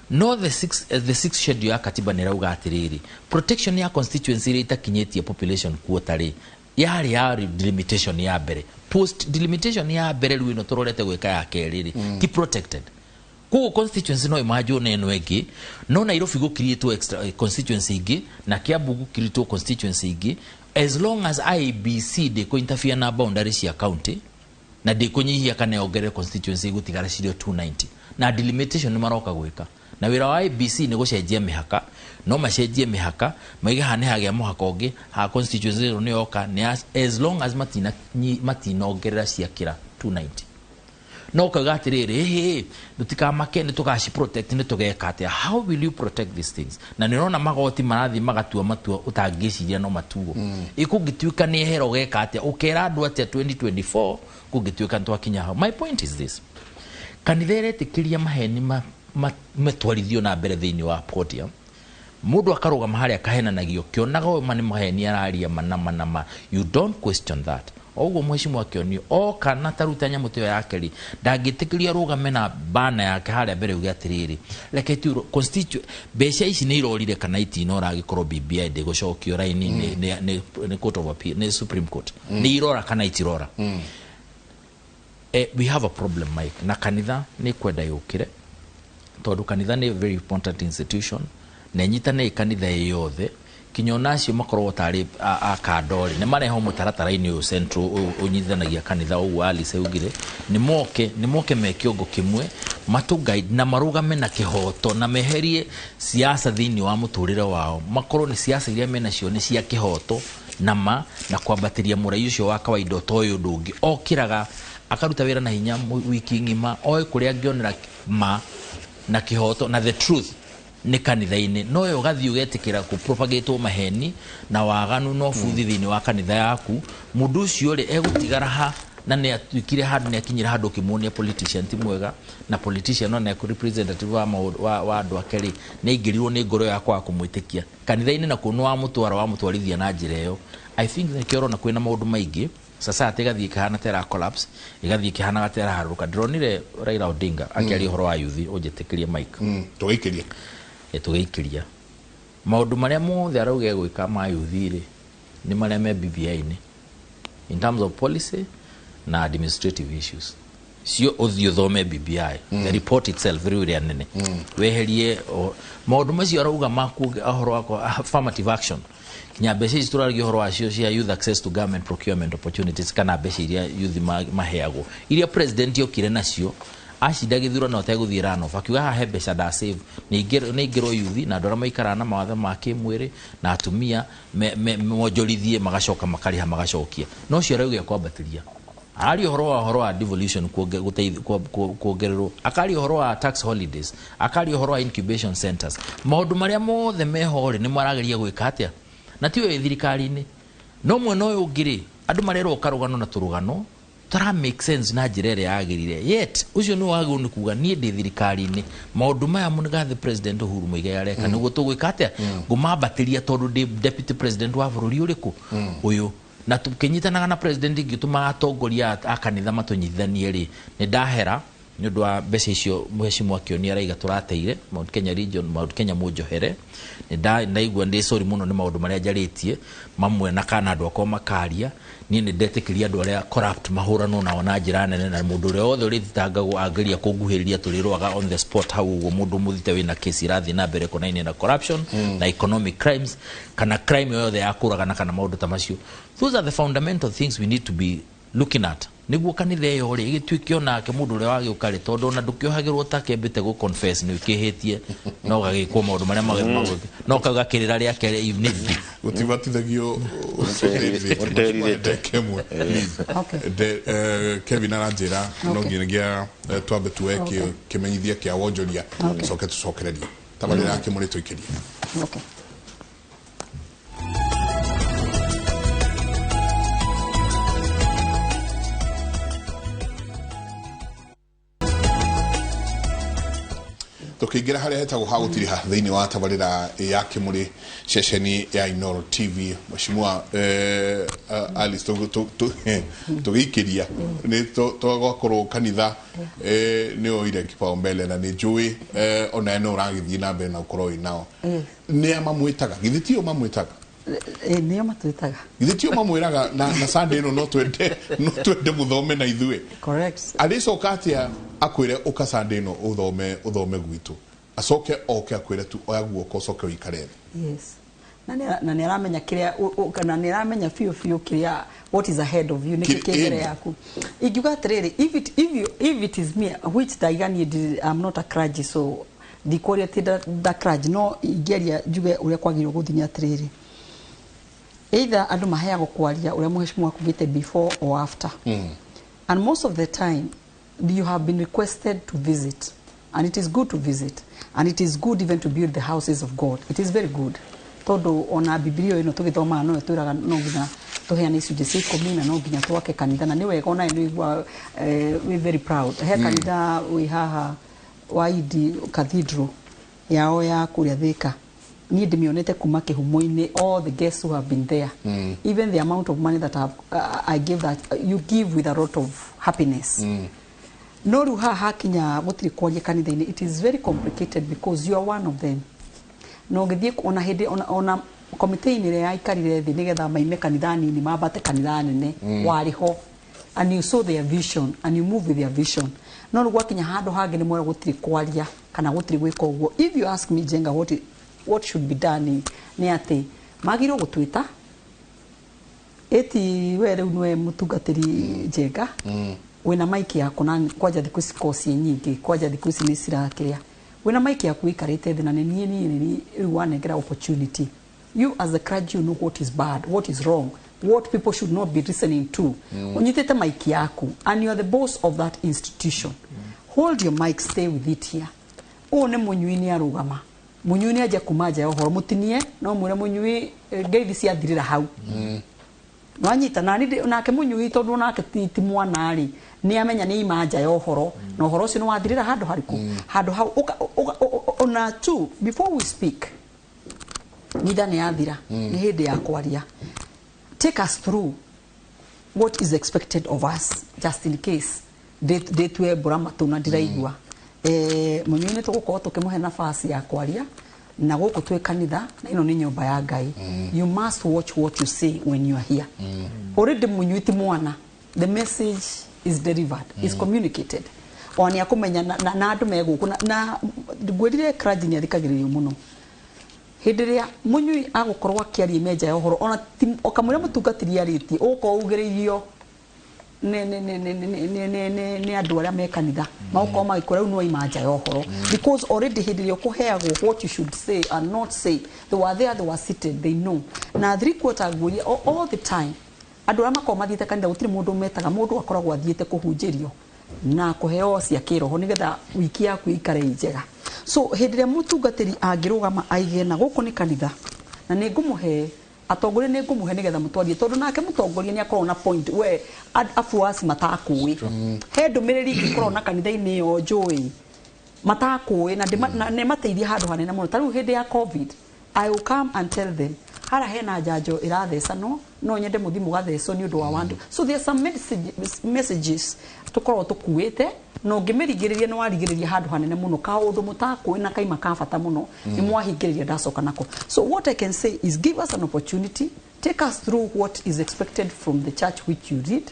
No the six schedule ya katiba nĩ ĩrauga atĩrĩrĩ, protection ya constituency iria itakinyĩtie population quota rĩ, yarĩ ya delimitation ya mbere. Post delimitation ya mbere, rĩu ĩno tũrorete gwĩka ya kerĩ rĩ, ti protected. Koguo constituency no ĩmanjwo na ĩno ĩngĩ, no Nairobi gũkiritwo extra constituency ingĩ na Kiambu gũkiritwo constituency ingĩ, as long as IEBC ndĩkũ interfere na boundary cia county na ndĩkũnyihia kana yongerere constituency, igũtigara cirĩ o 290. Na delimitation nĩ maroka gwĩka, na wĩra wa IEBC nĩ gũcenjia mĩhaka. No macenjie mĩhaka maige haha nĩ hagĩa mũhaka ũngĩ haha, constituency ĩno nĩ yoka nĩ as long as matinongerera ciakĩra 290. No ukauga atiriri, hĩ, ndutikamake, nĩ tũgaci protect, nĩ tũgeka atĩa? How will you protect these things? Na nĩ ũrona magoti marathiĩ magatua matua ũtangĩciria no matuo. Ĩ kũngĩtuĩka nĩ ehera, ũgeka atĩa? Ũkera andũ atĩa 2024 kũngĩtuĩka nĩ twakinya hau? My point is this: kanitha ĩretĩkĩria maheni matwarithio na mbere thĩinĩ wa podium, mũndũ akarũgama harĩa akahenanagio kĩonaga ũyũ ma nĩ maheni araria mana mana ma. You don't question that. O ũguo mheshimiwa akĩonio oka na taruta nyamũ ta ĩyo yake rĩ, ndangĩtĩkĩria arũgame na bana yake harĩa mbere uge atĩrĩrĩ, reke tu mbeca ici nĩ irorire kana itinora, agĩkorwo BBI ndĩgũcokio raini nĩ Court of Appeal, nĩ Supreme Court, nĩ irora kana itirora. We have a problem, Mike, na kanitha nĩ kwenda yũkĩre, tondũ kanitha nĩ very important institution na ĩnyitane kanitha ĩ yothe, kinya ona acio makoragwo tarĩ a kando rĩ, nĩ marehwo mũtaratara-inĩ ũyũ central ũyũ ũnyitithanagia kanitha. Ũguo Alice augire, nĩ moke me kĩongo kĩmwe matũ guide na marũgame na kĩhoto na meherie siasa thĩinĩ wa mũtũrĩre wao, makorwo nĩ siasa iria menacio nĩ cia kĩhoto na ma na kwambatĩria mũrai ũcio wa kawaida ũtoĩ ũndũ ũngĩ, okĩraga akaruta wĩra na hinya wiki ng'ima, oĩ kũrĩa angĩonera ma na kĩhoto na the truth nĩ kanitha-inĩ. No we ũgathiĩ ũgetĩkĩra kũpropagatwo maheni na waganu na ũbuthi thĩinĩ wa kanitha yaku. Mũndũ ũcio rĩ, egũtigara ha? Na nĩ atuĩkire handũ, nĩ akinyire handũ ũkĩmuonia politician ti mwega, na politician no nĩ representative wa maũndũ wa andũ ake rĩ, nĩ aingĩrirwo nĩ ngoro ya kwaga kũmwĩtĩkia kanitha-inĩ, na kuo nĩ wamũtwara wamũtwarithia na njĩra ĩyo. I think nĩkĩo ũrona kwĩna maũndũ maingĩ society ĩgathiĩ ĩkĩhana ta ĩra collapse, ĩgathiĩ ĩkĩhanaga ta ĩraharũrũka. Ndĩronire Raila Odinga akĩaria ũhoro wa yuthi. Ũnjĩtĩkĩrie, Mike. Tũgĩikĩria. Tũgĩikĩria maũndũ marĩa mothe arauga egwĩka ma yuthi rĩ, nĩ marĩa me BBI-inĩ in terms of policy na administrative issues cio. Ũthiĩ ũthome BBI, the report itself rĩu ĩrĩa nene, weherie maũndũ macio arauga maku ũhoro wa affirmative action, kinya mbeca ici tũraragia ũhoro wacio cia youth access to government procurement opportunities, kana mbeca iria youth maheagwo, iria president okire nacio acinda gĩthurano ategũthiĩ runoff, akiuga haha he mbeca nda save, nĩ ingĩrwo yuthi na andũ arĩa maikaraga na mawathe ma kĩmwĩrĩ na atumia monjorithie, magacoka makarĩha magacokia. No ũcio arauga ekwambatĩria, araria ũhoro wa devolution kuongererwo, akaria ũhoro wa tax holidays, akaria ũhoro wa incubation centers. Maũndũ marĩa mothe meho rĩ, nĩ marageria gwĩka atĩa? Na tiwe wĩ thirikari-inĩ. No mwena ũyũ ũngĩ rĩ, andũ marerwo karũgano na tũrũgano tara make sense na njĩra ĩrĩa yagĩrĩire. Yet ũcio nĩ wagĩrĩirwo nĩ kuga niĩ ndĩ thirikari-inĩ, maũndũ maya mũgathe President Uhuru Muigai areka nĩguo tũgwĩka atĩa, ngũmambatĩria tondũ ndĩ deputy president wa bũrũri ũrĩkũ ũyũ. Na tũkĩnyitanaga na president ngĩtũmaga atongoria a kanitha matũnyitithanie rĩ, nĩ ndahera nĩ ũndũ wa mbeca icio mheshimiwa Kĩoni araiga tũrateire Mount Kenya region, Mount Kenya mũnjohere. Nĩ ndaigua ndĩ sorry mũno nĩ maũndũ marĩa njarĩtie mamwe na kana andũ akwa makaria. Niĩ nĩ ndetĩkĩria andũ arĩa corrupt mahũranwo nao na njĩra nene, na mũndũ ũrĩa wothe ũrĩthitangagwo angeria kũnguhĩrĩria tũrĩrũaga on the spot hau ũguo. Mũndũ mũthite wĩna case irathiĩ na mbere ĩkonainie na corruption na economic crimes kana crime yothe ya kũragana kana maũndũ ta macio. Those are the fundamental things we need to be looking at nĩguo kanitha ĩyo rĩ ĩgĩtuĩke onake mũndũ ũrĩa wagĩũka rĩ, tondũ ona ndũkĩohagĩrwo ta kĩambĩte gũ confess nĩ ũkĩhĩtie no gagĩkwo maũndũ marĩa no kau gakĩrĩra rĩa kerĩ if need be. Gũtibatithagio. Ũterirĩte. Kemwe. Kevin aranjĩra no nginyagia twambe tuoe kĩmenyithia kĩa wonjoria, coke tũcokererie tabarĩra ya Kĩmũrĩ tũikĩrie. Okay. Tũkĩingĩra harĩa hetagwo ha gũtiriha thĩinĩ wa tabarĩra ya Kĩmũrĩ, ceceni ya Inooro TV, Mheshimiwa Alice, tũgĩikĩria nĩ twagwakorwo kanitha nĩ oire kipaumbele na nĩ njũĩ onawe no ũragĩthiĩ na mbere na ũkorwo wĩ nao. Nĩ a mamwĩtaga? Githĩ tio mamwĩtaga? Nĩo matwĩtaga. Githĩ tio mamwĩraga na Sunday ĩno no twende mũthome na ithuĩ? Correct. Arĩcoka atĩa akwĩre ũka Sunday ĩno ũthome gwitũ, acoke oke akwĩre tu oya guoko ũcoke ũikare thĩ? Yes, na nĩ aramenya kĩrĩa kana nĩ aramenya biũ biũ kĩrĩa what is ahead of you, nĩkĩ kĩ mbere yaku. Ingiuga atĩrĩrĩ, if it is me, which ndaiga niĩ I'm not a clergy, so ndikwaria atĩ nda clergy, no ingĩaria njuge ũrĩa kwagĩrĩirwo gũthiĩ nĩ atĩrĩrĩ, either andũ maheagwo kwaria ũrĩa mheshimiwa akugĩte before or after, and most of the time you have been requested to visit, and it is good to visit, and it is good even to build the houses of God. It is very good, tondũ ona Bibilia ĩno tũgĩthomaga no ĩtwĩraga no nginya tũheane icunjĩ cia 10 na no nginya twake kanitha, na nĩ wega onawe nĩ ũigua wĩ very proud he kanitha wĩ haha wa Idi Cathedral yao ya kũrĩa Thĩka. Niĩ ndĩmĩonete kuma kĩhumo-inĩ, all the guests who have been there, even the amount of money that I give, that you give with a lot of happiness. No rĩu haha hakinya gũtirĩ kwaria kanitha-inĩ, it is very complicated because you are one of them, na ũngĩthiĩ ona hĩndĩ ona komĩtĩ-inĩ ĩrĩa yaikarire thĩ nĩgetha maime kanitha nini mambate kanitha nene, warĩ ho, and you saw their vision and you move with their vision. No rĩu gwakinya handũ hangĩ nĩ mwera gũtirĩ kwaria kana gũtirĩ gwĩka ũguo. If you ask me, Jenga, what should be done nĩ atĩ magĩrĩirwo gũtwĩta ĩti we rĩu nĩwe mũtungatĩri Njenga wĩna maiki yaku, na kwanja thikũ ici koci nyingĩ, kwanja thikũ ici nĩ cirakĩrĩa, wĩna maiki yaku wĩikarĩte thĩ na nĩ niĩ rĩu wanengera opportunity. You as a clergy, you know what is bad, what is wrong, what people should not be listening to. Ũnyitĩte maiki yaku and you are the boss of that institution. Hold your mic, stay with it here. Ũũ nĩ mũnyui, nĩ arũgama mũnyui, nĩ anjia kuma nja ya ũhoro mũtinie, no mwĩre mũnyui ngeithi ciathirĩra hau wanyita na nake mũnyui, tondũ nake ti mwana rĩ, nĩ amenya nĩ ima nja ya ũhoro na ũhoro ũcio nĩ wathirĩra handũ harĩkũ, handũ hau ona tu. Before we speak, nitha nĩ yathira, nĩ hĩndĩ ya kwaria. Take us through what is expected of us, just in case ndĩtue mbũra matũ na ndiraigua. Mũnyui nĩ tũgũkorwo tũkĩmũhe nafasi ya kwaria na gũkũ twĩ kanitha, na ĩno nĩ nyũmba ya Ngai. You must watch what you say when you are here. Already mũnyui ti mwana, the message is delivered, is communicated, ona nĩ akũmenya na andũ me gũkũ na ngwĩrire clergy nĩ athikagĩrĩrio mũno hĩndĩ ĩrĩa mũnyui agũkorwo akĩaria menja ya ũhoro, ona kamũira mũtungatĩri arĩtie, ũgũkorwo ugĩrĩirio nĩ andũ arĩa me kanitha, magũkorwo magĩkora rĩu nĩwaima nja ya ũhoro, because already hĩndĩ ĩrĩa ũkũheagwo what you should say and not say, they were there, they were seated, they know. Na three quarter ngũria all the time andũ arĩa makoragwo mathiĩte kanitha, gũtirĩ mũndũ metaga, mũndũ akoragwo athiĩte kũhunjĩrio na kũheo cia kĩroho nĩgetha wiki yaku ĩikare ĩ njega. So hĩndĩ ĩrĩa mũtungatĩri angĩrũgama aige na gũkũ nĩ kanitha na nĩ ngũmũhe Atongoria nĩ ngũmũhe nĩgetha mũtwarie, tondũ nake mũtongoria nĩ akoragwo na point we afuasi matakũĩ. He ndũmĩrĩri ingĩkorwo na kanitha-inĩ ĩyo njũĩ matakũĩ na nĩ mateithia handũ hanene mũno. Ta rĩu hĩndĩ ya COVID, I will come and tell them hara hena njanjo ĩrathecanwo, no nyende mũthi mũgathecwo nĩ ũndũ wa wandu. So there are some messages tũkoragwo tũkuĩte, na ũngĩmĩringĩrĩria nĩ warigĩrĩria handũ hanene mũno, kaũndũ mũtakũĩ na kaima ka bata mũno nĩ mwahingĩrĩria ndacoka nako. So what I can say is, give us an opportunity, take us through what is expected from the church which you lead.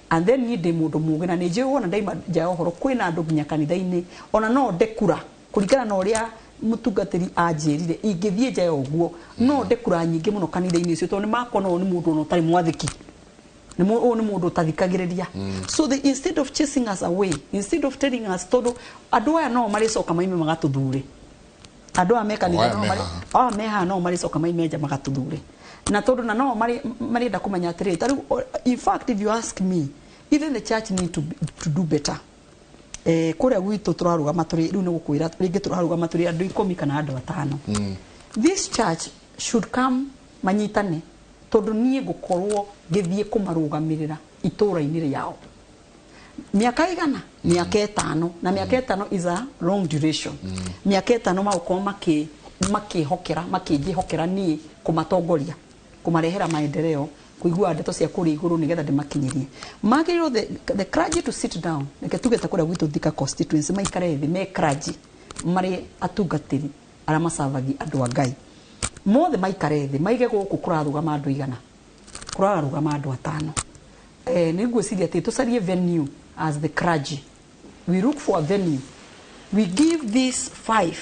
And then niĩ ndĩ mũndũ mũgĩ na nĩ njũĩ wona ndaima nja ya ũhoro kwĩna andũ nginya kanitha-inĩ ona no ndekura kũringana na ũrĩa mũtungatĩri anjĩrire ingĩthiĩ nja ya ũguo, no ndekura nyingĩ mũno kanitha-inĩ ũcio, tondũ nĩ makona ũyũ nĩ mũndũ ona ũtarĩ mwathĩki, ũyũ nĩ mũndũ ũtathikagĩrĩria. So they, instead of chasing us away, instead of telling us, tondũ andũ aya no marĩcoka maime magatũthure, andũ aya me kanitha no marĩ aya me haha no marĩcoka maime nja magatũthure, na tondũ na no marĩenda kũmenya atĩrĩrĩ, ta rĩu, in fact, if you ask me, even the church need to do better. Kũrĩa gwitũ tũrarũgama tũrĩ rĩu nĩ gũkwĩra rĩngĩ tũrarũgama tũrĩ andũ 10 kana andũ 5. This church should come manyitane, tondũ niĩ ngũkorwo ngĩthiĩ kũmarũgamĩrĩra itũũra-inĩ rĩao mĩaka igana, mĩaka 5, na mĩaka 5 is a long duration. Mĩaka 5 magũkorwo makĩhokera, makĩnjĩhokera niĩ kũmatongoria, kũmarehera maendeleo, kũigua ndeto cia kũrĩa igũrũ nĩgetha ndĩmakinyĩrie. Magĩrĩirwo the clergy to sit down, reke tuge ta kũrĩa gwitũ Thika constituency, maikare thĩ me clergy marĩ atungatĩri arĩa macavagia andũ a Ngai mothe, maikare thĩ maige gũkũ kũrarũgama andũ igana, kũrarũgama andũ 5. Nĩ ngwĩciria atĩ tũcarie venue. As the clergy, we look for a venue, we give these 5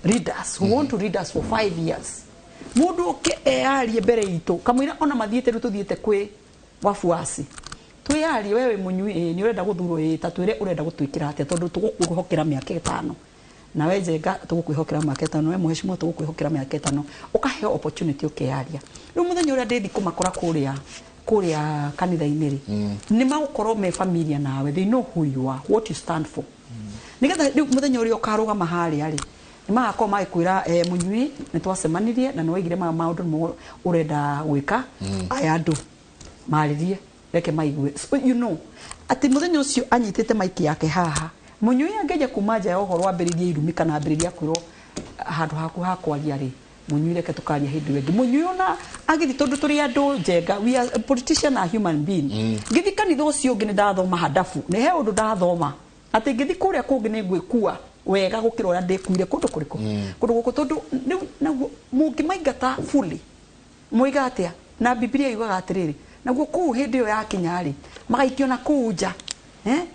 leaders who want to lead us for 5 years, mũndũ oke eyarie mbere itũ kamũira ona mathiĩte rĩu tũthiĩte kwĩ wafuasi twĩyarie, wewe mũnyui, nĩ ũrenda gũthurwo, ta twĩre ũrenda gũtwĩkĩra atĩa, tondũ tũgũkwĩhokera mĩaka 5, nawe Njenga tũgũkwĩhokera mĩaka 5, we mũheshimiwa tũgũkwĩhokera mĩaka 5, ũkaheo opportunity ũkeyaria. Rĩu mũthenya ũrĩa ndĩthi kũmakora kũrĩa kanitha-inĩ rĩ, nĩ magũkorwo me familiar nawe, they know who you are, what you stand for, nĩgetha rĩu mũthenya ũrĩa ũkarũgama harĩa rĩ, nĩ magakorwo magĩkwĩra, mũnyui nĩ twacemanirie na nĩ waigire maya maũndũ nĩmo ũrenda gwĩka, aya andũ marĩrie reke maigue. So, you know atĩ mũthenya ũcio anyitĩte maiki yake haha, mũnyui angĩanjia kuma nja ya ũhoro ambĩrĩrie irumi kana ambĩrĩria kwĩrwo handũ haku ha kwaria rĩ, mũnyui reke tũkaria hĩndĩ ĩyo ĩngĩ. Mũnyui ona agĩthiĩ, tondũ tũrĩ andũ Njenga, we are politician, are human being. Ngĩthiĩ kanitha ũcio ũngĩ nĩ ndathoma handabu, nĩ he ũndũ ndathoma atĩ ngĩthiĩ kũrĩa kũngĩ nĩ ngwĩkua wega gũkĩra ũrĩa ndĩkuire kũndũ kũrĩkũ kũndũ gũkũ, tondũ rĩu naguo mũngĩmaingata fully moiga atĩa? Na Bibilia yugaga atĩrĩrĩ, naguo kũu hĩndĩ ĩyo yakinya rĩ, magaikio na kũu nja,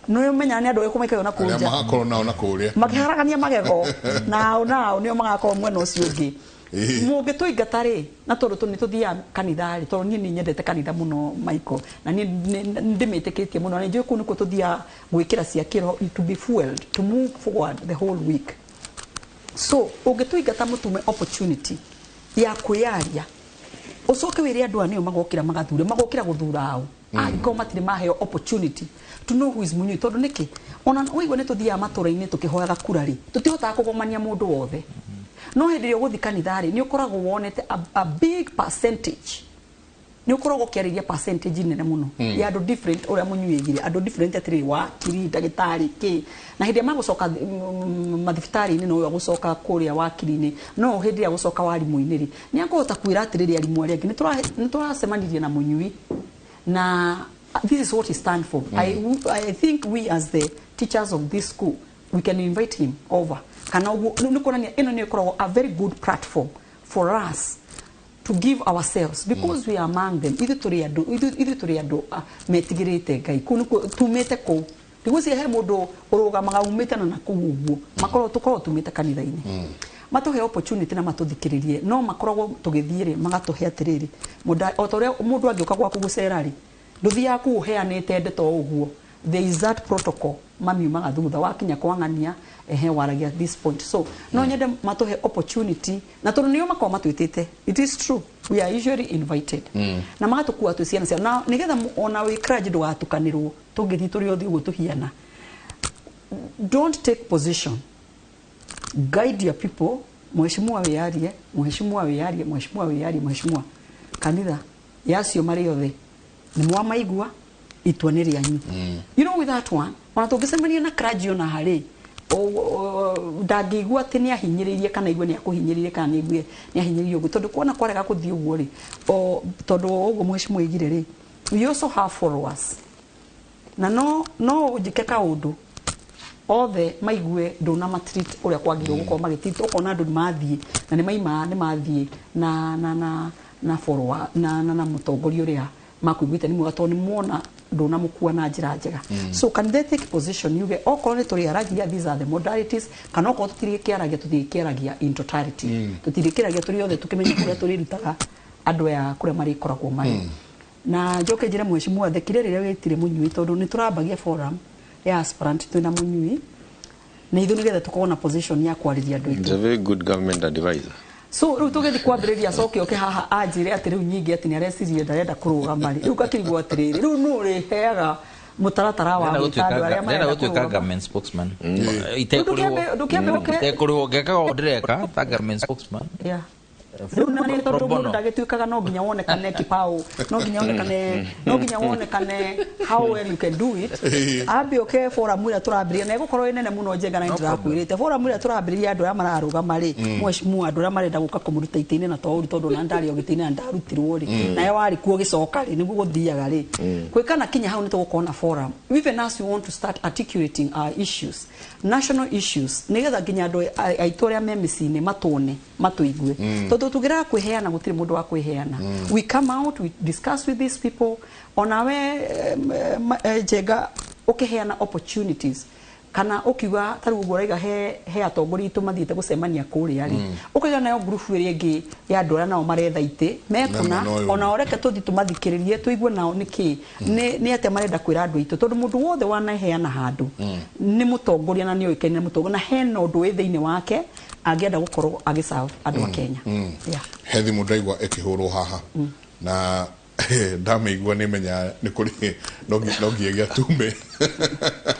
nĩ ũmenyaga nĩ andũ arĩkũ maikagio na kũu arĩa nja magakorwo nao na kũrĩa makĩharagania magego nao nao nĩo magakorwo mwena ũcio ũngĩ. Mũngĩtũingata rĩ, na tondũ nĩ tũthiaga kanitha rĩ, tondũ niĩ nĩ nyendete kanitha mũno Michael, na niĩ nĩ ndĩmĩtĩkĩtie mũno, na nĩ njũĩ kũu nĩkuo tũthiaga gwĩkĩra cia kĩroho, to be fueled to move forward the whole week. So ũngĩtũingata mũtume opportunity ya kwĩyaria, ũcoke wĩre andũ aya nĩo magokĩra magathure, magokĩra gũthura ao angĩkorwo matirĩ maheo opportunity to know who is Munyui. Tondũ nĩkĩ ona ũigua nĩ tũthiaga matũra-inĩ tũkĩhoyaga kura rĩ, tũtihotaga kũgomania mũndũ wothe, no hĩndĩ ĩrĩa ũgũthiĩ kanitha rĩ, nĩ ũkoragwo wonete a big percentage, nĩ ũkoragwo ũkĩarĩria percentage nene mũno ya andũ different, ũrĩa Mũnyui aigire andũ different atĩrĩrĩ, wakiri, ndagĩtarĩ, kĩ, na hĩndĩ ĩrĩa magũcoka mathibitarĩ-inĩ, no ũyũ agũcoka kũrĩa wakiri-inĩ, no hĩndĩ ĩrĩa agũcoka warimũ-inĩ rĩ, nĩ akũhota kwĩra atĩrĩrĩ arimũ arĩa angĩ, nĩ tũracemanirie na Mũnyui na this is what he stand for. I think we as the teachers of this school, we can invite him over, kana ũguo nĩ kuonania ĩno nĩ ĩkoragwo a very good platform for us to give ourselves, because we are among them. Ithuĩ tũrĩ andũ, ithuĩ tũrĩ andũ metigĩrĩte Ngai, kũu nĩkuo tumĩte, kũu ndigwĩciria he mũndũ ũrũgamaga umĩte na nakũu ũguo, makorwo tũkorwo tumĩte kanitha-inĩ, matũhe opportunity na matũthikĩrĩrie, no makoragwo tũgĩthiĩ rĩ, magatũhe atĩrĩrĩ, o ta ũrĩa mũndũ angĩũka gwaku gũcera rĩ, ndũthiaga kũu ũheanĩte ndeto ũguo. There is that protocol mamiumaga thutha wakinya kwang'ania, ehe, waragia this point. So no nyende matũhe opportunity, na tondũ nĩo makoragwo matwĩtĩte, it is true we are usually invited, na magatũkua twĩ ciana ciao, na nĩgetha ona wĩ clergy ndũgatukanĩrwo tũngĩthiĩ tũrĩ othe ũguo tũhiana. Don't take position, guide your people. Mheshimiwa wĩyarie, mheshimiwa wĩyarie, mheshimiwa wĩyarie, mheshimiwa. Kanitha yacio marĩ othe nĩ mwamaigua, itua nĩ rĩanyu. You know, with that one, ona tũngĩcemania na clergy ona harĩ ndangĩigua atĩ nĩ ahinyĩrĩirie kana aigue nĩ akũhinyĩrĩirie kana nĩ aigue nĩ ahinyĩrĩirie ũguo, tondũ kuona kwarega gũthiĩ ũguo rĩ, o tondũ ũguo mheshimiwa oigire rĩ, we also have followers na no njĩke kaũndũ othe maigue ndũna matreat ũrĩa kwagĩrĩirwo gũkorwo magĩtreat. Ũkona andũ nĩ mathiĩ na nĩ maima nĩ mathiĩ na follower na mũtongoria ũrĩa makuiguĩte nĩ mwega, tondũ nĩ mona ndũnamũkua na njĩra njega. So can they take position yuge okorwo nĩ tũrĩaragia, these are the modalities, kana okorwo tũtirĩkĩaragia, tũtirĩkĩaragia in totality, tũtirĩkĩaragia tũrĩ othe, tũkĩmenya kũrĩa tũrĩrutaga andũ aya kũrĩa marĩkoragwo marĩ. Na njoke njĩre mheshimiwa thekire rĩrĩa wĩtire Mũnyui, tondũ nĩ tũrambagia forum ya aspirant twĩna Mũnyui na ithuĩ nĩgetha tũkorwo na position ya kwarĩria andũ He's a aitũ. very good government advisor. So rĩu tũgĩthiĩ kwambĩrĩria, acoke oke haha anjĩre atĩ rĩu nyingĩ atĩ nĩ areciria ndarenda kũrũgama rĩ, rĩu ngakĩigua atĩrĩrĩ, rĩu nũ ũrĩheaga mũtaratara wa gwĩta andũ arĩa Ndĩrenda marenda gũtuĩka kũrũgama? Government spokesman. Ndũkĩambe ũke- Itekũrĩhwo, ngekaga o ndĩreka ta government spokesman. Yeah. Rĩu na nĩ Pro tondũ bono. mũndũ ndagĩtuĩkaga no nginya wonekane kibao, no nginya wonekane how well you can do it. Ambe oke forum ĩrĩa tũrambĩrĩria na ĩgũkorwo ĩ nene mũno njenga, na nĩndĩrakwĩrĩte forum ĩrĩa tũrambĩrĩria andũ arĩa mararũgama rĩ, mheshimiwa, andũ arĩa marenda gũka kũmũruta itĩ-inĩ, na to ũru tondũ ona ndarĩ o gĩtĩ-inĩ na ndarutirwo rĩ, nawe warĩ kuo ũgĩcoka rĩ, nĩguo gũthiaga rĩ gwĩka na kinya hau nĩ tũgũkorwo na forum. Even as we want to start articulating our issues, national issues, nĩgetha nginya andũ aitũ arĩa me mĩciĩ-inĩ matuone, matũigue, tondũ tũngĩrega kwĩheana gũtirĩ mũndũ wa kwĩheana. We come out, we discuss with these people. Onawe Njenga, ũkĩheana opportunities kana ũkiuga ta rĩu ũguo ũraiga he atongoria aitũ mathiĩte gũcemania kũrĩa rĩ, ũkaiga nayo ngurubu ĩrĩa ĩngĩ ya andũ arĩa nao maretha itĩ mekũna. Na mwena ũyũ. Ona reke tũthiĩ tũmathikĩrĩrie, tũigue nao nĩkĩ nĩ atĩa marenda kwĩra andũ aitũ, tondũ mũndũ wothe wanaheana handũ nĩ mũtongoria na nĩ oĩkaine nĩ mũtongoria na hena ũndũ wĩ thĩinĩ wake angĩenda gũkorwo agĩserve andũ a Kenya. Yeah. He thimũ ndaigua ĩkĩhũrwo haha na ndamĩigua nĩ menya nĩ kũrĩ no nginya gĩatume.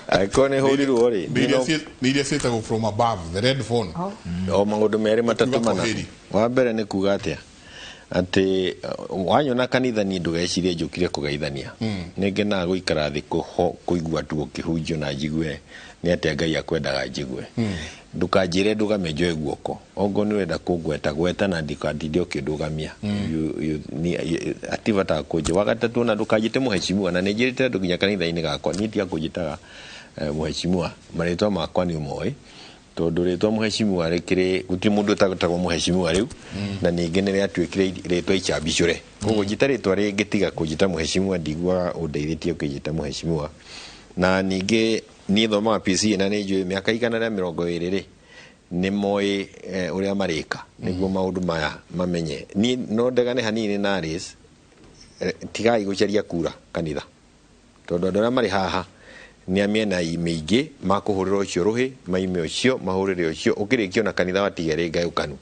Angĩkorwo nĩ hũrirwo rĩ, Nĩ iria ciĩtagwo from above, the red phone. Oh. O maũndũ merĩ matatũ Kuga mana. kwaheri. Wa mbere nĩ kuga atĩa, atĩ wanyona kanitha niĩ ndũgecirie njũkire kũgeithania. Nĩ ngenaga gũikara thĩ kũigua tu ũkĩhunjio na njigue nĩ atĩa Ngai akwendaga njigue. Ndũkanjĩre ndũgame njoe guoko. Ongorwo nĩ ũrenda kũngweta, gweta na ndikandinde ũkĩndũgamia. Hatirĩ bata wa kũnjĩ. Wa gatatũ, ona ndũkanjĩte mũheshimiwa, na nĩ njĩrĩte andũ nginya kanitha-inĩ gakwa, niĩ tiga kũnjĩtaga mũheshimiwa, marĩtwa makwa nĩ ũmoĩ, tondũ rĩtwa mũheshimiwa rĩkĩrĩ gũtirĩ mũndũ ũtagwo mũheshimiwa rĩu, na ningĩ nĩ rĩatuĩkire rĩtwa icambicũre. Koguo njĩta rĩtwa rĩngĩ tiga kũnjĩta mũheshimiwa, ndiguaga ũndeithĩtie ũkĩnjĩta mũheshimiwa. Na ningĩ niĩ thomaga PCA na nĩ njũĩ mĩaka 120 rĩ, nĩ moĩ ũrĩa marĩka nĩguo maũndũ maya mamenye. Niĩ no ndegane hanini na Alice, tigai gũcaria kura kanitha, tondũ andũ arĩa marĩ haha nĩ a mĩena mĩingĩ, makũhũrĩra ũcio rũhĩ, maime ũcio, mahũrĩre ũcio, ũkĩrĩkio na kanitha watige rĩ ngayũkanu.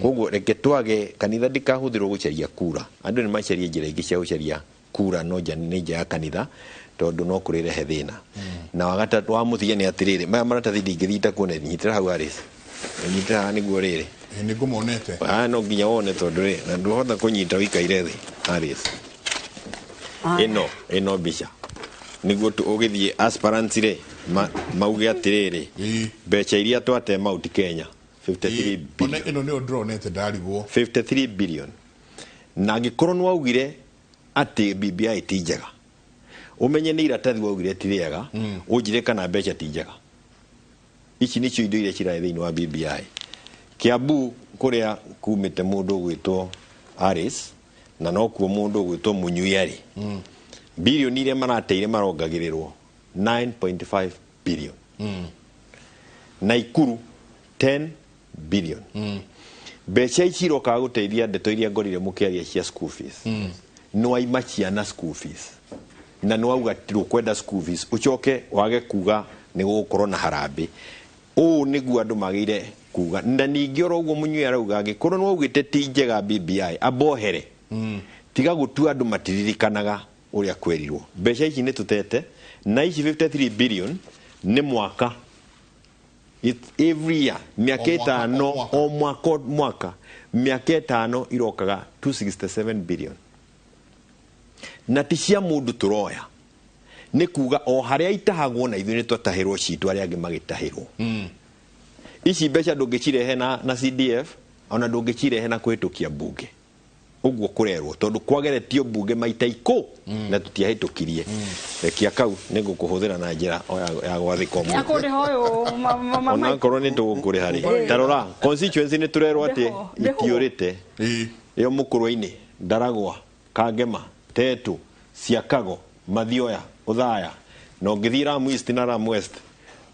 Koguo reke twage kanitha ndikahũthĩrwo gũcaria kura. Andũ nĩ macarie njĩra ingĩ cia gũcaria kura, no nja nĩ nja ya kanitha, tondũ no kũrĩrehe thĩna. Na wa gatatũ, wa mũthia nĩ atĩrĩrĩ, maya maratathi ndingĩthiĩ kuona. Nyitĩra hau, Alice, nyitĩra haha nĩguo rĩrĩ. Nĩ ngũmonete. Haha no nginya wone, tondũ rĩ na ndũhota kũnyita ũikaire thĩ, Alice. Ĩno mbica nĩguo ũgĩthiĩ aspirants rĩ, mauge atĩrĩrĩ, mbeca iria twate Mount Kenya 53 Ona billion. Ĩno nĩyo ndĩronete ndarigwo. 53 billion, na angĩkorwo nĩ waugire atĩ BBI ti njega, ũmenye nĩ iratathi waugire ti rĩega. Ũnjĩre kana mbeca ti njega. Ici nĩcio indo iria cirarĩ thĩinĩ wa BBI. Kiambu kũrĩa kumĩte mũndũ ũgwĩtwo Alice, na nokuo mũndũ ũgwĩtwo Mũnyui arĩ, bilioni iria marateire marongagĩrĩrwo 9.5 billion, Naikuru 10 billion. Mbeca ici irokaga gũteithia ndeto iria ngorire mũkĩaria cia school fees. Nĩ waima ciana school fees na nĩ wauga ndũkwenda school fees, ũcoke wage kuga nĩ gũgũkorwo na harambĩ. Ũũ nĩguo andũ magĩire kuga. Na ningĩ oro ũguo Mũnyui arauga, angĩkorwo nĩ waugĩte ti njega BBI, ambohere, tiga gũtua andũ matiririkanaga ũrĩa kwerirwo. Mbeca ici nĩ tũtete na ici 53 billion nĩ mwaka. It's every year, mĩaka O mwaka, ĩtano. O mwaka. O mwaka, o mwaka, mĩaka 5 irokaga 267 billion. Na ti cia mũndũ tũroya. Nĩ kuga o harĩa itahagwo na ithuĩ nĩ twatahĩrwo citũ arĩa angĩ magĩtahĩrwo. Ici mbeca ndũngĩcirehe na CDF ona ndũngĩcirehe na kũhĩtũkia mbunge. Ũguo kũrerwo tondũ kwageretio mbunge maita ikũ na tũtiahĩtũkirie. Rekia kau nĩ ngũkũhũthĩra na njĩra ya gwathĩka ũmũthĩ. Akũndĩha ũyũ Onakorwo nĩ tũgũkũrĩha rĩ. Ta rora constituency nĩ tũrerwo atĩ itiũrĩte. Ĩyo Mũkũrwe-inĩ, Ndaragwa, Kangema, Tetu, Siakago, Mathioya, Othaya, na ũngĩthiĩ Lamu East na Lamu West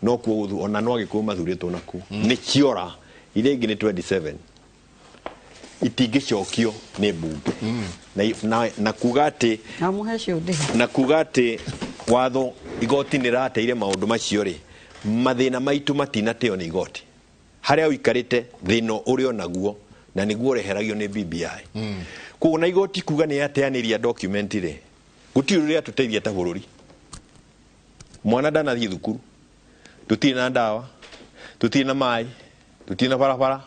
no kuo gũthu ona no Agĩkũyũ mathurĩtwo nakuo. Nĩ ciora iria ingĩ nĩ 27 itingĩcokio nĩ mbunge. Na kuga atĩ na kuga atĩ watho igoti nĩ rateire maũndũ macio rĩ, mathĩna maitũ matinateo nĩ igoti. Harĩa ũikarĩte thĩna ũrĩ onaguo na nĩguo ũreheragio nĩ BBI. Koguo na igoti kuga nĩ yateanĩria document rĩ, gũtirĩ ũrĩa tũteithia ta bũrũri. Mwana ndanathiĩ thukuru, tũtirĩ na ndawa, tũtirĩ na maĩ, tũtirĩ na barabara,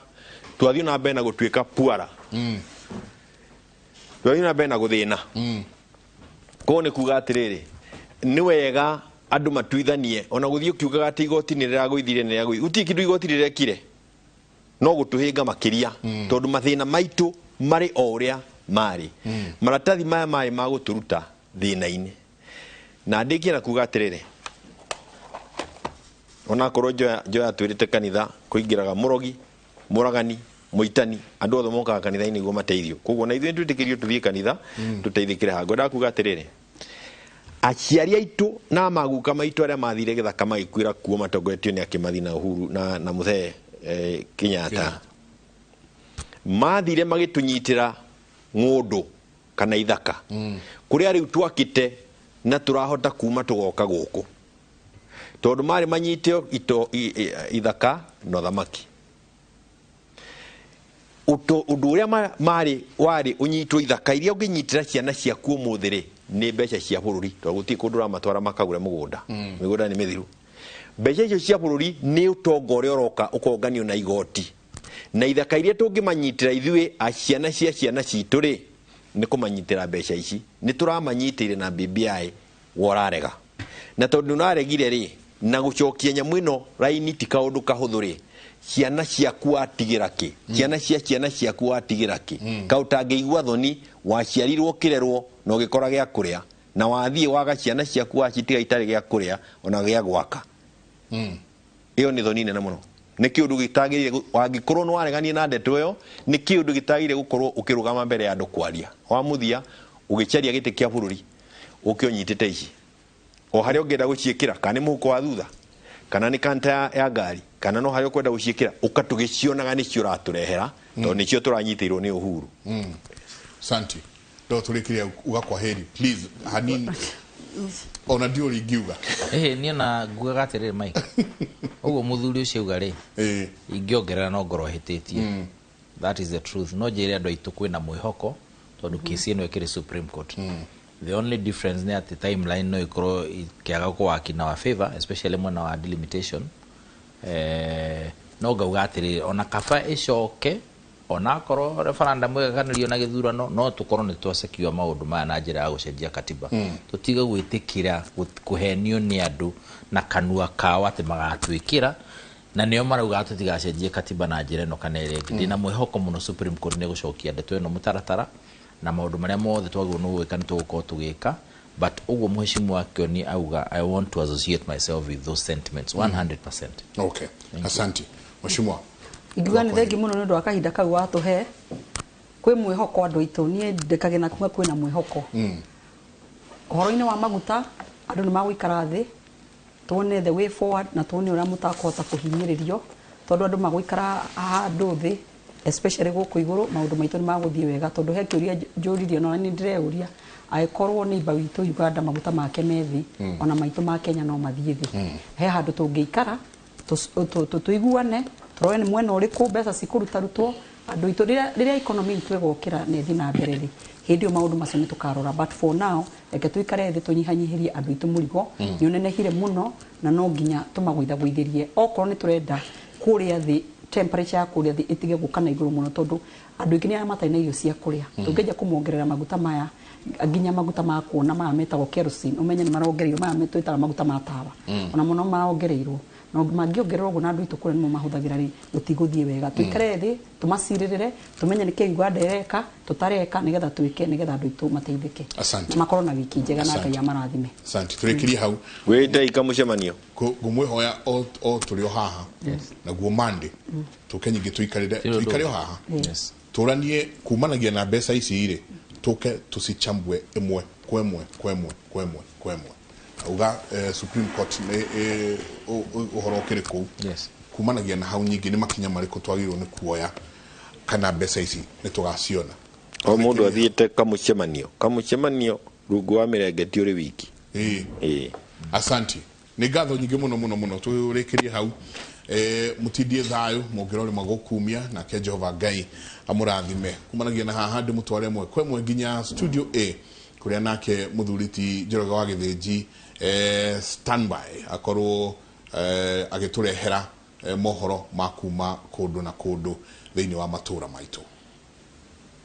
twathiĩ na mbere na gũtuĩka puara. Twathiĩ na mbere na gũthĩna. Koguo nĩ kuga atĩrĩrĩ, nĩ wega andũ matuithanie, ona gũthiĩ ũkiugaga atĩ igoti nĩ rĩragũithire, nĩ rĩragũithire. Gũtirĩ kĩndũ igoti rĩrekire, no gũtũhĩnga makĩria, tondũ mathĩna maitũ marĩ o ũrĩa marĩ. Maratathi maya marĩ ma gũtũruta thĩna-inĩ. Na ndĩkie na kuga atĩrĩrĩ, onakorwo Njoya atwĩrĩte kanitha kũingĩraga mũrogi, mũragani, mũitani, andũ othe mokaga kanitha-inĩ nĩguo mateithio. Koguo na ithuĩ nĩtwĩtĩkĩrio tũthiĩ kanitha, tũteithĩkĩre haha. Ngwendaga kuga atĩrĩrĩ, aciari aitũ na maguka maitũ arĩa mathire gĩthaka magĩkuĩra kuo matongoretio nĩ Akĩmathi na Uhuru na Mũthee Kenyatta, mathire magĩtũnyitĩra ng'ũndũ kana ithaka kũrĩa rĩu twakĩte na tũrahota kuma tũgoka gũkũ, tondũ marĩ manyite ithaka na ũthamaki. Ũndũ ũrĩa marĩ warĩ ũnyitwo ithaka iria ũngĩnyitĩra ciana ciaku ũmũthĩ rĩ, nĩ mbeca cia bũrũri, tondũ gũtirĩ kũndũ ũramatwara makagũre mũgũnda. Mĩgũnda nĩ mĩthiru. Mbeca icio cia bũrũri nĩ ũtonga ũrĩa ũroka ũkonganio na igoti. Na ithaka iria tũngĩmanyitĩra ithuĩ a ciana cia ciana citũ rĩ, nĩ kũmanyitĩra mbeca ici. Nĩ tũramanyitĩire na BBI worarega. Na tondũ nĩũraregire rĩ, na gũcokia nyamũ ĩno raini ti kaũndũ kahũthũ rĩ, ciana ciaku watigĩra kĩ? Ciana cia ciana ciaku watigĩra kĩ? Kaũ ũtangĩigua thoni, waciarirwo ũkĩrerwo na ũgĩkora gĩa kũrĩa, na wathiĩ waga ciana ciaku wacitiga itarĩ gĩa kũrĩa ona gĩa gwaka. Ĩyo nĩ thoni nene mũno. Nĩ kĩũndũ gĩtagĩrĩire, wangĩkorwo nĩ waregania na ndeto ĩyo, nĩ kĩũndũ gĩtagĩrĩire gũkorwo ũkĩrũgama mbere ya andũ kwaria. Wa mũthia, ũgĩcaria gĩtĩ kĩa bũrũri, ũke ũnyitĩte ici. O harĩa ũngĩenda gũciĩkĩra, kana nĩ mũhuko wa thutha, kana nĩ kanta ya ngari, kana no harĩa ũkwenda gũciĩkĩra, ũka tũgĩcionaga nĩcio ũratũrehera, tondũ nĩcio tũranyitĩirwo nĩ Uhuru. Santi. No tũrĩkĩria uga kwa heri, please, hanini. Ona ndiũĩ ingiuga. Niĩ ona ngugaga atĩrĩrĩ Mike, ũguo mũthuri ũcio auga rĩ, ingĩongerera no ngorwo hĩtĩtie. That is the truth. No njĩre andũ aitũ kwĩna mwĩhoko, tondũ kesi ĩno ĩkĩrĩ Supreme Court. The only difference nĩ atĩ timeline no ĩkorwo ĩkĩaga kũ work in our favor, especially mwena wa delimitation. No ngauga atĩrĩrĩ, ona kaba ĩcoke, onakorwo referendum ĩgakanĩrio na gĩthurano, no tũkorwo nĩ twa secure maũndũ maya na njĩra ya gũcenjia katiba. Tũtige gwĩtĩkĩra kũhenio nĩ andũ na kanua kao atĩ magatwĩkĩra, na nĩo marauga tũtigacenjie katiba na njĩra ĩno kana ĩrĩa ĩngĩ. Ndĩna mwĩhoko mũno Supreme Court nĩ ĩgũcokia ndeto ĩno mũtaratara, na maũndũ marĩa mothe twagĩrĩirwo nĩ gwĩka nĩ tũgũkorwo tũgĩka. But ũguo mheshimiwa Kioni auga, I want to associate myself with those sentiments 100%. Okay. Asante. Mheshimiwa. Ingiuga nĩ thengi mũno nĩ ũndũ wa kahinda kau watũhe. Kwĩ mwĩhoko andũ aitũ, niĩ ndĩkagĩa na kuga kwĩna mwĩhoko. Ũhoro-inĩ wa maguta, andũ nĩ magũikara thĩ, tuone the way forward na tuone ũrĩa mũtakũhota kũhinyĩrĩrio, tondũ andũ magũikara handũ thĩ, especially gũkũ igũrũ, maũndũ maitũ nĩ magũthiĩ wega, tondũ he kĩũria njũririe, na nĩ ndĩreyũria, angĩkorwo neighbor witũ Uganda maguta make me thĩ, ona maitũ ma Kenya no mathiĩ thĩ. He handũ tũngĩikara, tũiguane, tũrore nĩ mwena ũrĩkũ mbeca cikũrutarutwo, andũ aitũ, rĩrĩa economy itũ ĩgokĩra na ĩthiĩ na mbere rĩ, hĩndĩ ĩyo maũndũ macio nĩ tũkarora. But for now, reke tũikare thĩ tũnyihanyihĩrie andũ aitũ mũrigo, nĩ ũnenehire mũno, na no nginya tũmagũithagũithĩrie. Okorwo nĩ tũrenda kũrĩa thĩ Temperature ya kũrĩa thĩ ĩtige gũka na igũrũ mũno, tondũ andũ aingĩ nĩ arĩa matarĩ na irio cia kũrĩa. Tũngĩanjia kũmongerera maguta maya, nginya maguta ma kuona maya metagwo kerosene, ũmenye nĩ marongereirwo, maya twĩtaga maguta ma tawa, ona mũno marongereirwo. Na mangĩongererwo ũguo na andũ aitũ kũrĩa nĩmo mahũthagĩra rĩ, gũtigũthiĩ wega. Tũikare thĩ, tũmacirĩrĩre, tũmenye nĩkĩ Uganda ĩreka, tũtareka, nĩgetha twĩke, nĩgetha andũ aitũ mateithĩke. Asante. Na makorwo na wiki njega na Asante. Ngai amarathime. Asante, tũrĩkĩrie hau. Wĩtei kamũcemanio. Ngũmwĩhoya o tũrĩ o haha naguo Monday tũke nyingĩ tũikarĩre Ti ũndũ. tũikare o haha, tũranie kumanagia na mbeca ici rĩ, tũke tũcichambue ĩmwe kwa ĩmwe kwa ĩmwe kwa ĩmwe kwa ĩmwe. Auga Supreme Court nĩ ũhoro ũkĩrĩ kũu. Kumanagia na hau nyingĩ nĩ makinya marĩkũ twagĩrĩirwo nĩ kuoya kana mbeca ici nĩ tũgaciona. O mũndũ athiĩte kamũcemanio rungu wa mĩrengeti ũrĩ wiki. Ĩĩ. Asanti, nĩ ngatho nyingĩ mũno mũno mũno. Tũrĩkĩrie hau. Mũtindie thayũ, mũngĩrora magũkumia nake Jehova Ngai amũrathime. Kumanagia na haha ndĩmũtware ĩmwe kwa ĩmwe nginya studio A kũrĩa nake mũthuri ti Njoroge wa Gĩthĩnji standby akorwo agĩtũrehera mohoro ma kuma kũndũ na kũndũ thĩinĩ wa matũra maitũ.